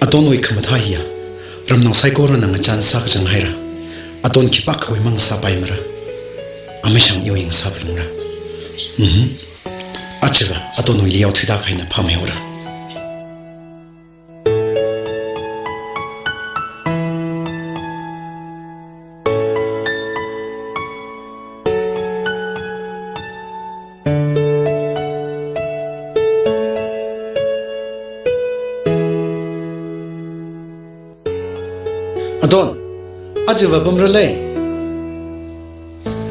Atonwui khamathā hiya ramnao saikorana ngachān sākazang haira. Aton khipākhawui mang sāpaimara. Ameishang iwui ngasāphalungra. Mhm. Ajava Atonwuili yaothuida khaina phāmeihaora. Aton, ajava pamralei?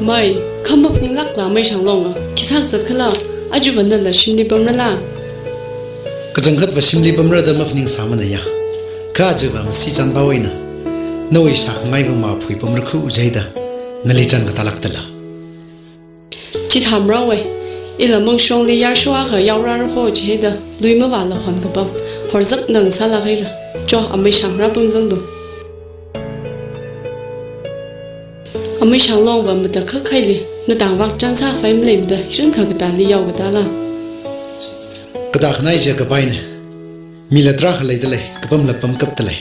Mei, kha maphaninglākla Meishanglonga. Khi sākazat khala, ajava nala shimli pamrala? Kachangkhatva shimli pamrada maphaningsāmanaya. Kha ajava masi chānpao eina nawui shākhangaiva maphui pamrakhu jida, nali chān katālākdala? Chithāmrao e, ila mongshongli yarsho akha yaorāra kho jida, lui mavāla hon kapam, horzakna ngasālāk haira. Cho, Ameishang rāpamzanglu. Ameishanglongva matakhak khaili, natang vak chān sākhavai maleimada, shun kha katāli yao katāla? Katā khanai je kapaina. Mila tarākha leidalei, kapamla pamkapdalei.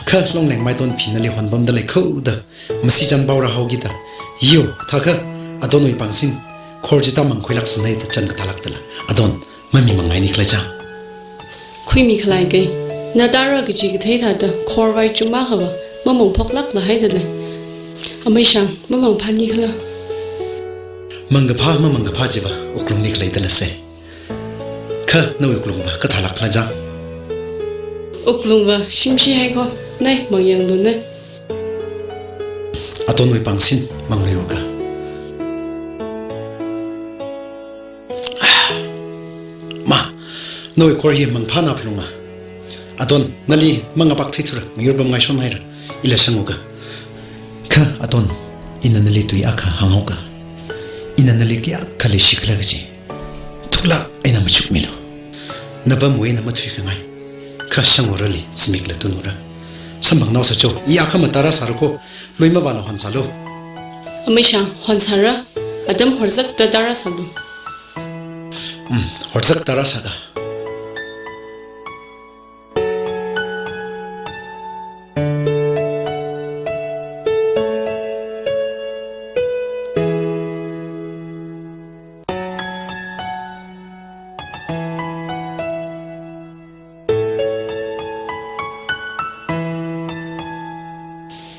Kha Longleng Maidon phi nali honpamda lei kho da, masi chānpao rāhaokida. Yo, thākha, Adonwui pāngsin, khor chi tamang khuilāksanai da chān kathālāk dala. Adon, mamimanghaini khala cha. Khuimi khalei kai. Na tara kaji kathei thāda, khorwui chum akhava, mamangphoklākla haida lei. Amei Shang, mamangphāni khala. Mangkaphā, mamangkaphā chiva, wuklungli khalei dala se. Kha nawui wuklungva kathālāk khala cha. Wuklungva shimshi haiko, nai mangyanglu nai. Adonwui pāngsin mangluiuka. Ma, nawui khor hi mangphāna phalunga. Adon, nali mangapak theithura, ngayur pamngai shon haira, ila shanguka. Kha Adon, ina nali tui akha hānghaoka. Ina nali kayākha leishi khala kaji. Thuklāk eina machukmilu. Napamwui eina mathuikhangai. Kha shangurali, zimikla tunura. Samphangnaosa cho, i akha matara sāra ko, lui mavāla honsālu. Amei Shang, honsāra, atam horzakta tara sālu. Hmm, horzakta tara sāka.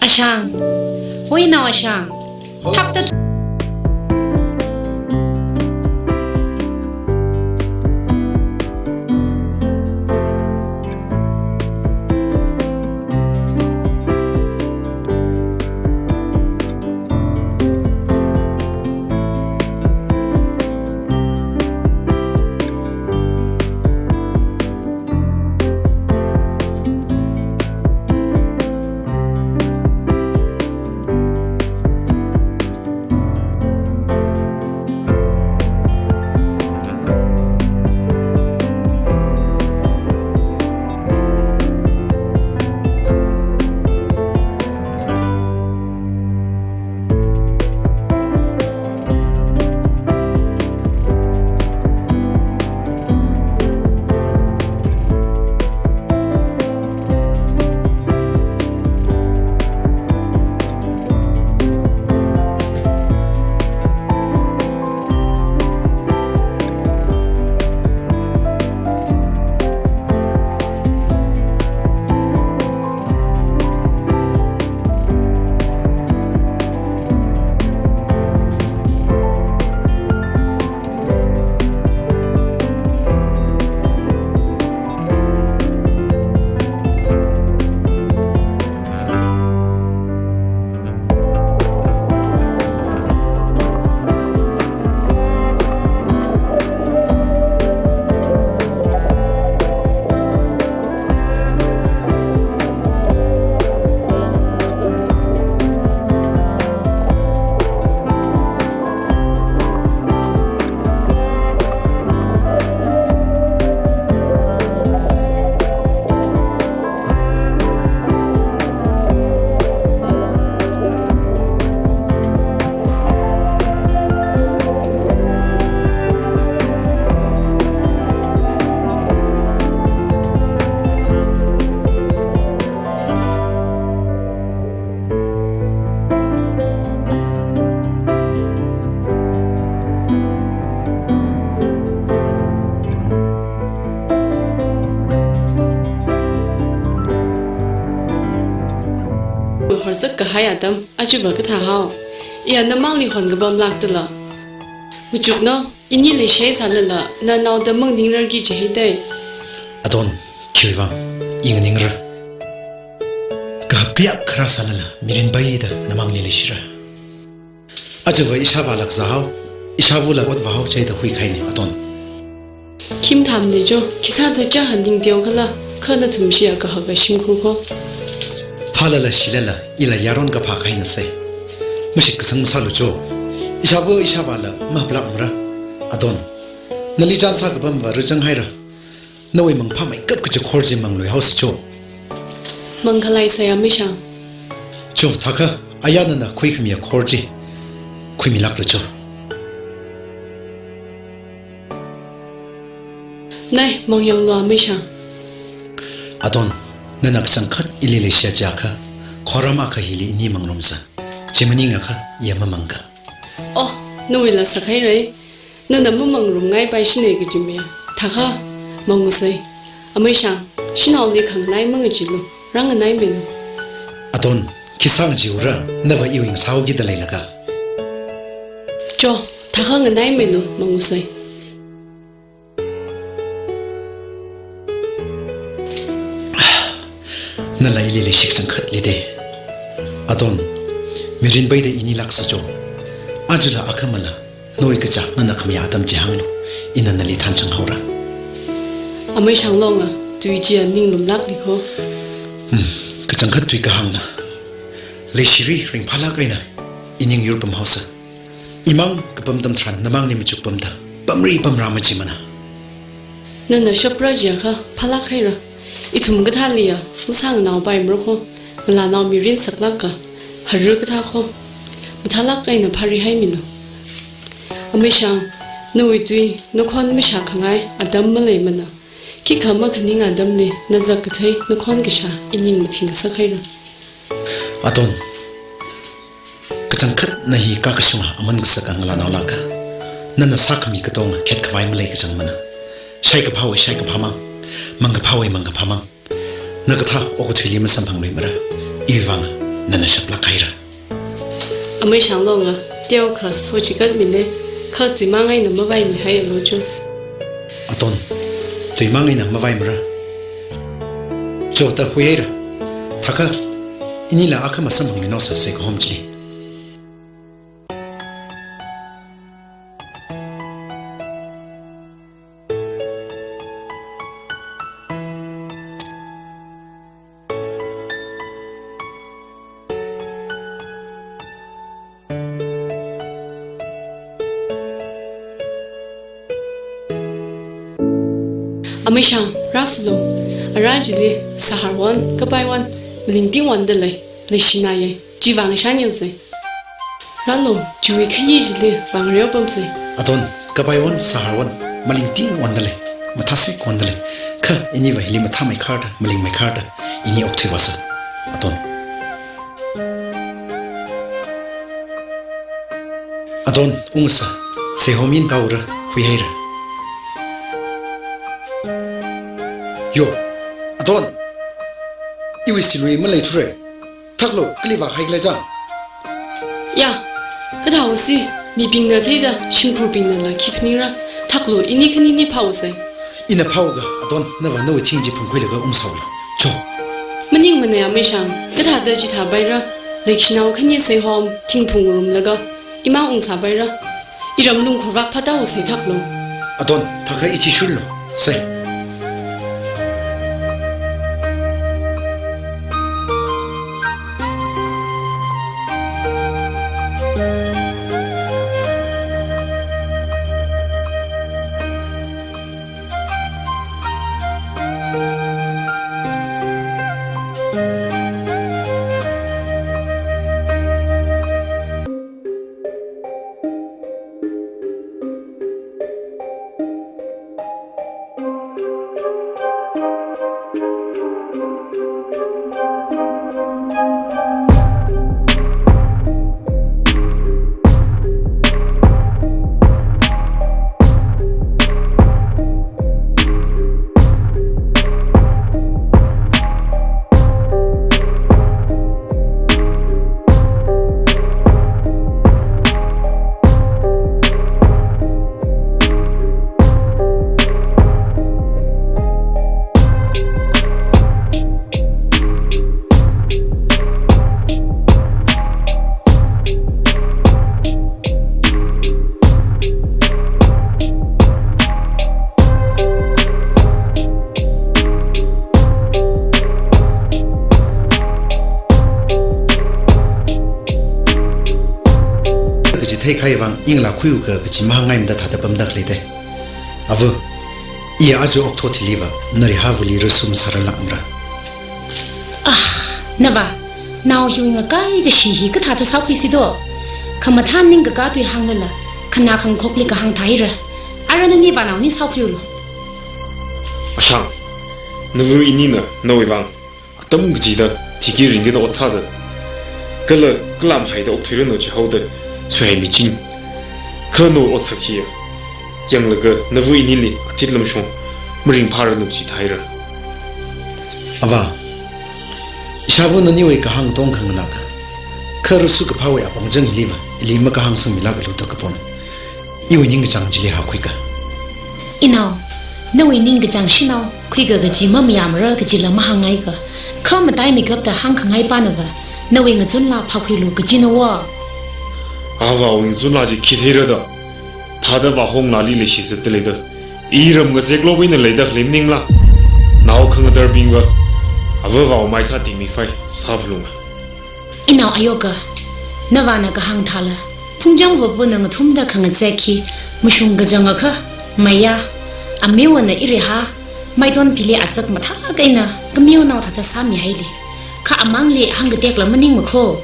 Ashang. Oi nao Ashang. Thakta. Horzak kahai atam, achiva kathā hao. Iya namangli hon kapamlāk dala. Machukna, ini leishisālala, na naoda maningrar ki jihai dai. Adon, khiwuivang, i nganingra. Kahap kayākha rāsālala, mirin paida namangli leishira. Achiva ishāvāla kazā hao, ishāvula ot vā hao chida huikhaini, Adon. Khim tham ne jo, khisāda cha haning teo khala, kha nathumshi akha haka shimkhur ko. Phālala shilala, ila yaron kaphā kahaina se. Mashitkasang masālu jo. Ishāva ishāvāla, mahaplākmara. Adon. Nali chān sākapamva rāchang haira. Nawui mangphāmeikap kaji khor chi mangluihaosa cho. Mangkhalei sāya Amei Shang. Cho, thākha, aya nana khuikhamiya khor chi khuimilāklu cho. Nai, mangyanglu Amei Shang. Adon, Nana kachangkhat ili leishiya chiakha, khorum akha hili ini mangrumsa. Chi maningakha, iya mamangka. Oh, nawuila sakhaira. Nana mamangrumngai paishina kaji mi. Thakha, mangusa. Ameishang, shanaoli khanganai mangacheelu, rānganaimilu. Aton, khi sāngacheeura, nava iwui ngasāhaokida leilaka. Cho, thakha nganaimilu, mangusa. Nala ili leishi kachangkhat leida. Aton, mirin peida ini laksa cho. Ajala akhamala, nawui kachā nana khamayā atam chi hānglu, ina nali thanchang haora. Ameishang Longa, tui chiya ninglumlakli kho. Hmm, kachangkhat tui kahāngna. Leishiri ringphālāk eina, ining yur pamhaosa. Imang kapam atam tharan namangli machuk pamda, pamri pamra machimana. Nana shapra chiakha phālāk haira. Ithum kathāliya, masānganao paimara kho, ngalānao mirin saklāka, haru kathā kho, mathālāk eina phārihaimilu. Ameishang, nawui tui, nakhon mashākhangai atam maleimana. Khikha makhaning atamli, na zak kathei, nakhon kashā, ining mathing ngasakhaira. Aton, kachangkhat na hi kakashunga aman kasaka ngalānao laka. Nana sākhami katonga khet khavai malei kachangmana. Shaikaphāwui shaikaphāmang, mangkaphāwui mangkaphāmang. Na kathā okathuili masamphangluimara. Iwui vang nana shaplāk haira. Ameishang Longa, teokha sochikatmina, kha tuimang eina mavaimihaialu cho. Aton, tuimang eina mavaimara. Cho ta huihaira. Thakha, inila akha masamphangluinaosa seihom chili. Ameishang, rāfalo, ara chili, sahar won, kapai won, malingting wonda lei, leishinaye, chiwui vang shanyangsa. Rālo, chiwui khayi chili vāngareo pamsa. Aton, kapai won, sahar won, malingting wonda lei, mathāsek wonda lei. Kha, iniva hili mathāmeikharda, malingmeikharda, ini okthuivāsa. Aton. Aton, ungsa, seihom yin kaura, huihaira. Yo, Aton, iwui silui maleithura. Thaklo, kali vāhaikhala chang. Ya, kathāhaosi, mibingna theida, shimkhurbingnala khi phaningra. Thaklo, ini khanini phāhaosa. Ina phāhaoga, Aton, nava nawui thing chi phungkhuilaga ungsāhaolu. Cho. Maningmana Ameishang, kathāda chithāpaira, leishinao khani seihom, thing phungrumlaga, imang ungsāpaira. Iram lungkhurak phāthaosa thaklo. Aton, thakha ichi shurlo, sai. Kachi theikahai vang, ina la khuiuka kachi mahāngngaimada thāda pamda khaleida. Ava, iya aja okathui thiliva, nali havali rasum sāra langmara. Ah, nava, nao hiwui ngakai kashi hi kathāda sākhuisi do. Khamathā ningkakā tui hānglala, khanā khangkhokli kahāng thāhaira. Ara nani vānaoni sākhuiulu. Ashang, nava inina, nawui vang. Tam kachida thiki ringkida ot sāzat. Kala kalam haida okthuiranu jihaoda suihai michin. Kha nawui otsak hiya yanglaga nava inili atit lamshong maringphāranu chithaira. Ava, ishāva naniwui kahāng tongkhanganāka. Kha rusu kaphāwui apong chang hiliva, ili makahāng sangmilākalu da kapon. Iwui ningkachāng chili hākhuika. Inao, nawui ningkachāng shinao khuika kaji mamayāmara kajila mahāngngaika. Kha mataimeikapta hāngkhangai panava, nawui ngachunla phākhuilu kajina va. Avāwui ngachunla chi khi theira da. Thāda vāhonglāli leishizatda leida. Iram ngazeklo wui na leida khalei maningla. Nao khangatarbingva avāvāwui maisā tingmikhavai sāphalunga. Inao ayoka, navāna kahāng thāla, phungcham hopvana ngathumda khangazek hi mashung kachangakha, maya, amiwona irihā, Maitonphili azak mathālāk eina kameonao thāda sāmihaili. Kha amangli hāngkatekla maningmakho,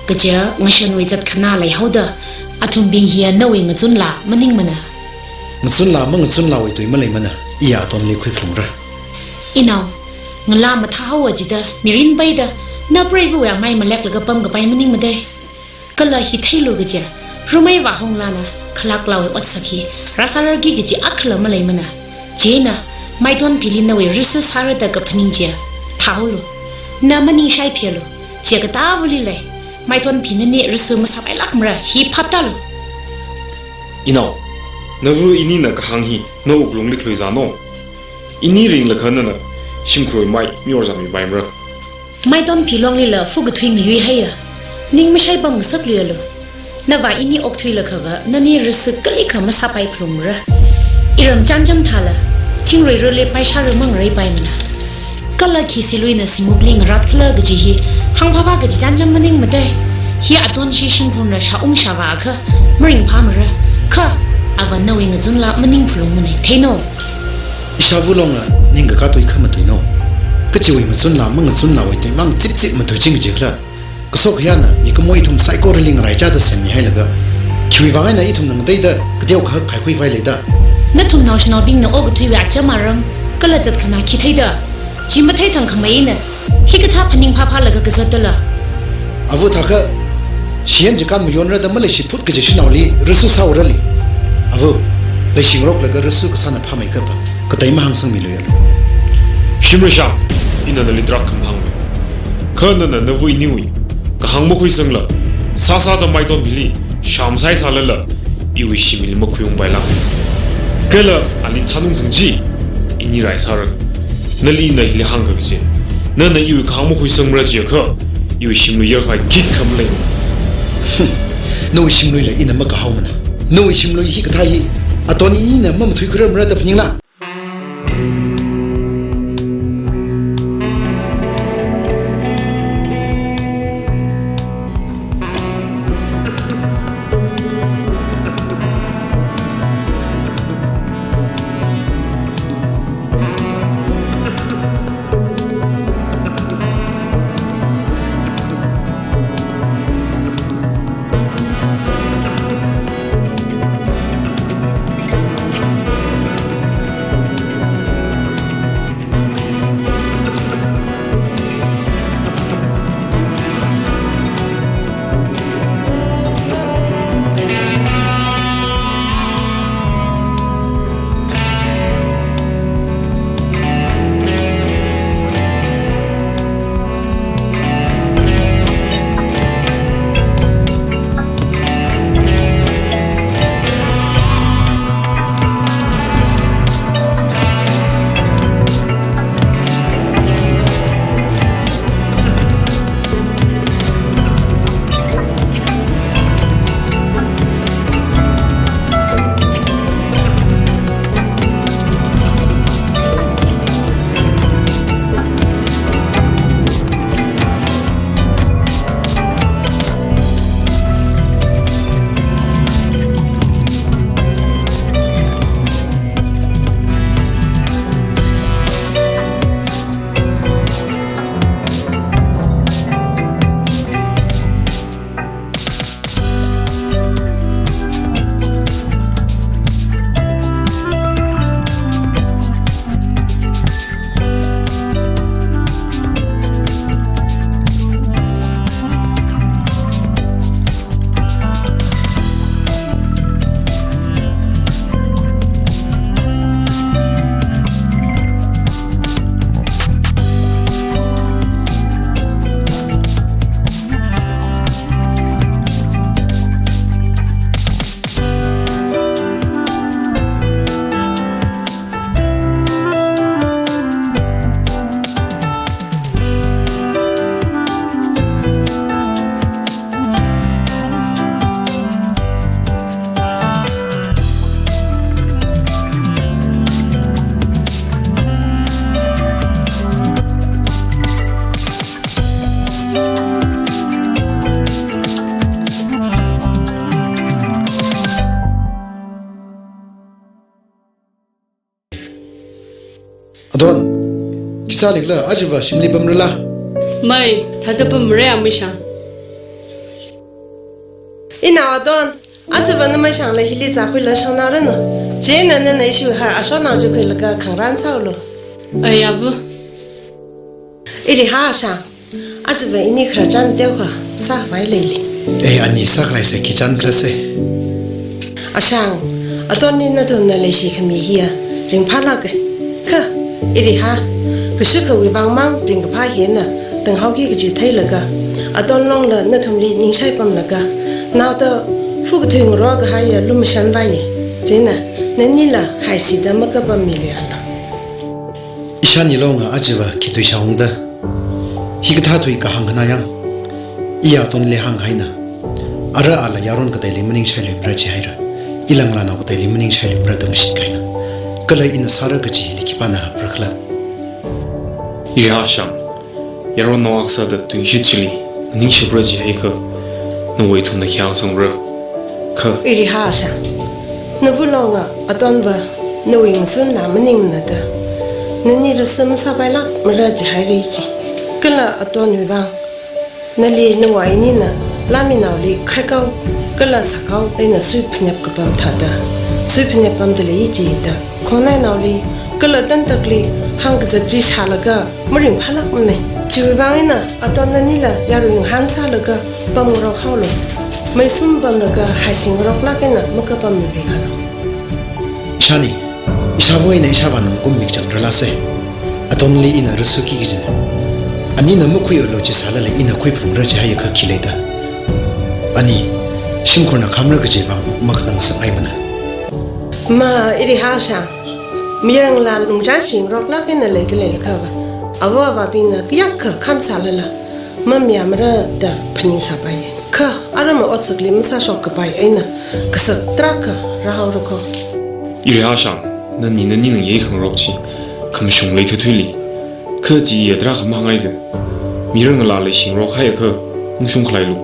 kaja ngashanwui zatkhanā leihaoda, athumbing hiya nawui ngachunla maningmana. Ngachunla mangachunlawui tui maleimana, iya atonli khuiphalungra. Inao, ngalā mathāhaowa jida mirin paida, na preiva̱wui amai maleklaga pamkapai maningmadei. Kala hi theilu kaja, rumei vāhonglāna khalāklāwui otsak hi rāsārarki kaji akhala maleimana. Chieina, Maitonphili nawui rusu sārada kaphaning chiya thāhaolu. Na maningshai phialu, chiya katāvali lei, Maitonphi nani rusu masāpailākmara hi phaptālu. Inao, nava inina kahāng hi nawui wuklungli khaluizāno. Ini ringlakha nana shimkhurwui mai miyorzāmipaimara. Maitonphi longlila fu kathui ngayuihaiya. Ning mashai pamngasakluialu. Navā ini okthuilakhava nani rusu kalikha masāpaiphalungmara. Iram chānjam thāla, thingrui rule paishāra mangareipaimana. Kala khi siluina simukli ngaratkhala kaji hi hāngphāphā kaji chānjam maningmadei. Hi atonshi shimkhurna shāung shāvāakha maringphāmara. Kha, ava nawui ngachunla maningphalungmanei, theino. Ishāva longa ningkakā tui khamatuino. Kachiwui ngachunla mangachunlawui tuimang chipchip matuiching jikhala. Kashok khayāna mikumowui ithum saikorali ngaraichāda semmi hailaga, khiwui vang eina ithumna ngateida kateokha khaikhuikhavai leida? Nathum naoshinaobingna okathuiwui acham aram kala zatkhanā khi theida? Chi matheithang khameina, hikathā phaning phāphālaga kazatdala? Ava thākha, shiyan jikan mayonrada maleishi phut kaji shanaoli rusu sāurali. Ava, leishingaroklaga rusu kasāna phāmeikapa, katei mahāngsangmiluialu. Shimrasham, ina nali tarākha mahānglu. Kha nana nava iniwui kahāng makhuisangla, sāsāda Maitonphili sham saisālala, iwui shimli makhuiungpailāk. Kala ali thanungthang chi, ini raisāra. Nali ina hili hāngkakase. Nana iwui kahāng makhuisangmara jiakha, iwui shimlui yarkhavai khikha malei. Nawui shimluila ina makahaomana. Nawui shimlui hikathā hi, aton inina mamathuikhuirarmara da phaningla? Sālikhala, ajava shimli pamrala? Mei, thāda pamra Ameishang. Inao Aton, ajava Nameishangla hili zākhuilaga shongnaranu. Chieina nana ishiwui har ashonao chi khuilaga khangarān sālu. Ai, ava. Iriha Ashang, ajava ini khararchan teokha sākhavai leili. Eh, ani sākhalei sai khi chan khala se. Ashang, Atonli nathumna leishi khami hiya ringphālāka. Kha, iriha, kashukhawui vang mang ringkaphā hina tanghaoki kaji theilaga, Aton longla nathumli ningshai pamlaga, naoda fu kathui ngarokahaiya lumashan vāya. Chieina, nanila haisida makapammiluialu. Ishāni longa ajava khi tui shaungda. Hikathā tui kahāng khanā yang. Iya Atonli hānghaina. Ara ala yaron kateili maningshailuimara jihaira. Ilang lanao kateili maningshailuimara da ngashitkahai eina. Kala ina sāra kajili khipāna hapra khala? Iriha Ashang, yaron nawak sāda tungshit chili maningshapra jihaikha, nawui ithumna khi hāngsangra? Kha. Iriha Ashang, nava longa Atonva nawui ngasunla maningmana da, nani rasa masāpailākmara jihaira chi. Kala Atonwui vang, nali nawui inina lāminaoli khaikao kala sākao eina suiphanep kapam thāda, suiphanep pamda lei chi da, khongnainaoli kala tantakli hāngkazat chi shālaga maringphālākmana. Chiwui vang eina Aton nanila yarui ngahān sālaga pamngarok haolu. Meisum pamlaga haisi ngaroklāk eina makapammiluialu. Ishāni, ishāva eina ishāvāna ngkum mikchang rala se. Atonli ina rasuki kajina. Anina makhuialu chi sālala ina khuiphalungra jihaiakha khi leida? Ani, shimkhurna khamra kaji vang wuk makhanang sangaimana. Ma, iriha Ashang, mayarngalā lungchān shingaroklāk eina leida leilakhava, ava avābingna kayākha kham sālala mamayāmara da phaning sāpaiya. Kha aram otsak li masāshok kapai eina kasak tarākha rāhaora kho. Iriha Ashang, nani nani nang yei khangarok chi khamashung leithuithuili. Kha chi iya tarākha mahāngngaika. Mayarngalāli shingarok haiakha ungshung khalailu.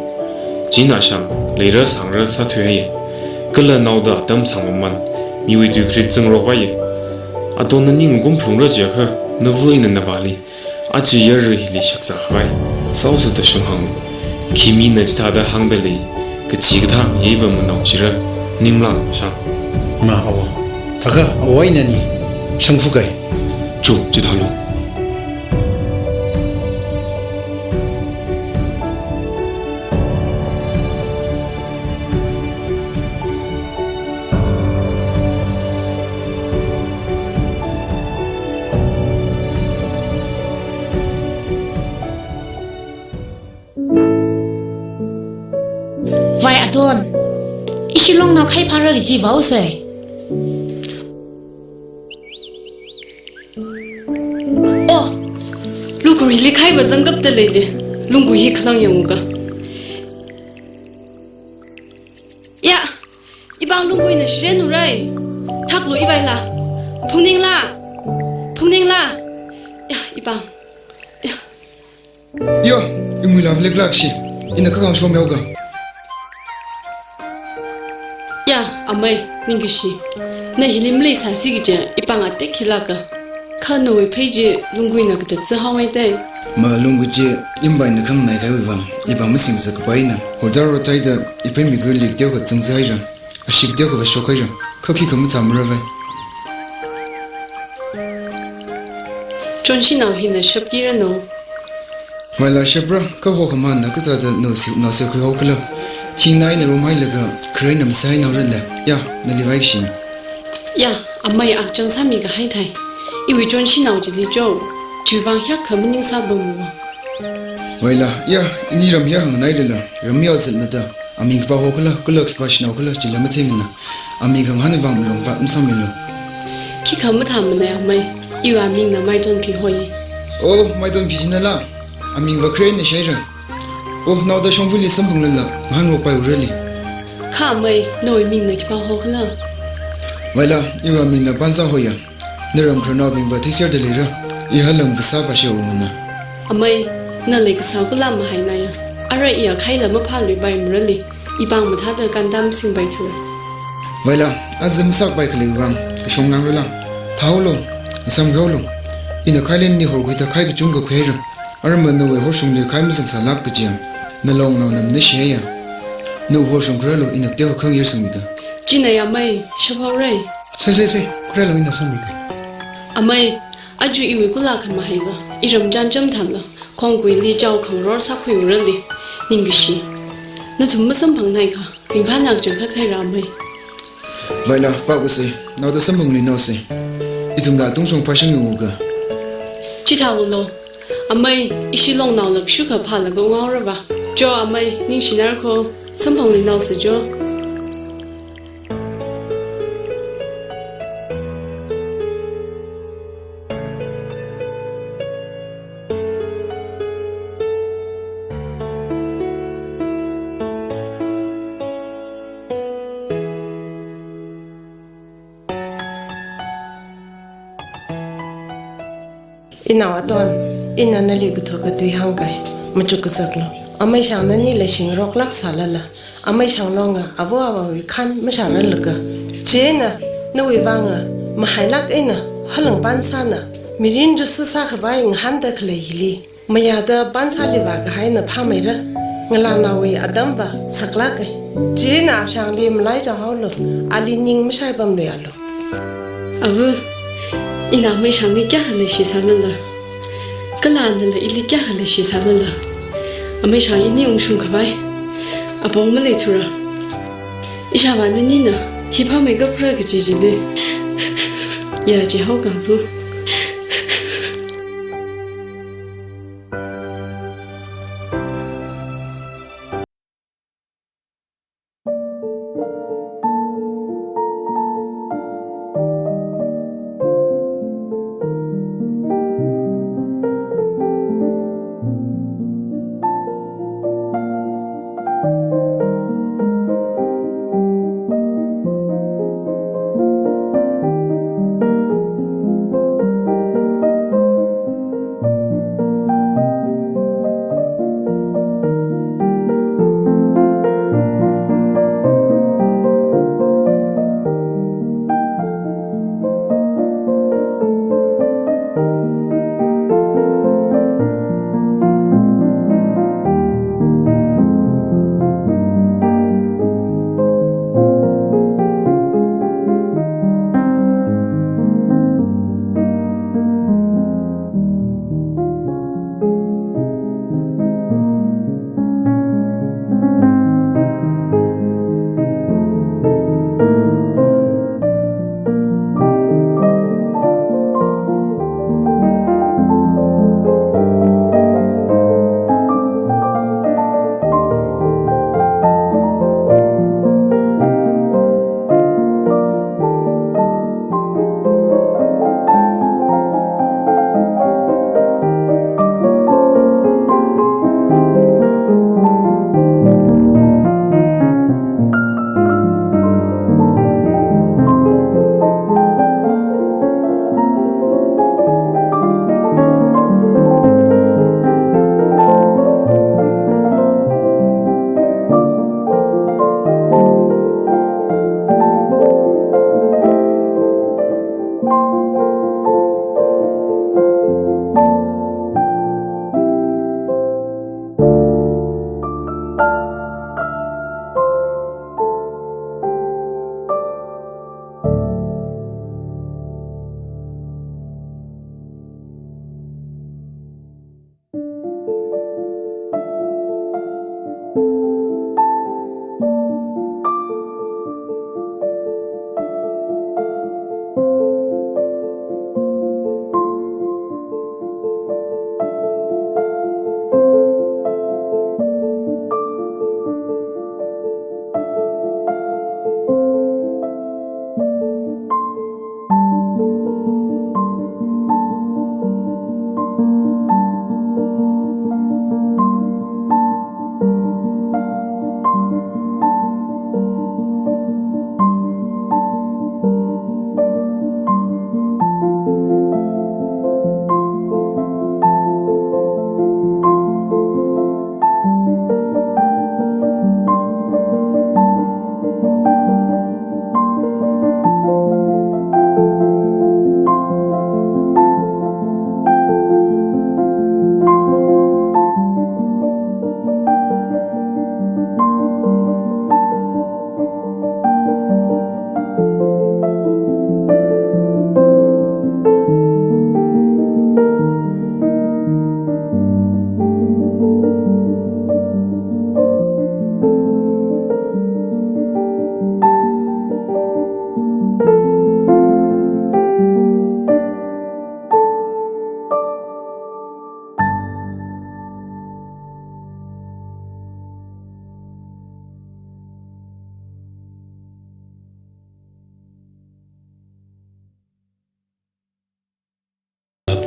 Chieina Ashang, leira sāngra sāthuihaiya. Kala naoda atam sāngmaman miwui tui kharit zangrok vāya. Aton nani ngkum phalungra jiakha, nava eina navāli aja yarui hili shakzā khavai sāhaosa da shunghānglu. Khi mina chithāda hāngda lei, kachikathā ngayeiva manao chira, ningla Ashang. Ma awo, thākha awo eina ani shangfukai. Chu, chithālu. Vai Aton, ishi longnao khai phāra kaji vāhaosa. Oh, lungguili khaiva zangkapta leili, lunggui hi khalang yangka. Ya, ipāng lungguina shiren urai. Thaklu ivaila. Phungningla. Phungningla. Ya, ipāng. Ya. Ya, imuila vleklak shi. Ina kakang shom yaoka. Ya, amei, ningkashi. Na hili maleisāsi kaja, ipāng atek khilaka. Kha nawui phei chi lungguina katatsi haohaida. Ma lunggui chi imbaina khanganai kahaiwui vang, ipāng masingsa kapaina. Hojar rotaida iphei migrili teokha zangsi haira. Ashee teokha vāshok haira. Kha khikha mathāmara vai. Chonshinao hina shapkiranu. Maila shapra, kha hokhamana kathāda nao si, nao si khuihao khala. Thingnai na romhailaga, kharei na masāhainaorala. Ya, nali vaikashina. Ya, amei akchang sāmi kahai thai. Iwui chonshinao chili cho. Chiwui vang hiyākha maningsā pamma. Maila, ya, ini ram hiyā hāngngailala, ram hiyā zatna da. Aming khipā hokhala, kala khipā shanao khala, chila matheimana. Aming khangahān vang malung vat masāmilu. Khikha mathāmana amei, iwui amingna Maitonphi hoi. Oh, Maitonphi jinala. Amingva kharei na shaira. Oh, naoda shongfali samphangla, ngahānrokpai urali. Kha amei, nawui mingna khipā hokhala? Maila, iwui amingna Pansā hoiya. Na ram khararnaobingva theiserde leira. I halang vasā pashi umana. Amei, na leikasā kula mahainaya. Ara iya khaila maphaluipai marali. Ipāng mathāda kandam singpai thura. Vaila, aja masāpai khalei vang, kashong nang rala. Thaolo, ngasam gaolo. Ina khailin ni horkhuida khai kachungkha khuihaira. Aramva nawui horshungli khai mazangsālāk kajiya. Nalongnao nam nashihaiya. Nawui horshung khuirālu, ina kateo khangayar sangmika. Chinaya amei, shaphaorai. Sai, sai, sai, khuirālu ina sangmika. Amei, aja iwui kula khamahaiva, iram chānjam thanla, khongkuili chao khangaror sākhuiurali, ningkashi. Nathum masamphangnaikha, ringphānā kachangkhat haira amei. Vaila, pākhuisa, naoda samphangluinaosa. Ithumla tungshong phāshang yunguka. Chithāulu. Amei, ishi longnaolāk shukha phālaga ngaorava. Jo amei, ningshinarkho, samphangluinaosa jo. Inao Aton, ina nali kathuka tui hāngkai, machuk kazaklu. Amei Shang nanila shingaroklāk sālala, Amei Shang longa avo avāwui khān mashārarlāka. Chieina, nawui vanga, mahailāk eina, halang pansāna, mirin jusu sākhavai ngahānda khalei hili, mayāda pansāli vākahaina phāmeira, ngalānaowui atamva saklāka. Chieina Ashangli malai chaohaolu, ali ning mashaipamluialu. Ava, ina Amei Shangli kayākha leishisālala, kala nala ili kayākha leishisālala, Amei Shang ini ungshungkhavai apong maleithura. Ishāvā nanina hi phāmeikapra kaji chili, ya jihaoka ava.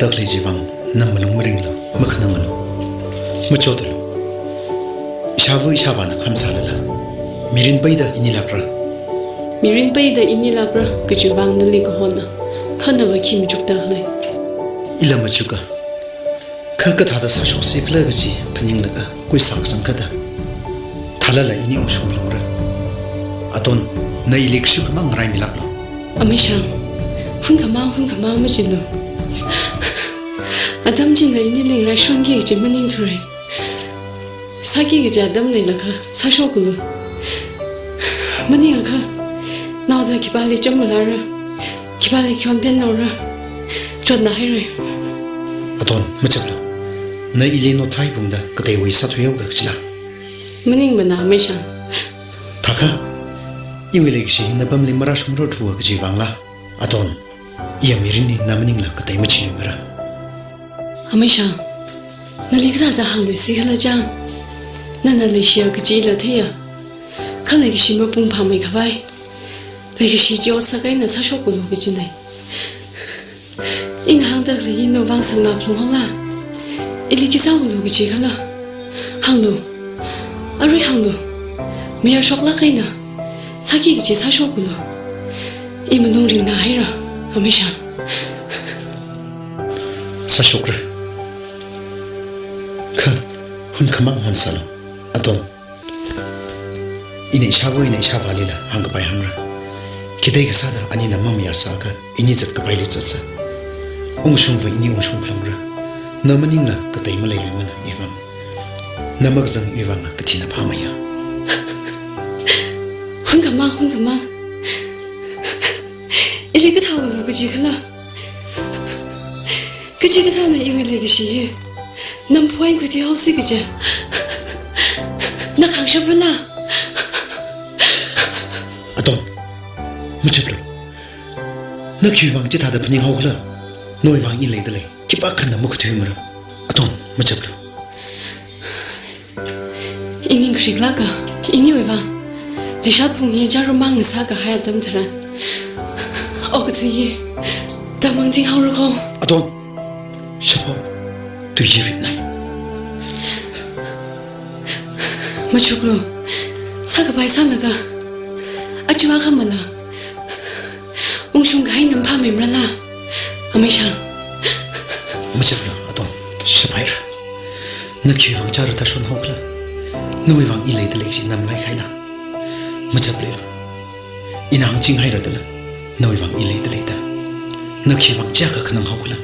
Taklei chivang, na malung maringlu, makhananglu, machotalu. Ishāva ishāvāna khamsālala, mirin peida ini lākra. Mirin peida ini lākra, kachivang nali kahona. Kha nava khi machukda lei. Ila machuka. Kha kathāda sāshoksi khala kaji phaninglaga, kuisak sangkada. Thālala ini ungshung phalungra. Aton, na ili kashu khamang ngarai milāklu. Ameishang, hunkhamang, hunkhamang machinu. Atam china inili ngarāshonki kaji maningthurai. Sāki kaji atam leilakha, sāshoklu. Maningakha, naoda khipāli cham malāra, khipāli khayonpen naora, chotna haira. Aton, machaplu. Na ili nothai pungda kateiwui sāthuihaoga kajila. Maningmana, Ameishang. Thākha, iwui leikashi na pamli marāshungrarthuwa kajivangla, Aton, iya mirinli na maningla katei machiluimara. Ameishang, nali kathāda hāngluisi khala chang. Nana leishiya kajila theiya. Kha leikashi mapung phāmeikhavai, leikashi chi otsak eina sāshokulu kajinei. Ina hāngda khalei hi novang sangna phalunghaola. Ili khi sāulu kaji khala. Hānglu. Arui hānglu. Mayar shoklāk eina sāki kaji sāshokulu. I malung ringna haira, Ameishang. Sāshokra. Kha, hunkhamang honsālu. Aton. Ina ishāva, ina ishāvālila hāngkapai hāngra. Khidei kasāda anina mamayā sāakha, ini zatkapaili zatsa. Ungshungva ini ungshung phalungra. Na maningla katei maleiluimana ivang. Na makazang ivangla kathina phāmeiya. Hunkhamang, hunkhamang. Ili kathāulu kaji khala. Kachikathāna iwui leikashi hi namphuiwui khuithuihaosi kaja. Na khāngshaprala? Aton, machaplu. Na khiwuivang chithāda phaninghaokhala? Nawuivang i leidalei. Khipākhana makhuithuimara. Aton, machaplu. Ining kariklāka, iniwuivang leishat phung hi chārum mang sākahai atam tharan, okathui hi tamang tinghaora kho. Aton, shaphaolu, tui hi ritnai. Machuklu, sākapai sālaga, aja akhamala ungshung kahai nam phāmeimarala, Ameishang? Machaplu, Aton, shaphaira. Na khiwuivang chāra tāshonhaokhala? Nawuivang i leidalei chi namlai kahaina. Machaplu. Ina hāngching haira dala. Nawuivang i leidalei da. Na khiwuivang chiyākha khananghaokhala?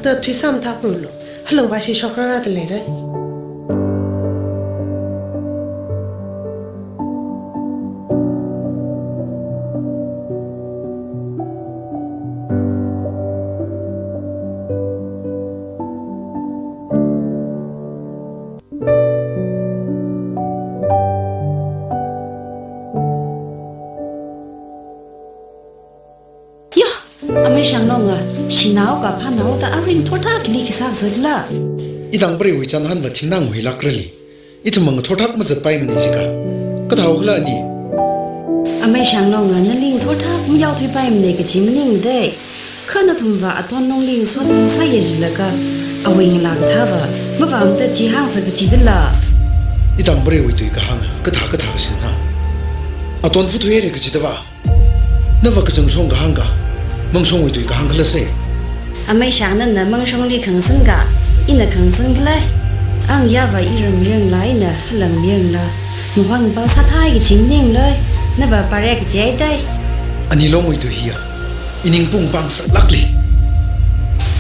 Da thuisam thakulu. Halungva ishi shokrara da leira. Yo, amei Shanglonga, shinao ka phanao da aring thotha kili kisa zakla. Idang preiwui chānhanva thingnang huilak rali. Ithum mang thotha mazatpaimana jika. Kathāo khala ani. Amei Shanglonga, naling thotha mayao thuipaimana kachi maningdei. Kha nathumva Aton longli sotlu sāya jilaga, awui ngalā kathāva mavamda chi hāngsa kachi dala. Idang preiwui tui kahāng, kathā kathā kashinna. Aton futhuihaira kachi dava. Nava kachangshong kahāng ka, Mangshongwui tui kahāng khala sai. Amei Shang nana Mangshongli khangasan ka, ina khangasan khala. Ang yava iram mirangla ina halang mirangla. Mahon pao sāthai kachi maningla, nava pare kachi dei. Ani longwui tui hiya, ining pung pangsaklakli.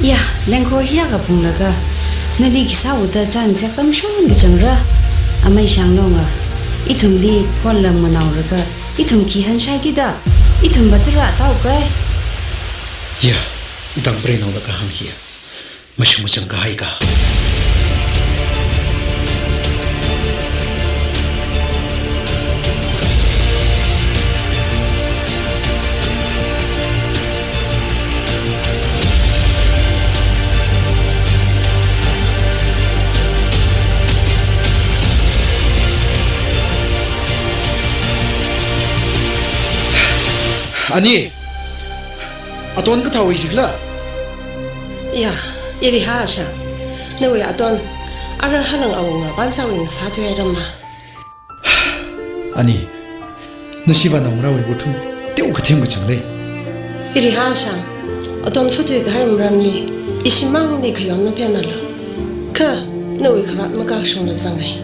Ya, lengkhor hiya ka punglaga, nali kisa uda chān sekpam shon kachangra. Amei Shanglonga, ithumli kon lam manaolaga, ithum khi hanshai kida, ithumva tura tao kai. Ya, idang preinaona kahāng hiya. Mashung machang kahai ka. Ani, Aton kathāwui jikla? Ya, Iriha Shang. Nawui Aton, ara halang awunga Pansawui ngasā thuihairama. Ani, nashiva naongarāwui wuthum teo kathim kachang lei. Iriha Shang, Aton futhui kahai maramli, ishimangli khayon maphenalu. Kha, nawui khavat makashungla zangai.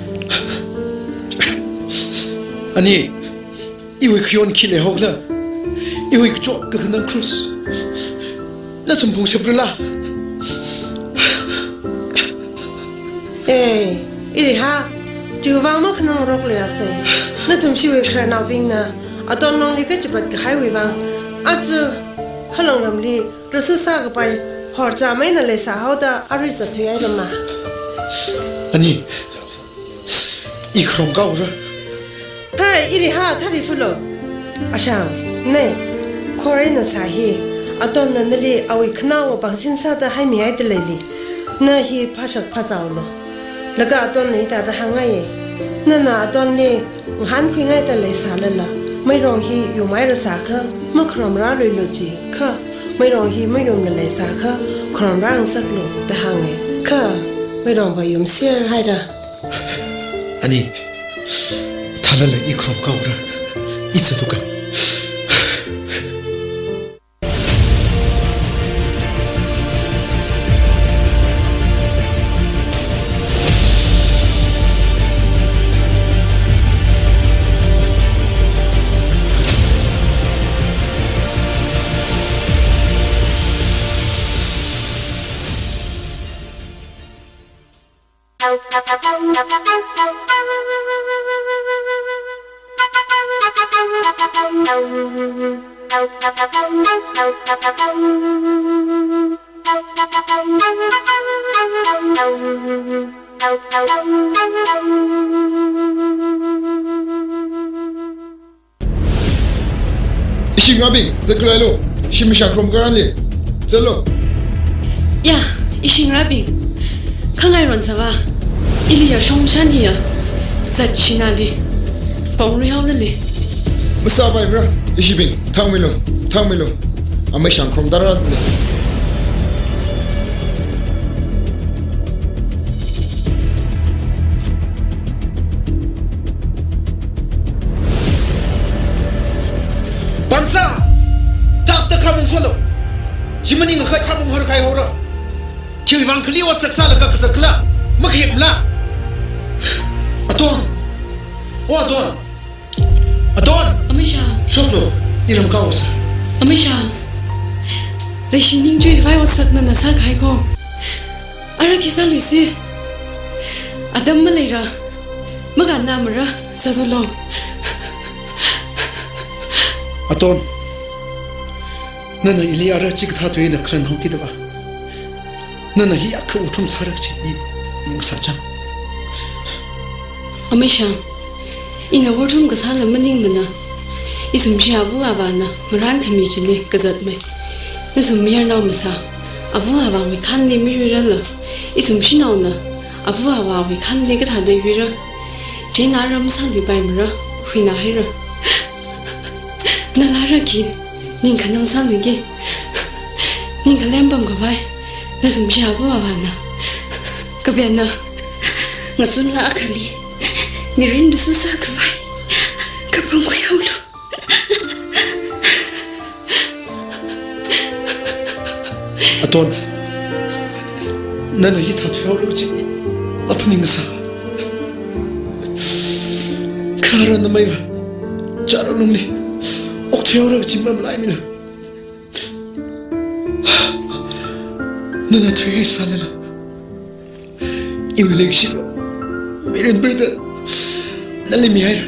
Ani, iwui khayon khi leihaokhala? Iwui kachot kakhanang krus nathum phungshaplu la? Eh, Iriha, chiwui vang makhanangroklu ya sai. Nathum shiwui khararnaobingna Aton longli kachipat kahaiwui vang, aja halong ramli rasa sākapai horcham eina leisāhaoda arui zatthuihairama. Ani, I kharom kaora. Hai, Iriha, thari fulo. Ashang, ne, khorei na sā hi, Atonna nali awui khanaowa pangsin sāda haimihaida leili. Na hi phashak phazaolo. Laga Atonna hithāda hāngngaiye. Nana Atonli ngahānkhuingaida leisālala, meirong hi yumhaira sākha, makharomrāluilu jikha, meirong hi mayumla leisākha, kharomrāngasaklu da hānge. Kha, meirongva yumserhaira. Ani, thālala I kharom kaora, I zatuka. Ishi ngarābing, zatkhalei lo. Shim shakrom karanli. Zatlo. Ya, ishi ngarābing. Khangai ron sāva. Ili ya shong shani ya. Zat shinali. Kong rui hao nali. Masāpaimara, ishibing. Thangmilo, thangmilo. Amei shangkrom darat le. Pansa! Takta khamung solo. Jimani ngakhai khamung har khai hora. Khilvang khali wa saksa laga kazat khala. Makhipla. Aton. O Aton. Aton. Amei shang. Shoklo. Iram kaosa. Amei shang. Leishi ningchui vai wa sakna na sa khai ko. Ara khi sāluisi? Atam maleira, makannāmara, Sazulong. Aton, nana ili ara chikathā tui eina kharan haokida va. Nana hi akha otram sāra kachi i ningsā chang. Amei Shang, ina otram kasāla maningmana. Ishumshi ava avāna ngarānkhami chili kazatmei. Nathum mayarnao masā, ava avāwui khānli miyuirala, ishumshinaona ava avāwui khānli kathāda yuira? Chieina ara masāluipaimara, huinahaira. Nala ara khi ningkhanang sāluiki? Ning khalem pamkhavai nathumshi ava avāna kapena. Ngasunla akhali mirin tusā sākhavai kapam khuihaolu. Aton, nana hithā thuihaora kachi aphaningsā. Kha ara namei va chara lungli okthuihaora kachi mamalaimila. Nana thuihaisālala, iwui leikashiva mirin preida nali mihaira.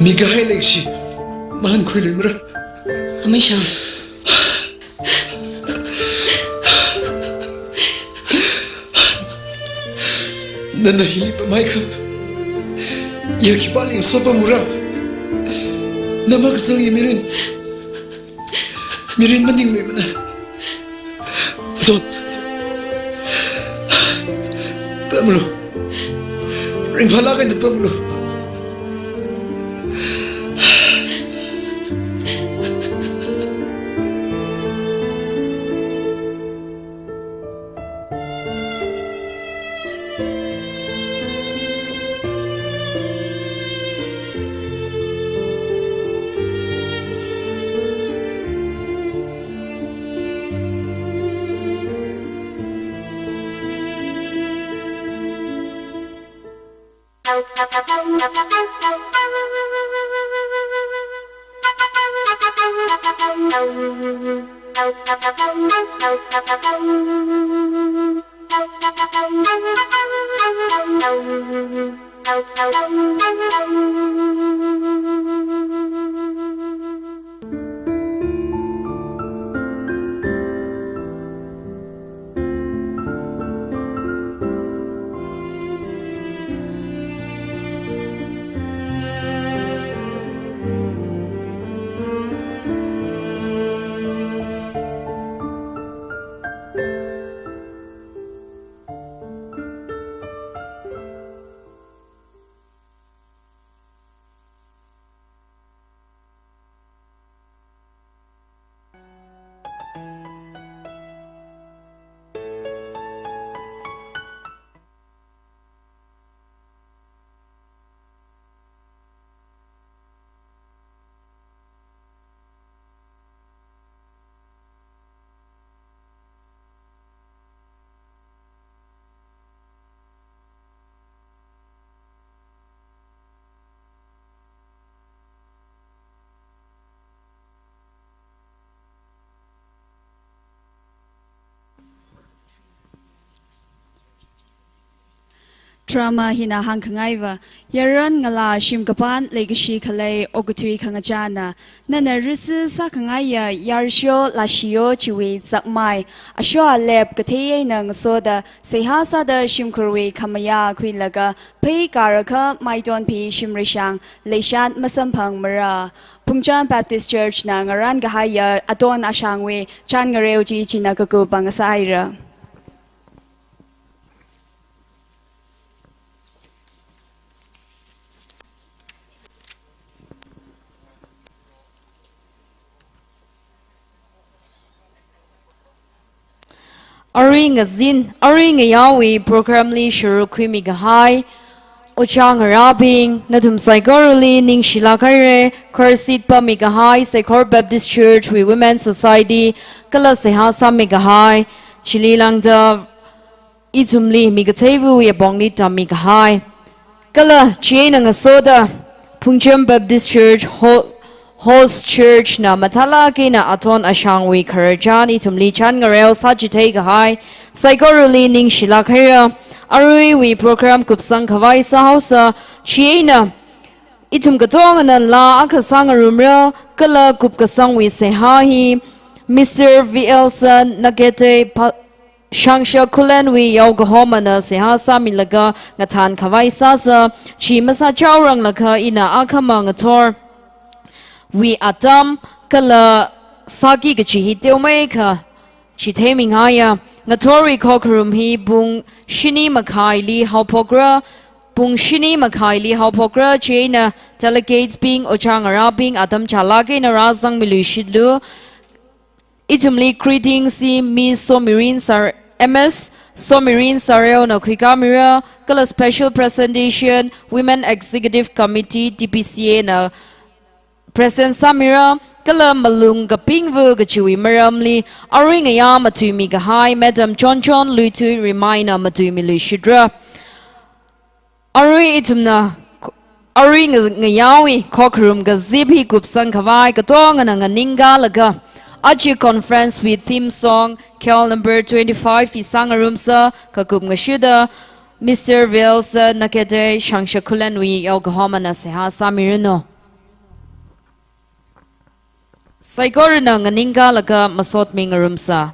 Mikahai leikashi mahankhuiluimara. Amei Shang. Nana hili pamhaiakha, ya khipāli ngasopamura? Na makazangwui mirin, mirin maningluimana. Aton, pamlu. Ringphālāk eina pamlu. Drama hina hāngkhangaiva, yaron ngalā shim kapān leikashi khalei okathui khangachāna, nana risi sākhangaiya yarsho lashiyo chiwui zakmai, ashoa lep kathei eina ngasoda seihā sāda shimkhurwui khamayā khuilaga, phei kārakha maitonphi shimrishang leishan masamphangmara. Phungcham Baptist Church na ngarānkahaiya Aton Ashangwui chān ngareo chi china kakup pāngasāhaira. Arui ngazin, arui ngayaowui program li sharuk khuimi kahai ojā ngarābing, nathum saikorali ningshilāk haira. Kharsit pāmi kahai Seikhor Baptist Church wui Women Society, kala seihā sāmi kahai, chili lāngda ithumli mi katheiwui apongli tammi kahai. Kala chieina ngasoda Phungcham Baptist Church Hall, Host Church na mathālāk eina aton ashangwui khararchan ithumli chānngareo sāchithei kahai saikorali ningshilāk haira. Aruiwui program kupsang khavai sāhaosa, chieina ithum katongana laa akha sāngarumra, kala kupkasangwui seihā hi Mister V L S Nakete Pa-, Shangsha Khullenwui yaokahomana seihā sāmilaga ngathān khavai sāsa, chi masāchaoranglakha ina akhama ngathorwui atam kala sāki kachi hi teomeikha chitheimingaiya. Ngathorwui khokharum hi pung shini makhaili haophokra, pung shini makhaili haophokra, chieina delegates bing, ojā ngarābing atam chālāk eina rāzangmiluishitlu. Ithumli greetings hi Miss Somirin Sar-, M S Somirin Sareona khuikāmira, kala special presentation Women Executive Committee, D P C A na present sāmira, kala malung kapingva kachiwui maramli arui ngayā matuimi kahai Madam Chonchon Luithui Rimai na matuimiluishitra. Arui ithumna, arui nga-, ngayāwui khokharum kazip hi kupsang khavai katongana nganingkalaga, aja conference wui theme song, carol number twenty-five hi sāngarumsa, kakup ngashida Mister V L S Nakete Shangsha Khullenwui yaokahomana seihā sāmiranu. Saikorana nganingkalaga masotmingarumsa.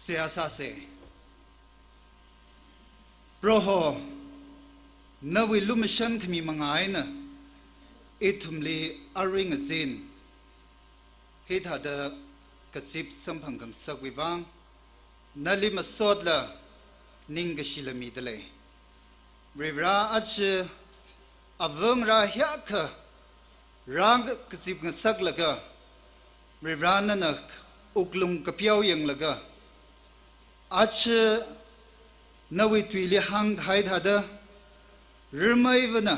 Seihā sāsa. Proho, nawui lumashan khami manga eina ithumli arui ngazin hithāda kazip samphang khangasakwui vang nali masotla ningkashila midalei. Varivara, aja avangarā hiyākha rākazip ngasaklaga, Varivara, nana wuklung kapiao yanglaga, aja nawui tuili hāngkahai thāda, rimeivana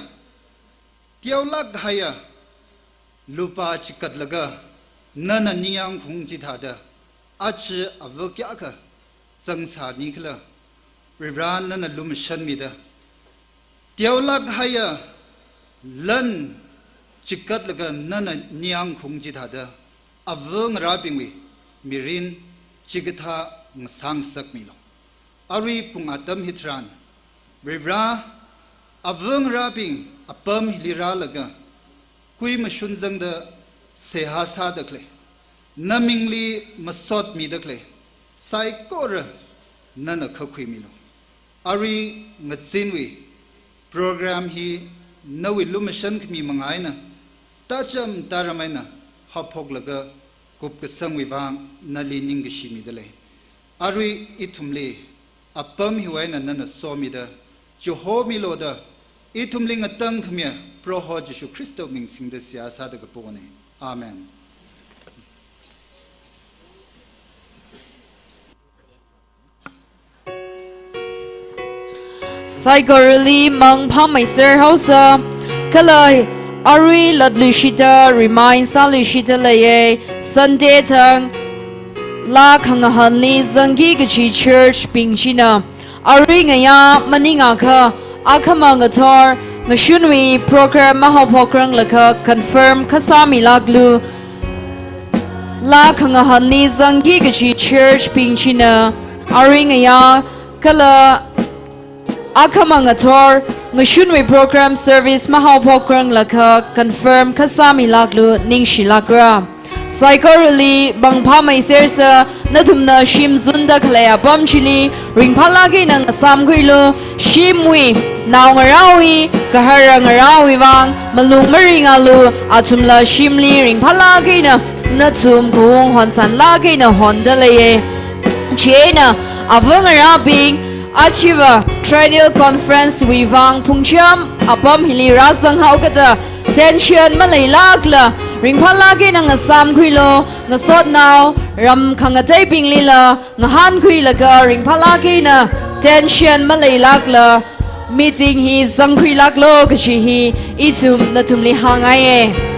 teolāk kahaiya lupā chikatlaga nana ningyāng khaung chithāda, aja ava kayākha zangsānikhala, Varivara, nana lumashanmida, teolāk kahaiya lan chikatlaga nana ningyāng khaung chithāda, avangarābingwui mirin chikathā ngasā ngasakmilu. Arui pung atam hitharan, Varivara, avangarābing apam hili rālaga, kui mashun zangda seihā sāda khalei, namingli masot mida khalei saikora nana khakhuimilu. Arui ngazinwui program hi nawui lumashan khami manga eina, tācham tāram eina haophoklaga kupkasangwui vang nali ningkashi midalei. Arui ithumli apam hiwui eina nana somida, chihomilu da ithumli ngatangkhamiya Proho Jishu Khristawui ming singda seihā sāda kapona. Amen. Saikorali mangphāmeiser haosa, kala arui latluishida, remind sāluishida leiya, Sunday thang laa khangahānli zangki kachi church bing china, arui ngayā maningakha, akhama ngathor ngashunwui program mahaophokranglakha confirm kasāmilāklu. Laa khangahānli zangki kachi church bing china, arui ngayā kala akhama ngathor ngashunwui program service mahaophokranglakha confirm kasāmilāklu, ningshilākra. Saikorali mangphāmeisersa, nathumna shim zunda khalei apam chili ringphālāk eina ngasāmkhuilu. Shimwui naongarāwui, gahara ngarāwui vang malung maringalu, athumla shimli ringphālāk eina nathum khaung honsanlāk eina honda leiya. Chieina avangarābing, ajava triennial conference wui vang phungcham apam hili rāzanghaokada, tension maleilākla, ringphālāk eina ngasāmkhuilu. Ngasotnao ram khangateibinglila ngahānkhuilaga ringphālāk eina tension maleilākla meeting hi zangkhuilāklu kachi hi ithum nathumli hāngngaiya.